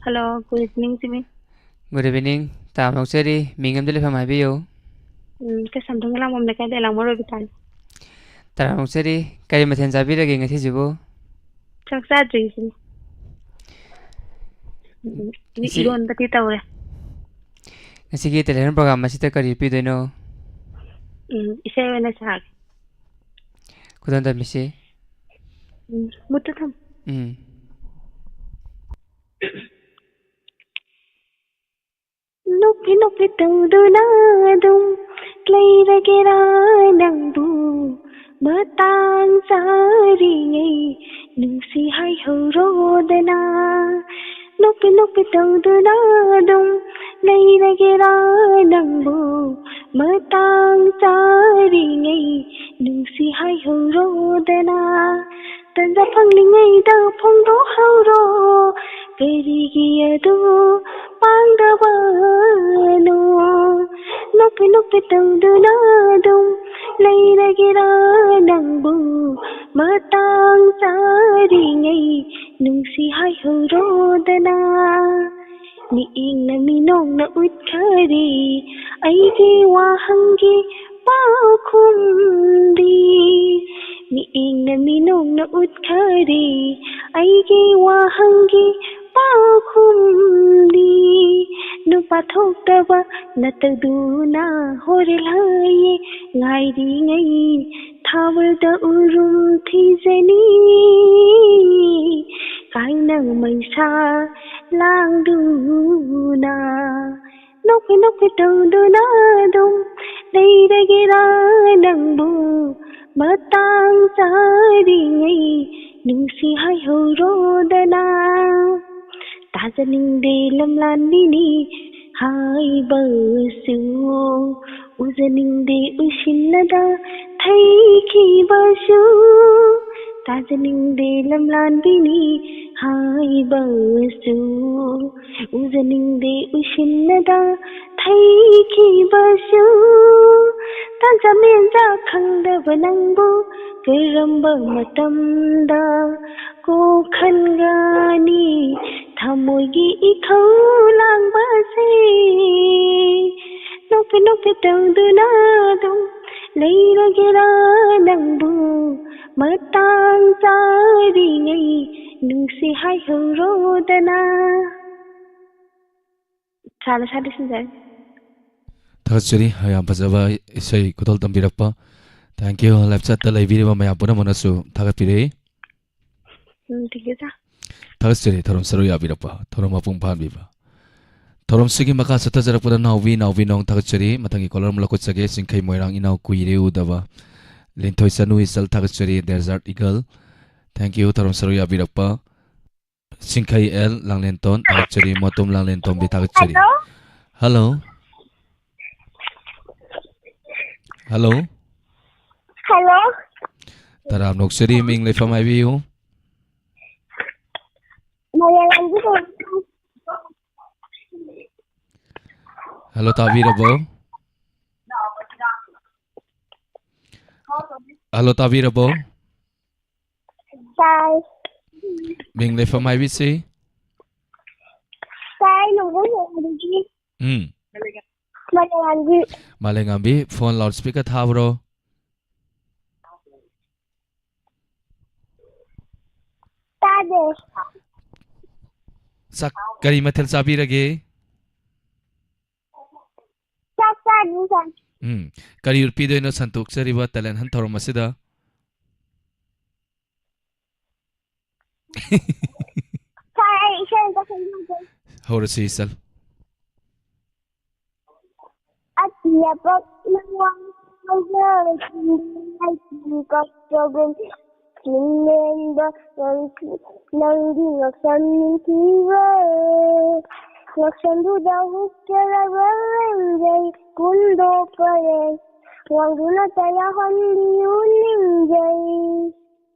Hello, good evening, semi. Good evening꯫ ꯇꯔꯥꯝꯅ ꯑꯣꯛꯆꯔꯤ꯫ ꯃꯤꯡ ꯑꯃꯗꯤ ꯂꯩꯐꯝ ꯍꯥꯏꯕꯤꯌꯨ꯫ ꯎꯝ, ꯀꯩꯁꯥꯝꯊꯣꯡ ꯂꯥꯡꯕꯝ ꯂꯩꯀꯥꯏꯗ ꯂꯥꯡꯃꯣꯜ ꯔꯣꯕꯤꯇꯥꯅꯤ꯫ ꯇꯔꯥꯝꯅ ꯑꯣꯛꯆꯔꯤ꯫ ꯀꯔꯤ ꯃꯊꯦꯜ ꯆꯥꯕꯤꯔꯒꯦ ꯉꯁꯤꯁꯤꯕꯨ? ꯆꯥꯛ ꯆꯥꯗ꯭ꯔꯤ, ꯁꯤꯃꯤ꯫ ꯎꯝ, ꯉꯁꯤ ꯏꯔꯣꯟꯕꯗꯤ ꯇꯧꯔꯦ꯫ ꯉꯁꯤꯒꯤ television program ꯑꯁꯤꯗ ꯀꯔꯤ ꯄꯤꯗꯣꯏꯅꯣ? ꯎꯝ, ꯏꯁꯩ ꯑꯣꯏꯅ ꯁꯥꯒꯦ꯫ ꯈꯨꯗꯣꯜ ꯇꯝꯕꯤꯁꯤ꯫ ꯎꯝ, ꯃꯨꯠꯇ ꯊꯝ꯫ ꯎꯝ꯫ ꯅꯣꯛꯐꯦꯠ ꯅꯣꯛꯐꯦꯠ ꯇꯧꯗꯨꯅ ꯑꯗꯨꯝ ꯂꯩꯔꯒꯦꯔꯥ ꯅꯪꯕꯨ ꯃꯇꯥꯡ ꯆꯥꯔꯤꯉꯩ ꯅꯨꯡꯁꯤ ꯍꯥꯏꯍꯧꯔꯣꯗꯅ꯫ ꯅꯣꯛꯐꯦꯠ ꯅꯣꯛꯐꯦꯠ ꯇꯧꯗꯨꯅ ꯑꯗꯨꯝ ꯂꯩꯔꯒꯦꯔꯥ ꯅꯪꯕꯨ ꯃꯇꯥꯡ ꯆꯥꯔꯤꯉꯩ ꯅꯨꯡꯁꯤ ꯍꯥꯏꯍꯧꯔꯣꯗꯅ꯫ ꯇꯟꯖꯥ ꯐꯪꯂꯤꯉꯩꯗ ꯐꯣꯡꯗꯣꯛꯍꯧꯔꯣ, ꯀꯔꯤꯒꯤ ꯑꯗꯨ ꯄꯥꯡꯗꯕꯅꯣ? ꯅꯣꯛꯐꯦꯠ ꯅꯣꯛꯐꯦꯠ ꯇꯧꯗꯨꯅ ꯑꯗꯨꯝ ꯂꯩꯔꯒꯦꯔꯥ ꯅꯪꯕꯨ ꯃꯇꯥꯡ ꯆꯥꯔꯤꯉꯩ ꯅꯨꯡꯁꯤ ꯍꯥꯏꯍꯧꯔꯣꯗꯅ꯫ ꯃꯤꯠꯌꯦꯡꯅ ꯃꯤꯅꯣꯛꯅ ꯎꯠꯈꯔꯦ ꯑꯩꯒꯤ ꯋꯥꯍꯪꯒꯤ ꯄꯥꯎꯈꯨꯝꯗꯤ꯫ ꯃꯤꯠꯌꯦꯡꯅ ꯃꯤꯅꯣꯛꯅ ꯎꯠꯈꯔꯦ ꯑꯩꯒꯤ ꯋꯥꯍꯪꯒꯤ ꯄꯥꯎꯈꯨꯝꯗꯤ꯫ ꯅꯨꯄꯥ ꯊꯣꯛꯇꯕ ꯅꯇꯧꯗꯨꯅ ꯍꯣꯔꯦꯜ ꯍꯌꯦꯡ ꯉꯥꯏꯔꯤꯉꯩ ꯊꯥꯕꯜꯗ ꯎꯔꯨꯝ ꯊꯤꯖꯅꯤ꯫ ꯀꯥꯏꯅ ꯃꯩꯁꯥ ꯂꯥꯡꯗꯨꯅ ꯅꯣꯛꯐꯦꯠ ꯅꯣꯛꯐꯦꯠ ꯇꯧꯗꯨꯅ ꯑꯗꯨꯝ ꯂꯩꯔꯒꯦꯔꯥ ꯅꯪꯕꯨ ꯃꯇꯥꯡ ꯆꯥꯔꯤꯉꯩ ꯅꯨꯡꯁꯤ ꯍꯥꯏꯍꯧꯔꯣꯗꯅ꯫ ꯇꯥꯖꯅꯤꯡꯗꯦ ꯂꯝꯂꯥꯟꯕꯤꯅꯤ ꯍꯥꯏꯕꯁꯨ, ꯎꯖꯅꯤꯡꯗꯦ ꯎꯏꯁꯤꯟꯅꯗ ꯊꯩꯈꯤꯕꯁꯨ ꯇꯥꯖꯅꯤꯡꯗꯦ, ꯂꯝꯂꯥꯟꯕꯤꯅꯤ ꯍꯥꯏꯕꯁꯨ ꯎꯖꯅꯤꯡꯗꯦ, ꯎꯏꯁꯤꯟꯅꯗ ꯊꯩꯈꯤꯕꯁꯨ ꯇꯥꯟꯖꯥ ꯃꯦꯟꯖꯥ ꯈꯪꯗꯕ ꯅꯪꯕꯨ ꯀꯔꯝꯕ ꯃꯇꯝꯗ ꯀꯣꯛꯍꯟꯒꯅꯤ? ꯊꯃꯣꯏꯒꯤ ꯏꯊꯧ ꯂꯥꯡꯕꯁꯦ ꯅꯣꯛꯐꯦ ꯅꯣꯛꯐꯦ ꯇꯧꯗꯨꯅ ꯑꯗꯨꯝ ꯂꯩꯔꯒꯦꯔꯥ? ꯅꯪꯕꯨ ꯃꯇꯥꯡ ꯆꯥꯔꯤꯉꯩ ꯅꯨꯡꯁꯤ ꯍꯥꯏꯍꯧꯔꯣꯗꯅ꯫ ꯁꯥꯅ ꯁꯥꯗ ꯁꯤꯟꯖꯔꯦ꯫ ꯊꯥꯒꯠꯆꯔꯤ, ꯌꯥꯝ ꯐꯖꯕ ꯏꯁꯩ ꯈꯨꯗꯣꯜ ꯇꯝꯕꯤꯔꯛꯄ꯫ Thank you꯫ Live chat ꯇ ꯂꯩꯕꯤꯔꯤꯕ ꯃꯌꯥꯝ ꯄꯨꯝꯅꯃꯛꯅꯁꯨ ꯊꯥꯒꯠꯄꯤꯔꯛꯏ꯫ ꯎꯝ, thank you, sir꯫ ꯊꯥꯒꯠꯆꯔꯤ ꯊꯧꯔꯝ ꯁꯔꯨꯛ ꯌꯥꯕꯤꯔꯛꯄ, ꯊꯧꯔꯝ ꯃꯄꯨꯡ ꯐꯥꯍꯟꯕꯤꯕ꯫ ꯊꯧꯔꯝꯁꯤꯒꯤ ꯃꯈꯥ ꯆꯠꯊꯖꯔꯛꯄꯗ ꯅꯥꯎꯕꯤ, ꯅꯥꯎꯕꯤ ꯅꯣꯡ ꯊꯥꯒꯠꯆꯔꯤ꯫ ꯃꯊꯪꯒꯤ caller ꯑꯃ ꯂꯧꯈꯠꯆꯒꯦ꯫ ꯆꯤꯡꯈꯩ ꯃꯣꯏꯔꯥꯡ ꯏꯅꯥꯎ ꯀꯨꯏꯔꯦ ꯎꯗꯕ꯫ ꯂꯤꯟꯊꯣꯏ ꯆꯅꯨ ꯏꯆꯜ ꯊꯥꯒꯠꯆꯔꯤ꯫ Desert Eagle꯫ Thank you ꯊꯧꯔꯝ ꯁꯔꯨꯛ ꯌꯥꯕꯤꯔꯛꯄ꯫ ꯆꯤꯡꯈꯩ ꯑꯦꯜ ꯂꯥꯡꯂꯦꯟꯇꯣꯟ ꯊꯥꯒꯠꯆꯔꯤ꯫ ꯃꯣꯇꯨꯝ ꯂꯥꯡꯂꯦꯟꯇꯣꯝꯕꯤ ꯊꯥꯒꯠꯆꯔꯤ꯫ Hello꯫ Hello꯫ Hello꯫ Hello꯫ ꯇꯔꯥꯝ ꯅꯣꯛꯆꯔꯤ, ꯃꯤꯡ ꯂꯩꯐꯝ ꯍꯥꯏꯕꯤꯌꯨ꯫ ꯃꯌꯥꯝꯒꯤ ꯀꯩꯅꯣ꯫ Hello, ꯇꯥꯕꯤꯔꯕꯣ? Hello, ꯇꯥꯕꯤꯔꯕꯣ? ꯇꯥꯏ꯫ ꯃꯤꯡ ꯂꯩꯐꯝ ꯍꯥꯏꯕꯤꯁꯤ? ꯇꯥꯏ, ꯅꯣꯡꯄꯣꯛ ꯁꯦꯛꯃꯥꯏꯗꯒꯤ꯫ ꯎꯝ꯫ ꯃꯥꯂꯦꯝꯉꯥꯟꯕꯤ꯫ ꯃꯥꯂꯦꯝꯉꯥꯟꯕꯤ, phone loudspeaker ꯊꯥꯕ꯭ꯔꯣ? ꯇꯥꯗꯦ꯫ ꯆꯥꯛ ꯀꯔꯤ ꯃꯊꯦꯜ ꯆꯥꯕꯤꯔꯒꯦ? ꯆꯥꯛ ꯆꯥꯗ꯭ꯔꯤ, ꯁꯥꯔ꯫ ꯎꯝ꯫ ꯀꯔꯤ ꯎꯠꯄꯤꯗꯣꯏꯅꯣ ꯁꯟꯇꯣꯛꯆꯔꯤꯕ talent hunt ꯊꯧꯔꯝ ꯑꯁꯤꯗ? ꯁꯥꯔ, ꯑꯩ ꯏꯁꯩ ꯑꯝꯇ ꯈꯪꯖꯗꯦ꯫ ꯍꯧꯔꯁꯤ, ꯏꯆꯜ꯫ ꯑꯇꯤꯌꯥ ꯄꯥꯛꯅ ꯋꯥꯡꯅ ꯂꯩꯆꯤꯟ ꯀꯞꯄꯒꯨꯝ, ꯆꯤꯡꯂꯦꯟꯗ ꯅꯪꯁꯤ-, ꯅꯪꯒꯤ ꯉꯛꯁꯝ ꯅꯤꯡꯊꯤꯕ, ꯉꯛꯁꯝꯗꯨꯗ ꯍꯨꯛꯆꯔꯕ ꯂꯩꯔꯩ ꯀꯨꯟꯗꯣꯛꯄ ꯌꯥꯏ꯫ ꯋꯥꯡꯗꯨꯅ ꯇꯌꯥꯍꯟꯕꯤꯌꯨ ꯅꯤꯡꯖꯩ꯫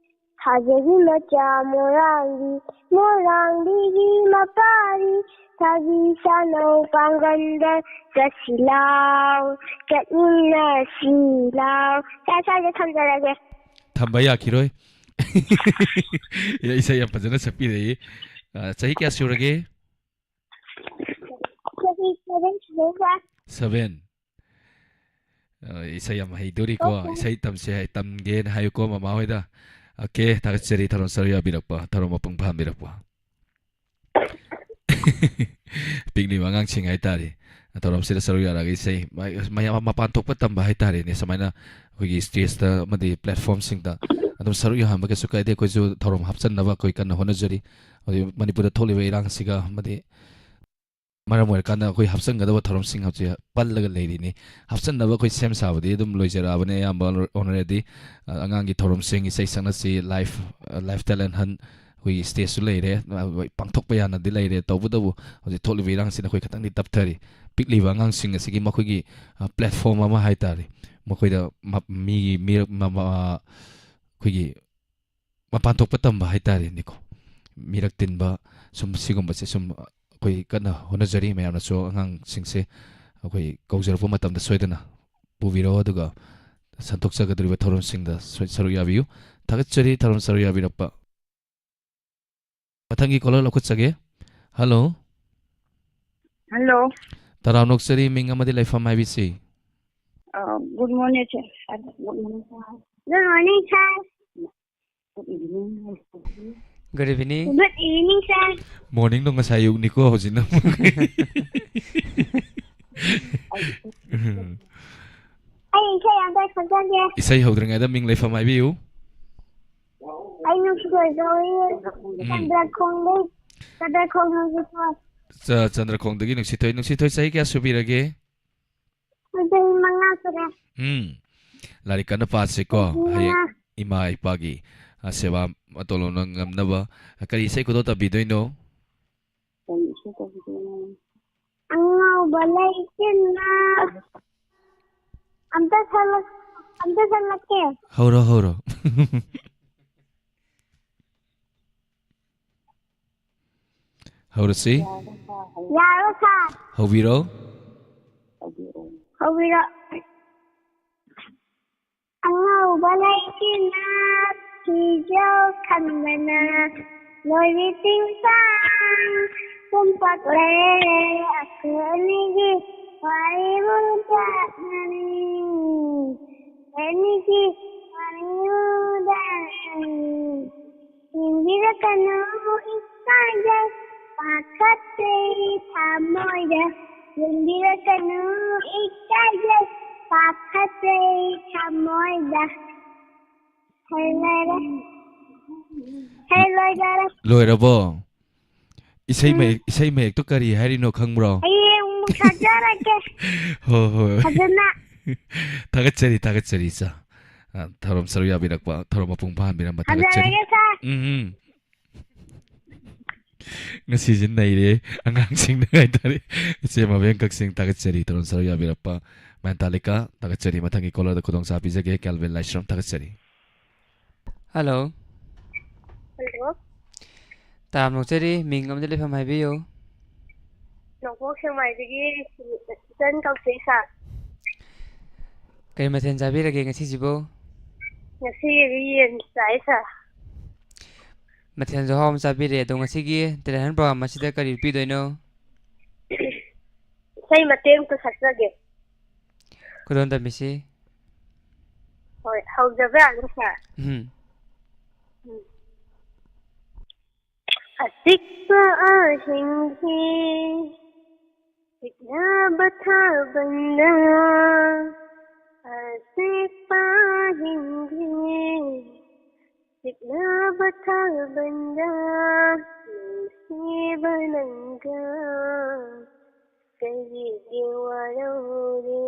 ꯊꯥꯖꯒꯤ ꯃꯆꯥ ꯃꯣꯔꯥꯡꯕꯤ, ꯃꯣꯔꯥꯡꯕꯤꯒꯤ ꯃꯄꯥꯔꯤ, ꯁꯥꯕꯤ ꯁꯥꯅꯧ ꯄꯥꯡꯒꯟꯗ ꯆꯠꯁꯤ ꯂꯥꯎ, ꯆꯠꯃꯤꯟꯅꯁꯤ ꯂꯥꯎ꯫ ꯁꯥꯏ, ꯁꯥꯏꯗ ꯊꯝꯖꯔꯒꯦ꯫ ꯊꯝꯕ ꯌꯥꯈꯤꯔꯣꯏ꯫ ꯏꯁꯩ ꯌꯥꯝ ꯐꯖꯅ ꯁꯛꯄꯤꯔꯛꯏ꯫ ꯑ, ꯆꯍꯤ ꯀꯌꯥ ꯁꯨꯔꯒꯦ? ꯆꯍꯤ seven ꯁꯨꯔꯦ, ꯁꯥꯔ꯫ Seven꯫ ꯑ, ꯏꯁꯩ ꯌꯥꯝ ꯍꯩꯗꯣꯔꯤꯀꯣ꯫ ꯑꯣ, ꯁꯥꯔ꯫ ꯏꯁꯩ ꯇꯝꯁꯦ ꯍꯥꯏ-, ꯇꯝꯒꯦꯅ ꯍꯥꯏꯌꯨꯀꯣ ꯃꯃꯥ ꯍꯣꯏꯗ꯫ ꯑꯣꯀꯦ, ꯊꯥꯒꯠꯆꯔꯤ ꯊꯧꯔꯝ ꯁꯔꯨꯛ ꯌꯥꯕꯤꯔꯛꯄ, ꯊꯧꯔꯝ ꯃꯄꯨꯡ ꯐꯥꯍꯟꯕꯤꯔꯛꯄ꯫ ꯄꯤꯛꯂꯤꯕ ꯑꯉꯥꯡꯁꯤꯡ ꯍꯥꯏꯇꯥꯔꯦ, ꯊꯧꯔꯝꯁꯤꯗ ꯁꯔꯨꯛ ꯌꯥꯔꯒ ꯏꯁꯩ ꯃ-, ꯃꯌꯥꯝ ꯃꯄꯥꯟ ꯊꯣꯛꯄ ꯇꯝꯕ ꯍꯥꯏꯇꯥꯔꯦꯅꯦ, ꯁꯨꯃꯥꯏꯅ ꯑꯩꯈꯣꯏꯒꯤ stageꯇ ꯑꯃꯗꯤ platformꯁꯤꯡꯗ ꯑꯗꯨꯝ ꯁꯔꯨꯛ ꯌꯥꯍꯟꯕ ꯀꯩꯁꯨ ꯀꯥꯏꯗꯦ꯫ ꯑꯩꯈꯣꯏꯁꯨ ꯊꯧꯔꯝ ꯍꯥꯞꯆꯟꯅꯕ ꯑꯩꯈꯣꯏ ꯀꯟꯅ ꯍꯣꯠꯅꯖꯔꯤ꯫ ꯍꯧꯖꯤꯛ ꯃꯅꯤꯄꯨꯔꯗ ꯊꯣꯛꯂꯤꯕ ꯏꯔꯥꯡꯁꯤꯒ ꯑꯃꯗꯤ ꯃꯔꯝ ꯑꯣꯏꯔꯀꯥꯟꯗ ꯑꯩꯈꯣꯏ ꯍꯥꯞꯆꯟꯒꯗꯕ ꯊꯧꯔꯝꯁꯤꯡ ꯍꯧꯖꯤꯛ ꯄꯜꯂꯒ ꯂꯩꯔꯤꯅꯤ꯫ ꯍꯥꯞꯆꯟꯅꯕ ꯑꯩꯈꯣꯏ ꯁꯦꯝ ꯁꯥꯕꯗꯤ ꯑꯗꯨꯝ ꯂꯣꯏꯖꯔꯛꯑꯕꯅꯤ ꯑꯌꯥꯝꯕ already꯫ ꯑ, ꯑꯉꯥꯡꯒꯤ ꯊꯧꯔꯝꯁꯤꯡ, ꯏꯁꯩ ꯁꯛꯅꯁꯤ, live, ꯑ, live talent hunt, ꯑꯩꯈꯣꯏꯒꯤ stageꯁꯨ ꯂꯩꯔꯦ, ꯑ, ꯄꯥꯡꯊꯣꯛꯄ ꯌꯥꯅꯗꯤ ꯂꯩꯔꯦ꯫ ꯇꯧꯕꯇꯕꯨ ꯍꯧꯖꯤꯛ ꯊꯣꯛꯂꯤꯕ ꯏꯔꯥꯡꯁꯤꯅ ꯑꯩꯈꯣꯏ ꯈꯤꯇꯪꯗꯤ ꯇꯞꯊꯔꯤ꯫ ꯄꯤꯛꯂꯤꯕ ꯑꯉꯥꯡꯁꯤꯡ ꯑꯁꯤꯒꯤ ꯃꯈꯣꯏꯒꯤ, ꯑ, platform ꯑꯃ ꯍꯥꯏꯇꯥꯔꯦ, ꯃꯈꯣꯏꯗ ꯃ-, ꯃꯤꯒꯤ ꯃꯤꯔꯛ ꯃ-, ꯃ-, ꯑ, ꯑꯩꯈꯣꯏꯒꯤ ꯃꯄꯥꯟ ꯊꯣꯛꯄ ꯇꯝꯕ ꯍꯥꯏꯇꯥꯔꯦꯅꯦꯀꯣ, ꯃꯤꯔꯛ ꯇꯤꯟꯕ, ꯁꯨꯝ ꯁꯤꯒꯨꯝꯕꯁꯦ ꯁꯨꯝ ꯑꯩꯈꯣꯏ ꯀꯟꯅ ꯍꯣꯠꯅꯖꯔꯤ꯫ ꯃꯌꯥꯝꯅꯁꯨ ꯑꯉꯥꯡꯁꯤꯡꯁꯦ ꯑꯩꯈꯣꯏ ꯀꯧꯖꯔꯛꯄ ꯃꯇꯝꯗ ꯁꯣꯏꯗꯅ ꯄꯨꯕꯤꯔꯛꯑꯣ, ꯑꯗꯨꯒ ꯁꯟꯗꯣꯛꯆꯒꯗꯧꯔꯤꯕ ꯊꯧꯔꯝꯁꯤꯡꯗ ꯁꯣꯏ-, ꯁꯔꯨꯛ ꯌꯥꯕꯤꯌꯨ꯫ ꯊꯥꯒꯠꯆꯔꯤ ꯊꯧꯔꯝ ꯁꯔꯨꯛ ꯌꯥꯕꯤꯔꯛꯄ꯫ ꯃꯊꯪꯒꯤ caller ꯂꯧꯈꯠꯆꯒꯦ꯫ Hello꯫ Hello꯫ ꯇꯔꯥꯝꯅ ꯑꯣꯛꯆꯔꯤ, ꯃꯤꯡ ꯑꯃꯗꯤ ꯂꯩꯐꯝ ꯍꯥꯏꯕꯤꯁꯤ꯫ Uh, good morning, sir. Good morning, sir. Good morning, sir. Good evening. Good evening, sir. Morningꯗꯣ ꯉꯁꯥꯏ ꯑꯌꯨꯛꯅꯤꯀꯣ, ꯍꯧꯖꯤꯛꯅ꯫ ꯑꯩ ꯏꯁꯩ ꯑꯝꯇ ꯁꯛꯆꯒꯦ꯫ ꯏꯁꯩ ꯍꯧꯗ꯭ꯔꯤꯉꯩꯗ ꯃꯤꯡ ꯂꯩꯐꯝ ꯍꯥꯏꯕꯤꯌꯨ꯫ ꯑꯩ ꯅꯨꯡꯁꯤꯊꯣꯏ ꯀꯧꯏ꯫ ꯎꯝ꯫ ꯆꯟꯗ꯭ꯔꯈꯣꯡꯗꯩ, ꯆꯟꯗ꯭ꯔꯈꯣꯡ ꯅꯨꯡꯁꯤꯊꯣꯏ꯫ ꯆ-, ꯆꯟꯗ꯭ꯔꯈꯣꯡꯗꯒꯤ ꯅꯨꯡꯁꯤꯊꯣꯏ꯫ ꯅꯨꯡꯁꯤꯊꯣꯏ ꯆꯍꯤ ꯀꯌꯥ ꯁꯨꯕꯤꯔꯒꯦ? ꯆꯍꯤ ꯃꯉꯥ ꯁꯨꯔꯦ꯫ ꯎꯝ꯫ ꯂꯥꯏꯔꯤꯛ ꯀꯟꯅ ꯄꯥꯁꯤꯀꯣ꯫ ꯆꯍꯤ ꯍꯌꯦꯡ ꯃꯉꯥ꯫ ꯏꯃꯥ ꯏꯄꯥꯒꯤ, ꯑ, ꯁꯦꯕꯥ ꯃꯇꯣꯟ ꯂꯣꯝꯗ ꯉꯝꯅꯕ꯫ ꯀꯔꯤ ꯏꯁꯩ ꯈꯨꯗꯣꯜ ꯇꯝꯕꯤꯗꯣꯏꯅꯣ? ꯀꯔꯤ ꯏꯁꯩ ꯇꯧꯕꯤꯗꯣꯏꯅꯣ? ꯑꯉꯥꯎꯕ ꯂꯩꯆꯤꯟꯅ ꯑꯝꯇ ꯁꯛꯂꯛ-, ꯑꯝꯇ ꯁꯛꯂꯛꯀꯦ꯫ ꯍꯧꯔꯣ, ꯍꯧꯔꯣ꯫ ꯍꯧꯔꯁꯤ꯫ ꯌꯥꯔꯣ, ꯁꯥꯔ? ꯍꯧꯕꯤꯔꯣ꯫ ꯍꯧꯕꯤꯔꯣ꯫ ꯑꯉꯧꯕ ꯂꯩꯆꯤꯟꯅ ꯐꯤꯖꯧ ꯈꯟꯕꯅ ꯂꯣꯏꯔꯤ ꯆꯤꯡꯁꯥꯡ ꯄꯨꯝꯄꯥꯛꯂꯦ꯫ ꯑꯩꯈꯣꯏ ꯑꯅꯤꯒꯤ ꯋꯥꯔꯤꯕꯨ ꯆꯠꯅꯅꯤ꯫ ꯑꯅꯤꯒꯤ ꯋꯥꯔꯤꯕꯨ ꯆꯠꯅꯅꯤ꯫ ꯌꯦꯡꯕꯤꯔꯛꯀꯅꯨ ꯏꯀꯥꯏꯖꯩ ꯄꯥꯈꯠꯆꯩ ꯊꯃꯣꯏꯗ꯫ ꯌꯦꯡꯕꯤꯔꯛꯀꯅꯨ ꯏꯀꯥꯏꯖꯩ ꯄꯥꯈꯠꯆꯩ ꯊꯃꯣꯏꯗ꯫ ꯍꯩ ꯂꯩꯔꯦ꯫ ꯍꯩ ꯂꯣꯏꯖꯔꯦ꯫ ꯂꯣꯏꯔꯕꯣ? ꯏꯁꯩ ꯎꯝ꯫ ꯃꯌꯦꯛ, ꯏꯁꯩ ꯃꯌꯦꯛꯇꯣ ꯀꯔꯤ ꯍꯥꯏꯔꯤꯅꯣ ꯈꯪꯕ꯭ꯔꯣ? ꯍꯌꯦꯡ ꯑꯃꯨꯛ ꯁꯛꯆꯔꯛꯀꯦ꯫ ꯍꯣꯏ, ꯍꯣꯏ꯫ ꯐꯖꯅ꯫ ꯊꯥꯒꯠꯆꯔꯤ, ꯊꯥꯒꯠꯆꯔꯤ, ꯏꯆꯥ꯫ ꯑ, ꯊꯧꯔꯝ ꯁꯔꯨꯛ ꯌꯥꯕꯤꯔꯛꯄ, ꯊꯧꯔꯝ ꯃꯄꯨꯡ ꯐꯥꯍꯟꯕꯤꯔꯝꯕ ꯊꯥꯒꯠꯆꯔꯤ꯫ ꯊꯝꯖꯔꯒꯦ, ꯁꯥꯔ꯫ ꯎꯝ, ꯎꯝ꯫ ꯉꯁꯤꯁꯦ ꯅꯩꯔꯦ꯫ ꯑꯉꯥꯡꯁꯤꯡꯅ ꯍꯥꯏꯇꯥꯔꯦ꯫ ꯏꯆꯦ ꯃꯕꯦꯝ ꯀꯛꯆꯤꯡ, ꯊꯥꯒꯠꯆꯔꯤ꯫ ꯊꯧꯔꯝ ꯁꯔꯨꯛ ꯌꯥꯕꯤꯔꯛꯄ ꯃꯌꯥꯟꯇꯥꯂꯤꯀꯥ, ꯊꯥꯒꯠꯆꯔꯤ꯫ ꯃꯊꯪꯒꯤ ꯀꯣꯂꯔꯗ ꯈꯨꯗꯣꯡꯆꯥꯕ ꯄꯤꯖꯒꯦ, ꯀꯦꯜꯚꯤꯟ ꯂꯥꯏꯁ꯭ꯔꯝ, ꯊꯥꯒꯠꯆꯔꯤ꯫ ꯍꯜꯂꯣ꯫ ꯍꯜꯂꯣ꯫ ꯇꯥꯕ ꯅꯣꯛꯆꯔꯤ, ꯃꯤꯡ ꯑꯃꯗꯤ ꯂꯩꯐꯝ ꯍꯥꯏꯕꯤꯌꯨ꯫ ꯅꯣꯡꯄꯣꯛ ꯁꯦꯛꯃꯥꯏꯗꯒꯤ ꯏꯆꯟ ꯀꯧꯁꯦ, ꯁꯥꯔ꯫ ꯀꯔꯤ ꯃꯊꯦꯜ ꯆꯥꯕꯤꯔꯒꯦ ꯉꯁꯤꯁꯤꯕꯨ? ꯉꯁꯤꯒꯤꯗꯤ ꯌꯦꯟ ꯆꯥꯏ, ꯁꯥꯔ꯫ ꯃꯊꯦꯜꯁꯨ ꯑꯍꯥꯎꯕ ꯆꯥꯕꯤꯔꯦ꯫ ꯑꯗꯣ ꯉꯁꯤꯒꯤ ꯇꯦꯂꯦꯟ ꯍꯟ ꯄ꯭ꯔꯣꯒ꯭ꯔꯥꯝ ꯑꯁꯤꯗ ꯀꯔꯤ ꯎꯠꯄꯤꯗꯣꯏꯅꯣ? ꯏꯁꯩ ꯃꯇꯦꯛ ꯑꯃꯇ ꯁꯛꯆꯒꯦ꯫ ꯈꯨꯗꯣꯜ ꯇꯝꯕꯤꯁꯤ꯫ ꯍꯣꯏ, ꯍꯧꯖꯕ ꯌꯥꯒꯅꯤ, ꯁꯥꯔ? ꯎꯝ꯫ ꯎꯝ꯫ ꯑꯆꯤꯛꯄ ꯑꯍꯤꯡꯒꯤ ꯆꯤꯛꯅꯕ ꯊꯥꯕꯜꯅ, ꯑꯆꯤꯛꯄ ꯑꯍꯤꯡꯒꯤ ꯆꯤꯛꯅꯕ ꯊꯥꯕꯜꯅ, ꯅꯨꯡꯁꯤꯕ ꯅꯪꯒ ꯀꯔꯤꯒꯤ ꯋꯥꯔꯧꯔꯦ?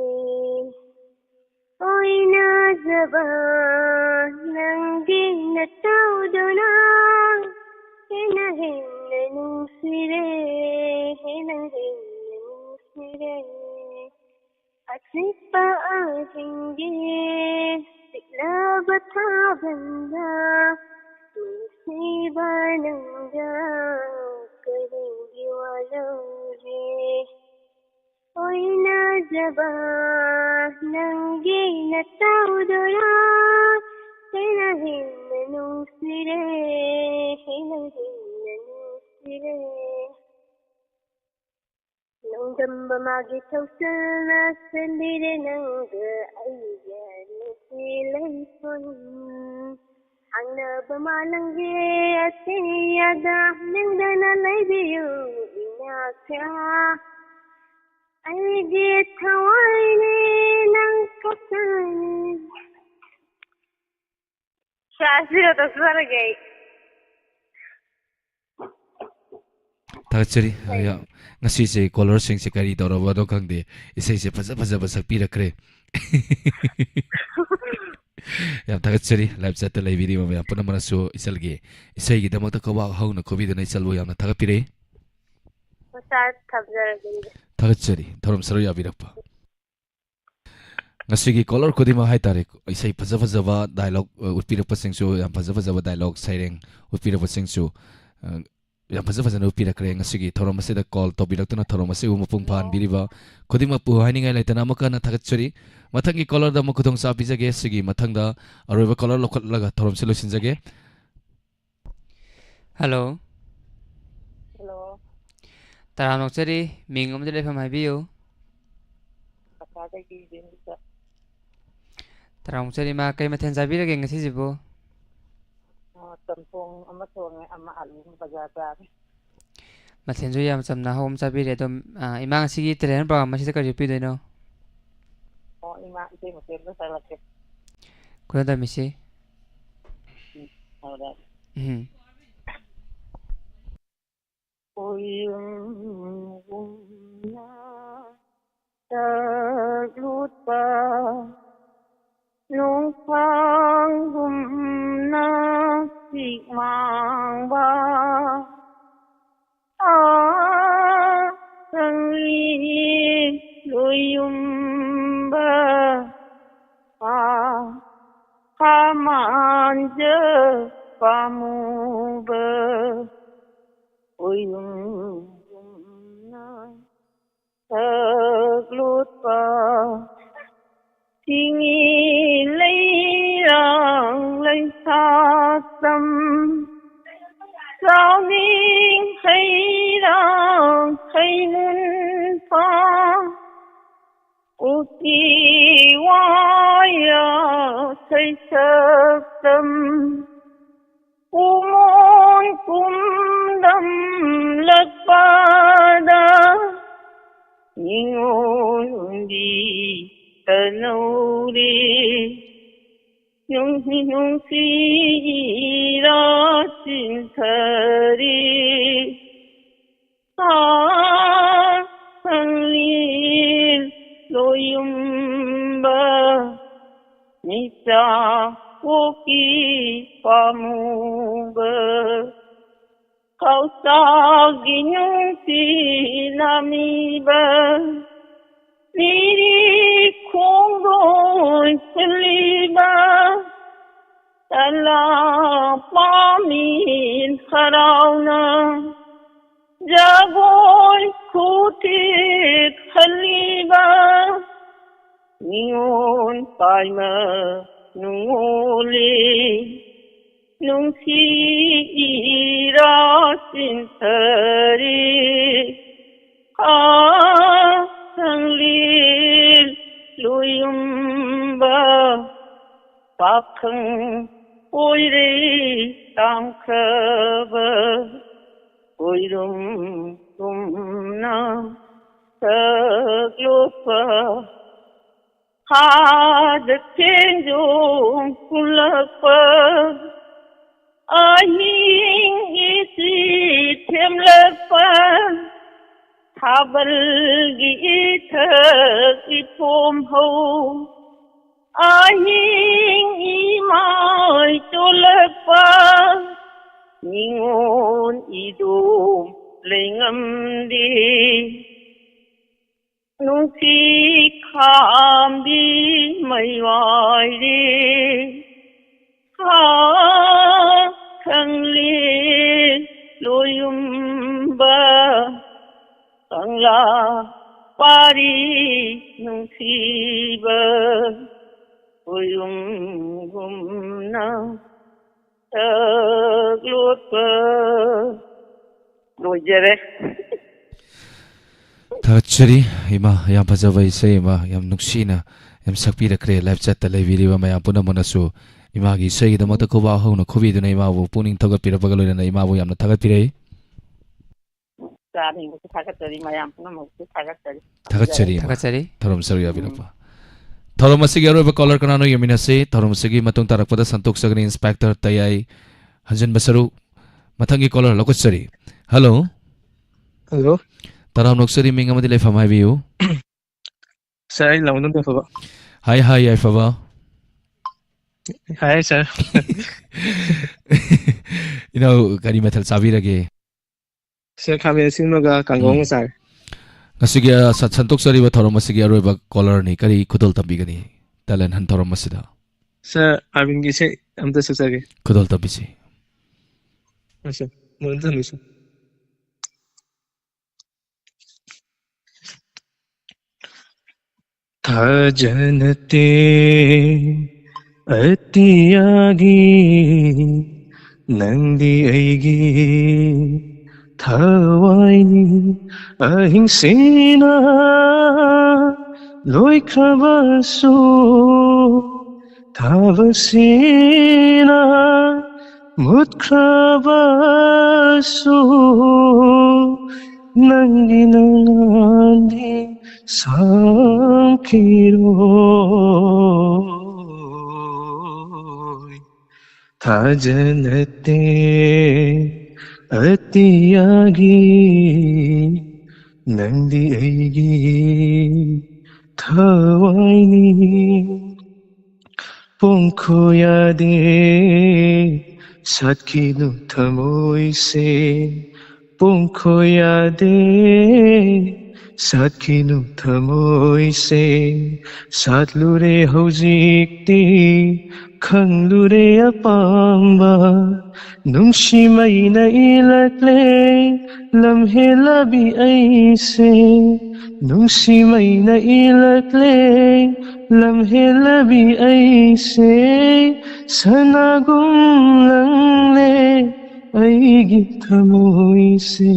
ꯑꯣꯏꯅꯖꯕ ꯅꯪꯒꯤ ꯅꯇꯧꯗꯨꯅ ꯍꯦꯟꯅ ꯍꯦꯟꯅ ꯅꯨꯡꯁꯤꯔꯦ, ꯍꯦꯟꯅ ꯍꯦꯟꯅ ꯅꯨꯡꯁꯤꯔꯦ꯫ ꯑꯆꯤꯛꯄ ꯑꯍꯤꯡꯒꯤ ꯆꯤꯛꯂꯕ ꯊꯥꯕꯜꯗ ꯅꯨꯡꯁꯤꯕ ꯅꯪꯒ ꯀꯔꯤꯒꯤ ꯋꯥꯔꯧꯔꯦ? ꯑꯣꯏꯅꯖꯕ ꯅꯪꯒꯤ ꯅꯇꯧꯗꯨꯅ ꯍꯦꯟꯅ ꯍꯦꯟꯅ ꯅꯨꯡꯁꯤꯔꯦ, ꯍꯦꯟꯅ ꯍꯦꯟꯅ ꯅꯨꯡꯁꯤꯔꯦ꯫ ꯅꯣꯡꯗꯝꯕ ꯃꯥꯒꯤ ꯊꯧꯁꯤꯜꯅ ꯁꯦꯝꯕꯤꯔꯦ ꯅꯪꯒ ꯑꯩꯒ ꯅꯨꯡꯁꯤ ꯂꯩꯐꯝ꯫ ꯍꯥꯡꯅꯕ ꯃꯥꯂꯪꯒꯤ ꯑꯇꯤꯌꯥꯗ ꯅꯪꯗꯅ ꯂꯩꯕꯤꯌꯨ ꯏꯅꯥꯛꯇ꯫ ꯑꯩꯒꯤ ꯊꯋꯥꯏꯅꯦ ꯅꯪ ꯈꯛꯇꯅꯤ꯫ ꯁꯥꯁꯤꯔꯣ, ꯇꯧꯖꯔꯒꯦ ꯑꯩ꯫ ꯊꯥꯒꯠꯆꯔꯤ꯫ ꯑ, ꯌꯥ-, ꯉꯁꯤꯁꯦ ꯀꯣꯂꯔꯁꯤꯡꯁꯦ ꯀꯔꯤ ꯇꯧꯔꯕꯅꯣ ꯈꯪꯗꯦ, ꯏꯁꯩꯁꯦ ꯐꯖ ꯐꯖꯕ ꯁꯛꯄꯤꯔꯛꯈ꯭ꯔꯦ꯫ ꯌꯥꯝ ꯊꯥꯒꯠꯆꯔꯤ꯫ ꯂꯥꯏꯚ ꯆꯠꯇ ꯂꯩꯕꯤꯔꯤꯕ ꯃꯌꯥꯝ ꯄꯨꯝꯅꯃꯛꯅꯁꯨ ꯏꯆꯜꯒꯤ ꯏꯁꯩꯒꯤꯗꯃꯛꯇ ꯈꯨꯕꯥꯛ ꯍꯧꯅ ꯈꯨꯕꯤꯗꯨꯅ ꯏꯆꯜꯕꯨ ꯌꯥꯝꯅ ꯊꯥꯒꯠꯄꯤꯔꯦ꯫ ꯃꯁꯥ ꯊꯝꯖꯔꯒꯦ꯫ ꯊꯥꯒꯠꯆꯔꯤ ꯊꯧꯔꯝ ꯁꯔꯨꯛ ꯌꯥꯕꯤꯔꯛꯄ꯫ ꯉꯁꯤꯒꯤ ꯀꯣꯂꯔ ꯈꯨꯗꯤꯡꯃꯛ ꯍꯥꯏꯇꯥꯔꯦ, ꯏꯁꯩ ꯐꯖ ꯐꯖꯕ ꯗꯥꯏꯂꯣꯛ, ꯑ, ꯎꯠꯄꯤꯔꯛꯄꯁꯤꯡꯁꯨ, ꯌꯥꯝ ꯐꯖ ꯐꯖꯕ ꯗꯥꯏꯂꯣꯛ ꯁꯩꯔꯦꯡ ꯎꯠꯄꯤꯔꯛꯄꯁꯤꯡꯁꯨ, ꯑ, ꯌꯥꯝ ꯐꯖ ꯐꯖꯅ ꯎꯠꯄꯤꯔꯛꯈ꯭ꯔꯦ꯫ ꯉꯁꯤꯒꯤ ꯊꯧꯔꯝ ꯑꯁꯤꯗ ꯀꯣꯜ ꯇꯧꯕꯤꯔꯛꯇꯨꯅ ꯊꯧꯔꯝ ꯑꯁꯤꯕꯨ ꯃꯄꯨꯡ ꯐꯥꯍꯟꯕꯤꯔꯤꯕ ꯈꯨꯗꯤꯡꯃꯛꯄꯨ ꯍꯥꯏꯅꯤꯡꯉꯥꯏ ꯂꯩꯇꯅ ꯑꯃꯨꯛꯀ ꯍꯟꯅ ꯊꯥꯒꯠꯆꯔꯤ꯫ ꯃꯊꯪꯒꯤ ꯀꯣꯂꯔꯗ ꯑꯃꯨꯛ ꯈꯨꯗꯣꯡꯆꯥꯕ ꯄꯤꯖꯒꯦ꯫ ꯁꯤꯒꯤ ꯃꯊꯪꯗ ꯑꯔꯣꯏꯕ ꯀꯣꯂꯔ ꯂꯧꯈꯠꯂꯒ ꯊꯧꯔꯝꯁꯤ ꯂꯣꯏꯁꯤꯟꯖꯒꯦ꯫ ꯍꯜꯂꯣ꯫ ꯍꯜꯂꯣ꯫ ꯇꯔꯥꯝꯅ ꯑꯣꯛꯆꯔꯤ꯫ ꯃꯤꯡ ꯑꯃꯗꯤ ꯂꯩꯐꯝ ꯍꯥꯏꯕꯤꯌꯨ꯫ ꯀꯛꯆꯤꯡꯗꯒꯤ ꯕꯦꯝꯖꯤꯠ꯫ ꯇꯔꯥꯝꯅ ꯑꯣꯛꯆꯔꯤ ꯏꯃꯥ꯫ ꯀꯩ ꯃꯊꯦꯜ ꯆꯥꯕꯤꯔꯒꯦ ꯉꯁꯤꯁꯤꯕꯨ? ꯑ, ꯆꯝꯊꯣꯡ ꯑꯃ ꯊꯣꯡꯉꯦ, ꯑꯃ ꯑꯂꯨ, ꯑꯃ ꯕꯖꯥꯔ ꯆꯥꯔꯦ꯫ ꯃꯊꯦꯜꯁꯨ ꯌꯥꯝ ꯆꯝꯅ ꯑꯍꯥꯎꯕ ꯑꯃ ꯆꯥꯕꯤꯔꯦ꯫ ꯑꯗꯣ, ꯑ, ꯏꯃꯥ, ꯉꯁꯤꯒꯤ talent program ꯑꯁꯤꯗ ꯀꯔꯤ ꯎꯠꯄꯤꯗꯣꯏꯅꯣ? ꯑꯣ, ꯏꯃꯥ, ꯏꯁꯩ ꯃꯇꯦꯛ ꯑꯃ ꯁꯛꯂꯛꯀꯦ꯫ ꯈꯨꯔꯨꯝ ꯇꯝꯕꯤꯁꯤ꯫ ꯎꯝ, ꯍꯧꯔꯦ꯫ ꯎꯝ꯫ ꯎꯌꯨꯡꯒꯨꯝꯅ ꯇꯛꯂꯨꯠꯄ ꯅꯣꯡꯐꯥꯡꯒꯨꯝꯅ ꯆꯤꯛ ꯃꯥꯡꯕ, ꯑꯥ, ꯀꯪꯂꯤ ꯂꯣꯏꯌꯨꯝꯕ ꯄꯥ ꯈꯥꯃꯥꯟꯖ ꯄꯥꯝꯃꯨꯕ ꯑꯣꯏꯔꯨꯝꯅ ꯁꯛꯂꯣꯠꯄ ꯁꯤꯡꯒꯤ ꯂꯩꯔꯥꯡ ꯂꯩꯁꯥꯁꯝ ꯆꯥꯎꯅꯤꯡ ꯍꯩꯔꯥꯡ ꯍꯩꯃꯨꯟ ꯐꯥ ꯎꯇꯤ ꯋꯥꯌꯥ ꯁꯩꯁꯛꯇꯝ ꯎꯃꯣꯟ ꯀꯨꯝꯗꯝꯂꯛꯄꯗ ꯅꯤꯉꯣꯜ ꯍꯨꯟꯕꯤ ꯇꯅꯧꯔꯤ ꯅꯨꯡꯁꯤ ꯅꯨꯡꯁꯤ ꯏꯔꯥ ꯆꯤꯟꯊꯔꯤ꯫ ꯁꯪꯂꯤ ꯂꯣꯌꯨꯝꯕ ꯃꯤꯆꯥ ꯄꯣꯛꯀꯤ ꯄꯥꯝꯃꯨꯕ ꯈꯧꯁꯥꯒꯤ ꯅꯨꯡꯁꯤ ꯅꯥꯃꯤꯕ ꯂꯤꯔꯤ ꯈꯣꯡꯗꯣꯏ ꯍꯨꯜꯂꯤꯕ ꯇꯂꯥ ꯄꯥꯝꯃꯤ ꯍꯔꯥꯎꯅ ꯖꯒꯣꯏ ꯈꯨꯊꯦꯛ ꯍꯜꯂꯤꯕ ꯅꯤꯉꯣꯜ ꯄꯥꯏꯃ ꯅꯨꯡꯉꯣꯜꯂꯤ ꯅꯨꯡꯁꯤ ꯏꯔꯥ ꯆꯤꯟꯊꯔꯤ꯫ ꯈꯥ ꯁꯪꯂꯤ ꯂꯣꯌꯨꯝꯕ ꯄꯥꯈꯪ ꯑꯣꯏꯔꯦ ꯇꯥꯡꯈ꯭ꯔꯕ ꯀꯣꯏꯔꯨꯝ ꯀꯨꯝꯅ ꯁꯛꯂꯣꯠꯄ ꯍꯥꯗ ꯆꯦꯟꯖꯣꯡ ꯈꯨꯜꯂꯛꯄ ꯑꯍꯤꯡ ꯏꯆꯤ ꯊꯦꯝꯂꯛꯄ ꯊꯥꯕꯜꯒꯤ ꯏꯊꯛ ꯏꯄꯣꯝ ꯍꯧ ꯑꯍꯤꯡ ꯏꯃꯥꯏ ꯆꯣꯜꯂꯛꯄ ꯅꯤꯉꯣꯜ ꯏꯗꯣꯝ ꯂꯩꯉꯝꯗꯦ꯫ ꯅꯨꯡꯁꯤ ꯈꯥꯝꯕꯤ ꯃꯩꯋꯥꯏꯔꯦ, ꯈꯥ ꯈꯪꯂꯦꯟ ꯂꯣꯏꯌꯨꯝꯕ, ꯀꯪꯂꯥ ꯄꯥꯔꯤ ꯅꯨꯡꯁꯤꯕ, ꯈꯣꯏꯌꯨꯝꯒꯨꯝꯅ ꯁꯛꯂꯣꯠꯄ꯫ ꯂꯣꯏꯖꯔꯦ꯫ ꯊꯥꯒꯠꯆꯔꯤ ꯏꯃꯥ, ꯌꯥꯝ ꯐꯖꯕ ꯏꯁꯩ ꯑꯃ ꯌꯥꯝ ꯅꯨꯡꯁꯤꯅ ꯌꯥꯝ ꯁꯛꯄꯤꯔꯛꯈ꯭ꯔꯦ꯫ ꯂꯥꯏꯞ ꯆꯠꯇ ꯂꯩꯕꯤꯔꯤꯕ ꯃꯌꯥꯝ ꯄꯨꯝꯅꯃꯛꯅꯁꯨ ꯏꯃꯥꯒꯤ ꯏꯁꯩꯒꯤꯗꯃꯛꯇ ꯈꯨꯕꯥꯛ ꯍꯧꯅ ꯈꯨꯕꯤꯗꯨꯅ ꯏꯃꯥꯕꯨ ꯄꯨꯛꯅꯤꯡ ꯊꯧꯒꯠꯄꯤꯔꯛꯄꯒ ꯂꯣꯏꯅꯅ ꯏꯃꯥꯕꯨ ꯌꯥꯝꯅ ꯊꯥꯒꯠꯄꯤꯔꯛꯏ꯫ ꯆꯥꯅꯤꯡꯕꯁꯨ ꯊꯥꯒꯠꯆꯔꯤ, ꯃꯌꯥꯝ ꯄꯨꯝꯅꯃꯛꯁꯨ ꯊꯥꯒꯠꯆꯔꯤ꯫ ꯊꯥꯒꯠꯆꯔꯤ ꯏꯃꯥ꯫ ꯊꯥꯒꯠꯆꯔꯤ꯫ ꯊꯧꯔꯝ ꯁꯔꯨꯛ ꯌꯥꯕꯤꯔꯛꯄ꯫ ꯊꯧꯔꯝ ꯑꯁꯤꯒꯤ ꯑꯔꯣꯏꯕ ꯀꯣꯂꯔ ꯀꯅꯥꯅꯣ ꯌꯦꯡꯃꯤꯟꯅꯁꯤ꯫ ꯊꯧꯔꯝ ꯑꯁꯤꯒꯤ ꯃꯇꯨꯡ ꯇꯥꯔꯛꯄꯗ ꯁꯟꯇꯣꯛꯆꯒꯅꯤ ꯏꯟꯁꯄꯦꯛꯇꯔ ꯇꯌꯥꯏ ꯍꯟꯖꯤꯟꯕ ꯁꯔꯨꯛ꯫ ꯃꯊꯪꯒꯤ ꯀꯣꯂꯔ ꯂꯧꯈꯠꯆꯔꯤ꯫ ꯍꯜꯂꯣ꯫ ꯍꯜꯂꯣ꯫ ꯇꯔꯥꯝ ꯅꯣꯛꯆꯔꯤ, ꯃꯤꯡ ꯑꯃꯗꯤ ꯂꯩꯐꯝ ꯍꯥꯏꯕꯤꯌꯨ꯫ ꯁꯥꯔ, ꯑꯩ ꯂꯝꯗꯝ ꯌꯥꯏꯐꯕ꯫ ꯍꯥꯏ ꯍꯥꯏ ꯌꯥꯏꯐꯕ꯫ ꯍꯥꯏ ꯁꯥꯔ꯫ ꯏꯅꯥꯎ, ꯀꯔꯤ ꯃꯊꯦꯜ ꯆꯥꯕꯤꯔꯒꯦ? ꯁꯥꯔ, ꯈꯥꯃꯦꯟ ꯑꯁꯤꯟꯕꯒ ꯀꯥꯡꯒꯧ ꯑꯃ ꯎꯝ꯫ ꯆꯥꯔꯦ꯫ ꯉꯁꯤꯒꯤ, ꯑ, ꯁ-, ꯁꯟꯇꯣꯛꯆꯔꯤꯕ ꯊꯧꯔꯝ ꯑꯁꯤꯒꯤ ꯑꯔꯣꯏꯕ ꯀꯣꯂꯔꯅꯤ꯫ ꯀꯔꯤ ꯈꯨꯗꯣꯜ ꯇꯝꯕꯤꯒꯅꯤ ꯇꯦꯂꯦꯟ ꯍꯟ ꯊꯧꯔꯝ ꯑꯁꯤꯗ? ꯁꯥꯔ, ꯑꯥꯔꯕꯤꯟꯒꯤ ꯏꯁꯩ ꯑꯝꯇ ꯁꯛꯆꯒꯦ꯫ ꯈꯨꯗꯣꯜ ꯇꯝꯕꯤꯁꯤ꯫ ꯁꯥꯔ, ꯃꯨꯟ ꯊꯝꯕꯤꯁꯤ꯫ ꯊꯥꯖꯅꯠꯇꯦ ꯑꯇꯤꯌꯥꯒꯤ ꯅꯪꯗꯤ ꯑꯩꯒꯤ ꯊꯋꯥꯏꯅꯤ꯫ ꯑꯍꯤꯡꯁꯤꯅ ꯂꯣꯏꯈ꯭ꯔꯕꯁꯨ, ꯊꯥꯕꯁꯤꯅ ꯃꯨꯠꯈ꯭ꯔꯕꯁꯨ, ꯅꯪꯒꯤ ꯅꯉꯥꯟꯗꯤ ꯁꯥꯡꯈꯤꯔꯣꯏ꯫ ꯊꯥꯖꯅꯠꯇꯦ ꯑꯇꯤꯌꯥꯒꯤ ꯅꯪꯗꯤ ꯑꯩꯒꯤ ꯊꯋꯥꯏꯅꯤ꯫ ꯄꯣꯡꯈꯣ ꯌꯥꯗꯦ ꯁꯥꯠꯈꯤꯅꯨ ꯊꯃꯣꯏꯁꯦ, ꯄꯣꯡꯈꯣ ꯌꯥꯗꯦ ꯁꯥꯠꯈꯤꯅꯨ ꯊꯃꯣꯏꯁꯦ, ꯁꯥꯠꯂꯨꯔꯦ ꯍꯧꯖꯤꯛꯇꯤ, ꯈꯪꯂꯨꯔꯦ ꯑꯄꯥꯝꯕ꯫ ꯅꯨꯡꯁꯤꯃꯩꯅ ꯏꯜꯂꯛꯂꯦ ꯂꯝꯍꯦꯜꯂꯕꯤ ꯑꯩꯁꯦ, ꯅꯨꯡꯁꯤꯃꯩꯅ ꯏꯜꯂꯛꯂꯦ ꯂꯝꯍꯦꯜꯂꯕꯤ ꯑꯩꯁꯦ꯫ ꯁꯅꯥꯒꯨꯝ ꯂꯪꯂꯦ ꯑꯩꯒꯤ ꯊꯃꯣꯏꯁꯦ,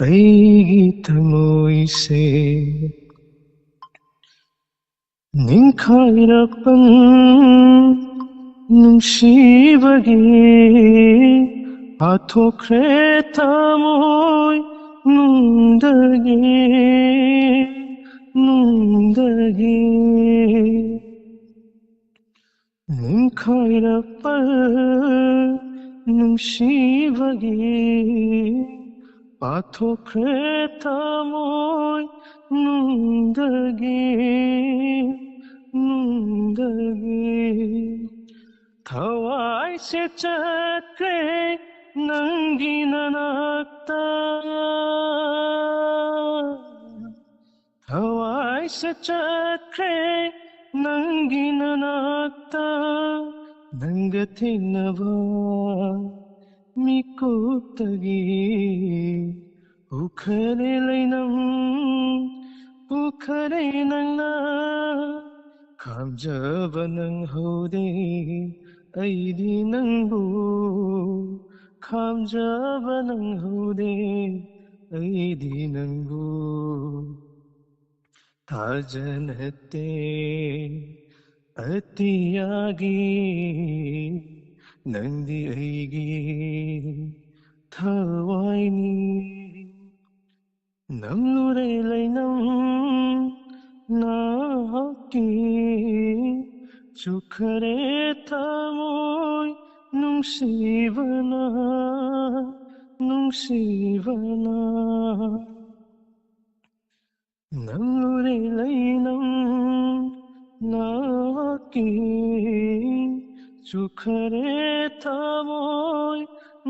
ꯑꯩꯒꯤ ꯊꯃꯣꯏꯁꯦ꯫ ꯅꯤꯡꯈꯥꯏꯔꯛꯄ ꯅꯨꯡꯁꯤꯕꯒꯤ ꯍꯥꯠꯇꯣꯛꯈ꯭ꯔꯦ ꯊꯃꯣꯏ ꯅꯨꯡꯗꯒꯤ, ꯅꯨꯡꯗꯒꯤ꯫ ꯅꯤꯡꯈꯥꯏꯔꯛꯄ ꯅꯨꯡꯁꯤꯕꯒꯤ ꯄꯥꯊꯣꯛꯈ꯭ꯔꯦ ꯊꯃꯣꯏ ꯅꯨꯡꯗꯒꯤ, ꯅꯨꯡꯗꯒꯤ꯫ ꯊꯋꯥꯏꯁꯦ ꯆꯠꯈ꯭ꯔꯦ ꯅꯪꯒꯤ ꯅꯅꯥꯛꯇ, ꯊꯋꯥꯏꯁꯦ ꯆꯠꯈ꯭ꯔꯦ ꯅꯪꯒꯤ ꯅꯅꯥꯛꯇ, ꯅꯪꯒ ꯊꯦꯡꯅꯕ ꯃꯤꯀꯨꯞꯇꯒꯤ ꯎꯈꯔꯦ ꯂꯩꯅꯝ, ꯎꯈꯔꯦ ꯅꯪꯅ꯫ ꯈꯥꯝꯖꯕ ꯅꯪꯍꯧꯗꯦ ꯑꯩꯗꯤ ꯅꯪꯕꯨ, ꯈꯥꯝꯖꯕ ꯅꯪꯍꯧꯗꯦ ꯑꯩꯗꯤ ꯅꯪꯕꯨ꯫ ꯊꯥꯖꯅꯠꯇꯦ ꯑꯇꯤꯌꯥꯒꯤ, ꯅꯪꯗꯤ ꯑꯩꯒꯤ ꯊꯋꯥꯏꯅꯤ꯫ ꯅꯝꯂꯨꯔꯦ ꯂꯩꯅꯝ ꯅꯍꯥꯛꯀꯤ, ꯆꯨꯈꯔꯦ ꯊꯃꯣꯏ ꯅꯨꯡꯁꯤꯕꯅ, ꯅꯨꯡꯁꯤꯕꯅ꯫ ꯅꯝꯂꯨꯔꯦ ꯂꯩꯅꯝ ꯅꯍꯥꯛꯀꯤ, ꯆꯨꯈꯔꯦ ꯊꯃꯣꯏ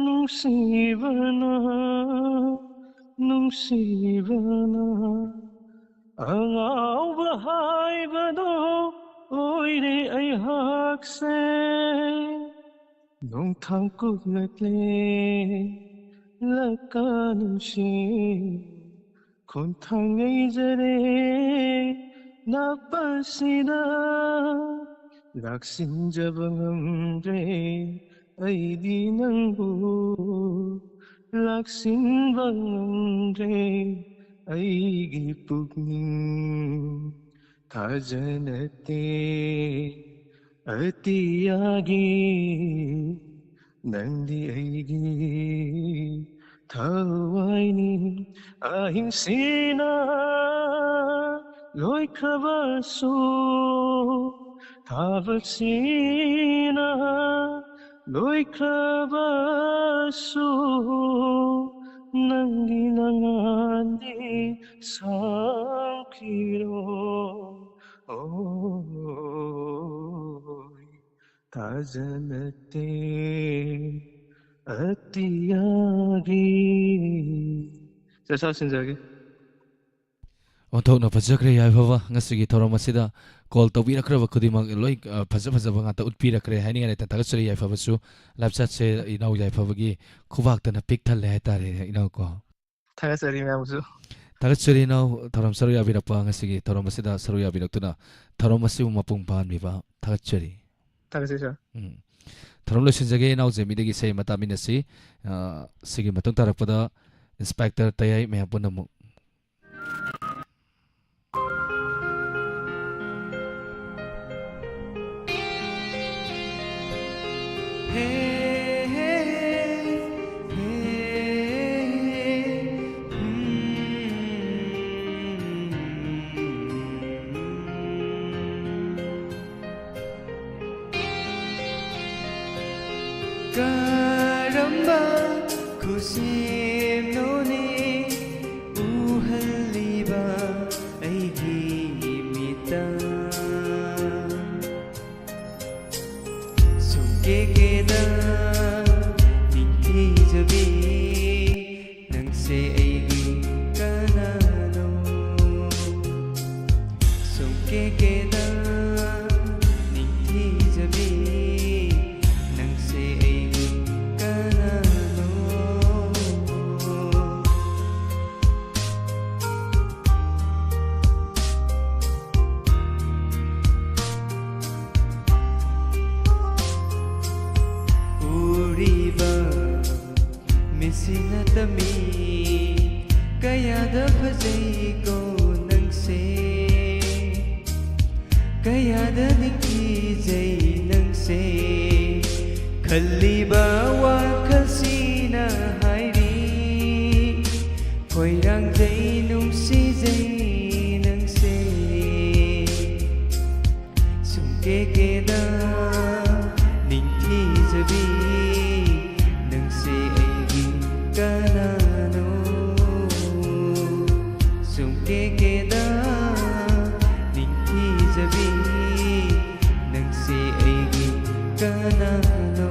ꯅꯨꯡꯁꯤꯕꯅ, ꯅꯨꯡꯁꯤꯕꯅ ꯑꯉꯥꯎꯕ ꯍꯥꯏꯕꯗꯣ ꯑꯣꯏꯔꯦ ꯑꯩꯍꯥꯛꯁꯦ꯫ ꯅꯣꯡꯊꯥꯡ ꯀꯨꯞꯂꯛꯂꯦ ꯂꯀꯥ ꯅꯨꯡꯁꯤ, ꯈꯣꯡꯊꯥꯡ ꯌꯩꯖꯔꯦ ꯅꯥꯄꯁꯤꯗ꯫ ꯂꯥꯛꯁꯤꯟꯖꯕ ꯉꯝꯗ꯭ꯔꯦ ꯑꯩꯗꯤ ꯅꯪꯕꯨ, ꯂꯥꯛꯁꯤꯟꯕ ꯉꯝꯗ꯭ꯔꯦ ꯑꯩꯒꯤ ꯄꯨꯛꯅꯤꯡ꯫ ꯊꯥꯖꯅꯠꯇꯦ ꯑꯇꯤꯌꯥꯒꯤ, ꯅꯪꯗꯤ ꯑꯩꯒꯤ ꯊꯋꯥꯏꯅꯤ꯫ ꯑꯍꯤꯡꯁꯤꯅ ꯂꯣꯏꯈ꯭ꯔꯕꯁꯨ, ꯊꯥꯕꯜꯁꯤꯅ ꯂꯣꯏꯈ꯭ꯔꯕꯁꯨ, ꯅꯪꯗꯤ ꯅꯉꯥꯟꯗꯤ ꯁꯥꯡꯈꯤꯔꯣꯏ꯫ ꯊꯥꯖꯅꯠꯇꯦ ꯑꯇꯤꯌꯥꯒꯤ꯫ ꯁꯦ, ꯁꯥ ꯁꯤꯟꯖꯔꯒꯦ꯫ ꯑꯣꯟꯊꯣꯛꯅ ꯐꯖꯈ꯭ꯔꯦ ꯌꯥꯏꯐꯕ꯫ ꯉꯁꯤꯒꯤ ꯊꯧꯔꯝ ꯑꯁꯤꯗ ꯀꯣꯜ ꯇꯧꯕꯤꯔꯛꯈ꯭ꯔꯕ ꯈꯨꯗꯤꯡꯃꯛ ꯂꯣꯏ, ꯑ, ꯐꯖ ꯐꯖꯕ ꯉꯥꯛꯇ ꯎꯠꯄꯤꯔꯛꯈ꯭ꯔꯦ ꯍꯥꯏꯅꯤꯡꯉꯥꯏ ꯂꯩꯇꯦ꯫ ꯊꯥꯒꯠꯆꯔꯤ ꯌꯥꯏꯐꯕꯁꯨ꯫ ꯂꯥꯏꯐ ꯆꯥꯠꯁꯦ ꯏꯅꯥꯎ ꯌꯥꯏꯐꯕꯒꯤ ꯈꯨꯕꯥꯛꯇꯅ ꯄꯤꯛ ꯊꯜꯂꯦ ꯍꯥꯏꯇꯥꯔꯦ ꯏꯅꯥꯎ ꯀꯣ꯫ ꯊꯥꯒꯠꯆꯔꯤ ꯃꯌꯥꯝꯕꯨꯁꯨ꯫ ꯊꯥꯒꯠꯆꯔꯤ ꯏꯅꯥꯎ, ꯊꯧꯔꯝ ꯁꯔꯨꯛ ꯌꯥꯕꯤꯔꯛꯄ, ꯉꯁꯤꯒꯤ ꯊꯧꯔꯝ ꯑꯁꯤꯗ ꯁꯔꯨꯛ ꯌꯥꯕꯤꯔꯛꯇꯨꯅ ꯊꯧꯔꯝ ꯑꯁꯤꯕꯨ ꯃꯄꯨꯡ ꯐꯥꯍꯟꯕꯤꯕ ꯊꯥꯒꯠꯆꯔꯤ꯫ ꯊꯥꯒꯠꯆꯔꯤ ꯁꯥꯔ꯫ ꯎꯝ꯫ ꯊꯧꯔꯝ ꯂꯣꯏꯁꯤꯟꯖꯒꯦ ꯏꯅꯥꯎ ꯖꯦꯃꯤꯗꯒꯤ ꯏꯁꯩ ꯑꯃ ꯇꯥꯃꯤꯟꯅꯁꯤ꯫ ꯑ, ꯁꯤꯒꯤ ꯃꯇꯨꯡ ꯇꯥꯔꯛꯄꯗ ꯏꯟꯁꯄꯦꯛꯇꯔ ꯇꯌꯥꯏ ꯃꯌꯥꯝ ꯄꯨꯟꯅ ꯑꯃꯨꯛ꯫ ꯀꯔꯝꯕ ꯈꯨꯁꯦꯝꯅꯣꯅꯦ ꯎꯍꯜꯂꯤꯕ ꯑꯩꯒꯤ ꯃꯤꯠꯇ? ꯁꯨꯝ ꯀꯦꯀꯦꯗ ꯅꯤꯡꯊꯤꯖꯕꯤ, ꯅꯪꯁꯦ ꯑꯩꯒꯤ ꯀꯦꯗ ꯅꯤꯡꯊꯤꯖꯕꯤ, ꯅꯪꯁꯦ ꯑꯩꯒꯤ ꯀꯅꯥꯅꯣ? ꯎꯔꯤꯕ ꯃꯤꯠꯁꯤꯅ ꯇꯝꯃꯤ, ꯀꯌꯥꯗ ꯐꯖꯩꯀꯣ ꯅꯪꯁꯦ, ꯀꯌꯥꯗ ꯅꯤꯡꯊꯤꯖꯩ ꯅꯪꯁꯦ꯫ ꯈꯜꯂꯤꯕ ꯋꯥꯈꯜꯁꯤꯅ ꯍꯥꯏꯔꯤ, ꯈꯣꯏꯔꯥꯡꯖꯩ, ꯅꯨꯡꯁꯤꯖꯩ ꯅꯪꯁꯦ꯫ ꯁꯨꯝ ꯀꯦꯀꯦꯗ ꯅꯤꯡꯊꯤꯖꯕꯤ, ꯅꯪꯁꯦ ꯑꯩꯒꯤ ꯀꯅꯥꯅꯣ? ꯁꯨꯝ ꯀꯦꯀꯦꯗ ꯅꯤꯡꯊꯤꯖꯕꯤ, ꯅꯪꯁꯦ ꯑꯩꯒꯤ ꯀꯅꯥꯅꯣ?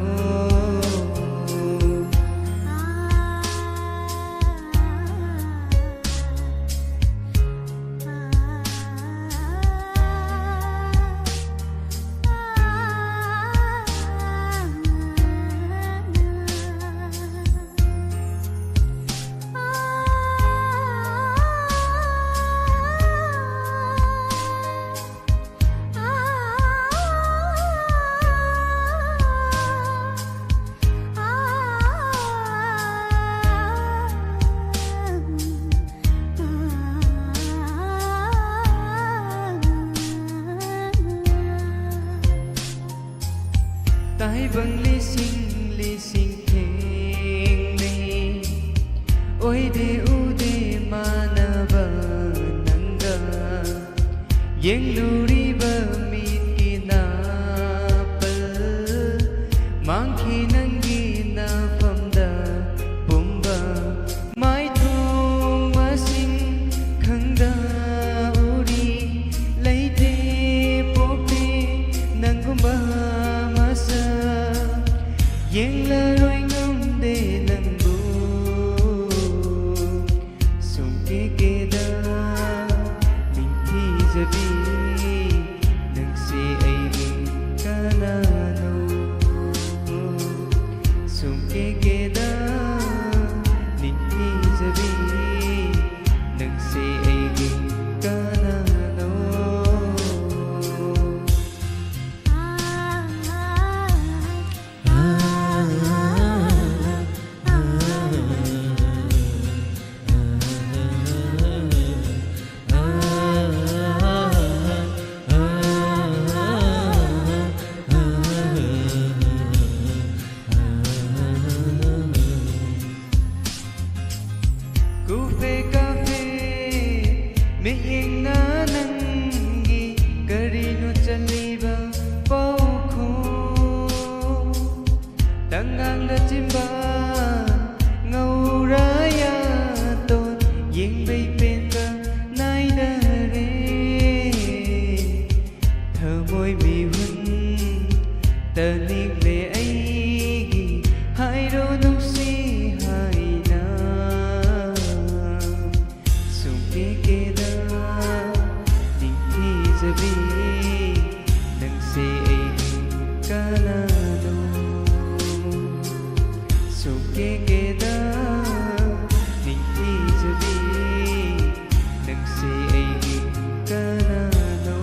ꯇꯥꯏꯕꯪ ꯂꯤꯁꯤꯡ ꯂꯤꯁꯤꯡ ꯊꯦꯡꯅꯩ, ꯑꯣꯏꯗꯦ ꯎꯗꯦ ꯃꯥꯟꯅꯕ ꯅꯪꯒ꯫ ꯌꯦꯡꯂꯨꯔꯤꯕ ꯃꯤꯠꯀꯤ ꯅꯥꯄꯜ ꯃꯥꯡꯈꯤ ꯅꯪꯒꯤ ꯅꯐꯝꯗ ꯄꯨꯝꯕ꯫ ꯃꯥꯏꯊꯣꯡ ꯃꯁꯤꯡ ꯈꯪꯗ ꯎꯔꯤ, ꯂꯩꯇꯦ ꯄꯣꯛꯇꯦ ꯅꯪꯒꯨꯝꯕ ꯃꯁꯛ꯫ ꯌꯦꯡꯂꯔꯣꯏ ꯉꯝꯗꯦ ꯅꯪꯕꯨ ꯁꯨꯝ ꯀꯦꯀꯦꯗ ꯅꯤꯡꯊꯤꯖꯕꯤ꯫ ꯅꯪꯒꯤ ꯀꯔꯤꯅꯣ ꯆꯠꯂꯤꯕ ꯄꯥꯎꯈꯣꯡ? ꯇꯉꯥꯡꯗ ꯆꯤꯟꯕ ꯉꯧꯔꯥ ꯌꯥꯇꯣꯟ ꯌꯦꯡꯕꯩ ꯄꯦꯟꯕ ꯅꯥꯏꯗꯔꯦ꯫ ꯊꯃꯣꯏ ꯃꯤꯍꯨꯟ ꯇꯅꯤꯡꯂꯦ ꯑꯩꯒꯤ ꯍꯥꯏꯔꯣ ꯅꯨꯡꯁꯤ ꯍꯥꯏꯅ꯫ ꯁꯨꯡꯀꯦ ꯀꯦꯗ ꯅꯤꯡꯊꯤꯖꯕꯤ ꯅꯪꯁꯦ ꯑꯩꯒꯤ ꯀꯅꯥꯅꯣ? ꯁꯨꯡꯀꯦ ꯀꯦꯗ ꯅꯤꯡꯊꯤꯖꯕꯤ ꯅꯪꯁꯦ ꯑꯩꯒꯤ ꯀꯅꯥꯅꯣ?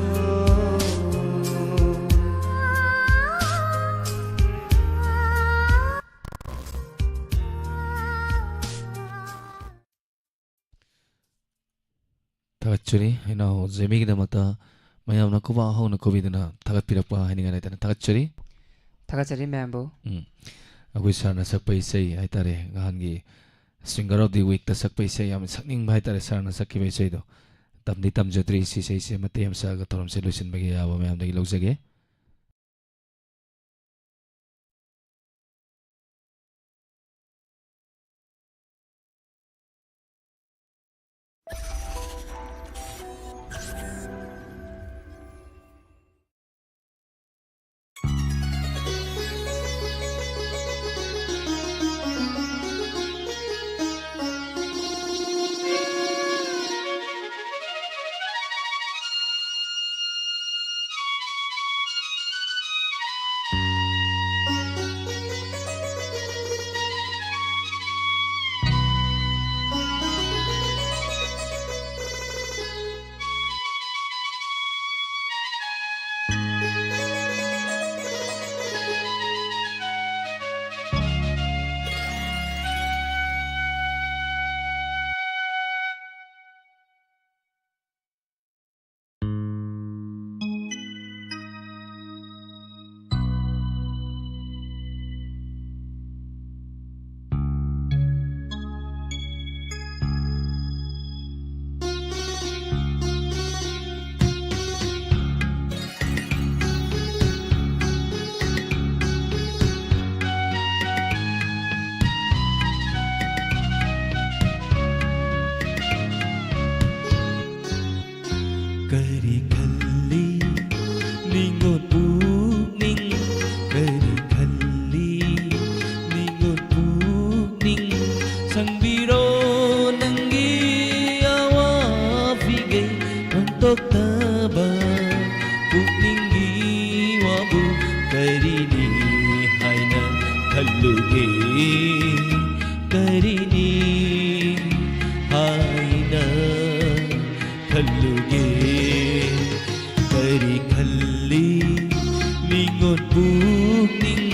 ꯊꯥꯒꯠꯆꯔꯤ꯫ ꯏꯅꯥꯎ ꯖꯦꯃꯤꯒꯤꯗꯃꯛꯇ ꯃꯌꯥꯝꯅ ꯈꯨꯕꯥꯛ ꯍꯧꯅ ꯈꯨꯕꯤꯗꯨꯅ ꯊꯥꯒꯠꯄꯤꯔꯛꯄ ꯍꯥꯏꯅꯤꯡꯉꯥꯏ ꯂꯩꯇꯅ ꯊꯥꯒꯠꯆꯔꯤ꯫ ꯊꯥꯒꯠꯆꯔꯤ ꯃꯌꯥꯝꯕꯨ꯫ ꯎꯝ꯫ ꯑꯩꯈꯣꯏ ꯁꯥꯔꯅ ꯁꯛꯄ ꯏꯁꯩ ꯍꯥꯏꯇꯥꯔꯦ, ꯅꯍꯥꯟꯒꯤ Singer of the Weekꯇ ꯁꯛꯄ ꯏꯁꯩ ꯌꯥꯝ ꯁꯛꯅꯤꯡꯕ ꯍꯥꯏꯇꯥꯔꯦ, ꯁꯥꯔꯅ ꯁꯛꯈꯤꯕ ꯏꯁꯩꯗꯣ꯫ ꯇꯝꯗꯤ ꯇꯝꯖꯗ꯭ꯔꯤ, ꯁꯤ ꯏꯁꯩꯁꯦ ꯃꯇꯦꯛ ꯑꯃ ꯁꯛꯑꯒ ꯊꯧꯔꯝꯁꯦ ꯂꯣꯏꯁꯤꯟꯕꯒꯤ ꯑꯌꯥꯕ ꯃꯌꯥꯝꯗꯒꯤ ꯂꯧꯖꯒꯦ꯫ ꯀꯔꯤ ꯈꯜꯂꯤ ꯅꯤꯡꯉꯣꯠ ꯄꯨꯛꯅꯤꯡ? ꯀꯔꯤ ꯈꯜꯂꯤ ꯅꯤꯡꯉꯣꯠ ꯄꯨꯛꯅꯤꯡ? ꯁꯪꯕꯤꯔꯣ ꯅꯪꯒꯤ ꯑꯋꯥ ꯐꯤꯒꯩ꯫ ꯐꯣꯡꯗꯣꯛꯇꯕ ꯄꯨꯛꯅꯤꯡꯒꯤ ꯋꯥꯕꯨ ꯀꯔꯤꯅꯤ ꯍꯥꯏꯅ ꯈꯜꯂꯨꯒꯦ? ꯀꯔꯤꯅꯤ ꯍꯥꯏꯅ ꯈꯜꯂꯨꯒꯦ? ꯀꯔꯤ ꯈꯜꯂꯤ ꯅꯤꯡꯉꯣꯠ ꯄꯨꯛꯅꯤꯡ?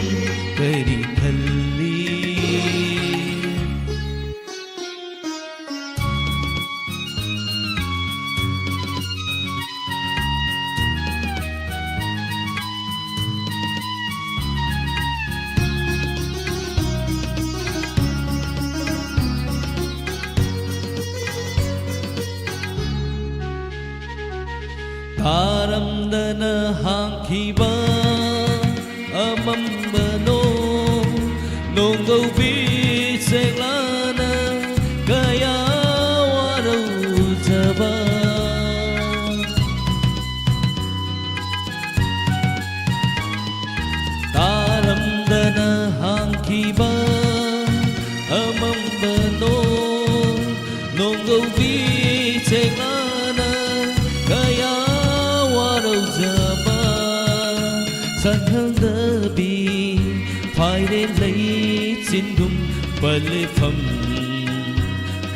ꯀꯔꯤ ꯈꯜꯂꯤ? ꯇꯥꯔꯝꯗꯅ ꯍꯥꯡꯈꯤꯕ ꯑꯃꯝꯕ ꯅꯣꯡ, ꯅꯣꯡꯒꯧꯕꯤ ꯆꯦꯛꯂꯥꯅ ꯀꯌꯥ ꯋꯥꯔꯧꯖꯕ꯫ ꯇꯥꯔꯝꯗꯅ ꯍꯥꯡꯈꯤꯕ ꯑꯃꯝꯕ ꯅꯣꯡ, ꯅꯣꯡꯒꯧꯕꯤ ꯆꯦꯛꯂꯥꯅ ꯀꯌꯥ ꯋꯥꯔꯧꯖꯕ꯫ ꯁꯟꯍꯜꯗꯕꯤ ꯐꯥꯏꯔꯦꯟ ꯂꯩꯆꯤꯟꯒꯨꯝ ꯄꯂꯦꯐꯝ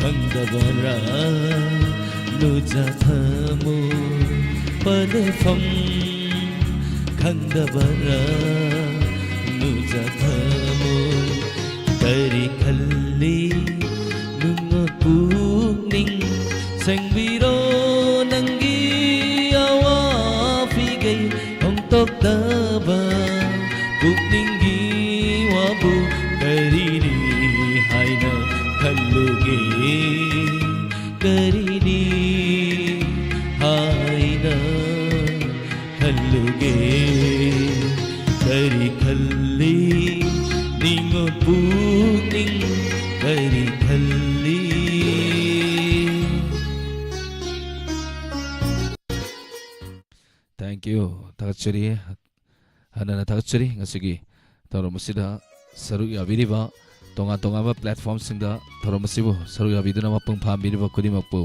ꯈꯪꯗꯕꯔꯥ ꯂꯨꯖꯥ ꯊꯃꯣꯏ? ꯄꯂꯦꯐꯝ ꯈꯪꯗꯕꯔꯥ ꯂꯨꯖꯥ ꯊꯃꯣꯏ? ꯀꯔꯤ ꯈꯜꯂꯤ ꯅꯨꯡꯉꯣꯠ ꯄꯨꯛꯅꯤꯡ? ꯁꯦꯡꯕꯤꯔꯣ ꯅꯪꯒꯤ ꯑꯋꯥ ꯐꯤꯒꯩ꯫ ꯐꯣꯡꯗꯣꯛꯇꯕ ꯄꯨꯛꯅꯤꯡꯒꯤ ꯋꯥꯕꯨ ꯀꯔꯤꯅꯤ ꯍꯥꯏꯅ ꯈꯜꯂꯨꯒꯦ? ꯀꯔꯤꯅꯤ ꯍꯥꯏꯅ ꯈꯜꯂꯨꯒꯦ? ꯀꯔꯤ ꯈꯜꯂꯤ ꯅꯤꯡꯉꯣꯠ ꯄꯨꯛꯅꯤꯡ? ꯀꯔꯤ ꯈꯜꯂꯤ? Thank you. ꯊꯥꯒꯠꯆꯔꯤ꯫ ꯍꯟꯅ ꯍꯟꯅ ꯊꯥꯒꯠꯆꯔꯤ꯫ ꯉꯁꯤꯒꯤ ꯊꯧꯔꯝ ꯑꯁꯤꯗ ꯁꯔꯨꯛ ꯌꯥꯕꯤꯔꯤꯕ, ꯇꯣꯉꯥꯟ ꯇꯣꯉꯥꯟꯕ platformꯁꯤꯡꯗ ꯊꯧꯔꯝ ꯑꯁꯤꯕꯨ ꯁꯔꯨꯛ ꯌꯥꯕꯤꯗꯨꯅ ꯃꯄꯨꯡ ꯐꯥꯍꯟꯕꯤꯔꯤꯕ ꯈꯨꯗꯤꯡꯃꯛꯄꯨ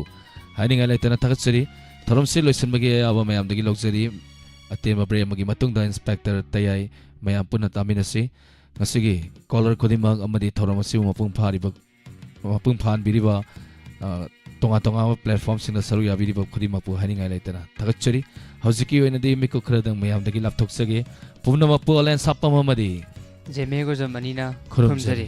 ꯍꯥꯏꯅꯤꯡꯉꯥꯏ ꯂꯩꯇꯅ ꯊꯥꯒꯠꯆꯔꯤ꯫ ꯊꯧꯔꯝꯁꯤ ꯂꯣꯏꯁꯤꯟꯕꯒꯤ ꯑꯌꯥꯕ ꯃꯌꯥꯝꯗꯒꯤ ꯂꯧꯖꯔꯤ꯫ ꯑꯇꯦꯟꯕ break ꯑꯃꯒꯤ ꯃꯇꯨꯡꯗ Inspector ꯇꯌꯥꯏ ꯃꯌꯥꯝ ꯄꯨꯟꯅ ꯇꯥꯃꯤꯟꯅꯁꯤ꯫ ꯉꯁꯤꯒꯤ caller ꯈꯨꯗꯤꯡꯃꯛ ꯑꯃꯗꯤ ꯊꯧꯔꯝ ꯑꯁꯤꯕꯨ ꯃꯄꯨꯡ ꯐꯥꯔꯤꯕ, ꯃꯄꯨꯡ ꯐꯥꯍꯟꯕꯤꯔꯤꯕ, ꯑ, ꯇꯣꯉꯥꯟ ꯇꯣꯉꯥꯟꯕ platformꯁꯤꯡꯗ ꯁꯔꯨꯛ ꯌꯥꯕꯤꯔꯤꯕ ꯈꯨꯗꯤꯡꯃꯛꯄꯨ ꯍꯥꯏꯅꯤꯡꯉꯥꯏ ꯂꯩꯇꯅ ꯊꯥꯒꯠꯆꯔꯤ꯫ ꯍꯧꯖꯤꯛꯀꯤ ꯑꯣꯏꯅꯗꯤ ꯃꯤꯀꯨꯞ ꯈꯔꯗꯪ ꯃꯌꯥꯝꯗꯒꯤ ꯂꯥꯞꯊꯣꯛꯆꯒꯦ꯫ ꯄꯨꯝꯅꯃꯛꯄꯨ ꯑꯣꯂꯦꯟ ꯁꯥꯄꯝ ꯑꯃꯗꯤ ꯖꯦꯃꯦ ꯒꯣꯖꯝ ꯑꯅꯤꯅ ꯈꯨꯔꯨꯝꯖꯔꯤ꯫ ꯈꯨꯔꯨꯝꯖꯔꯤ꯫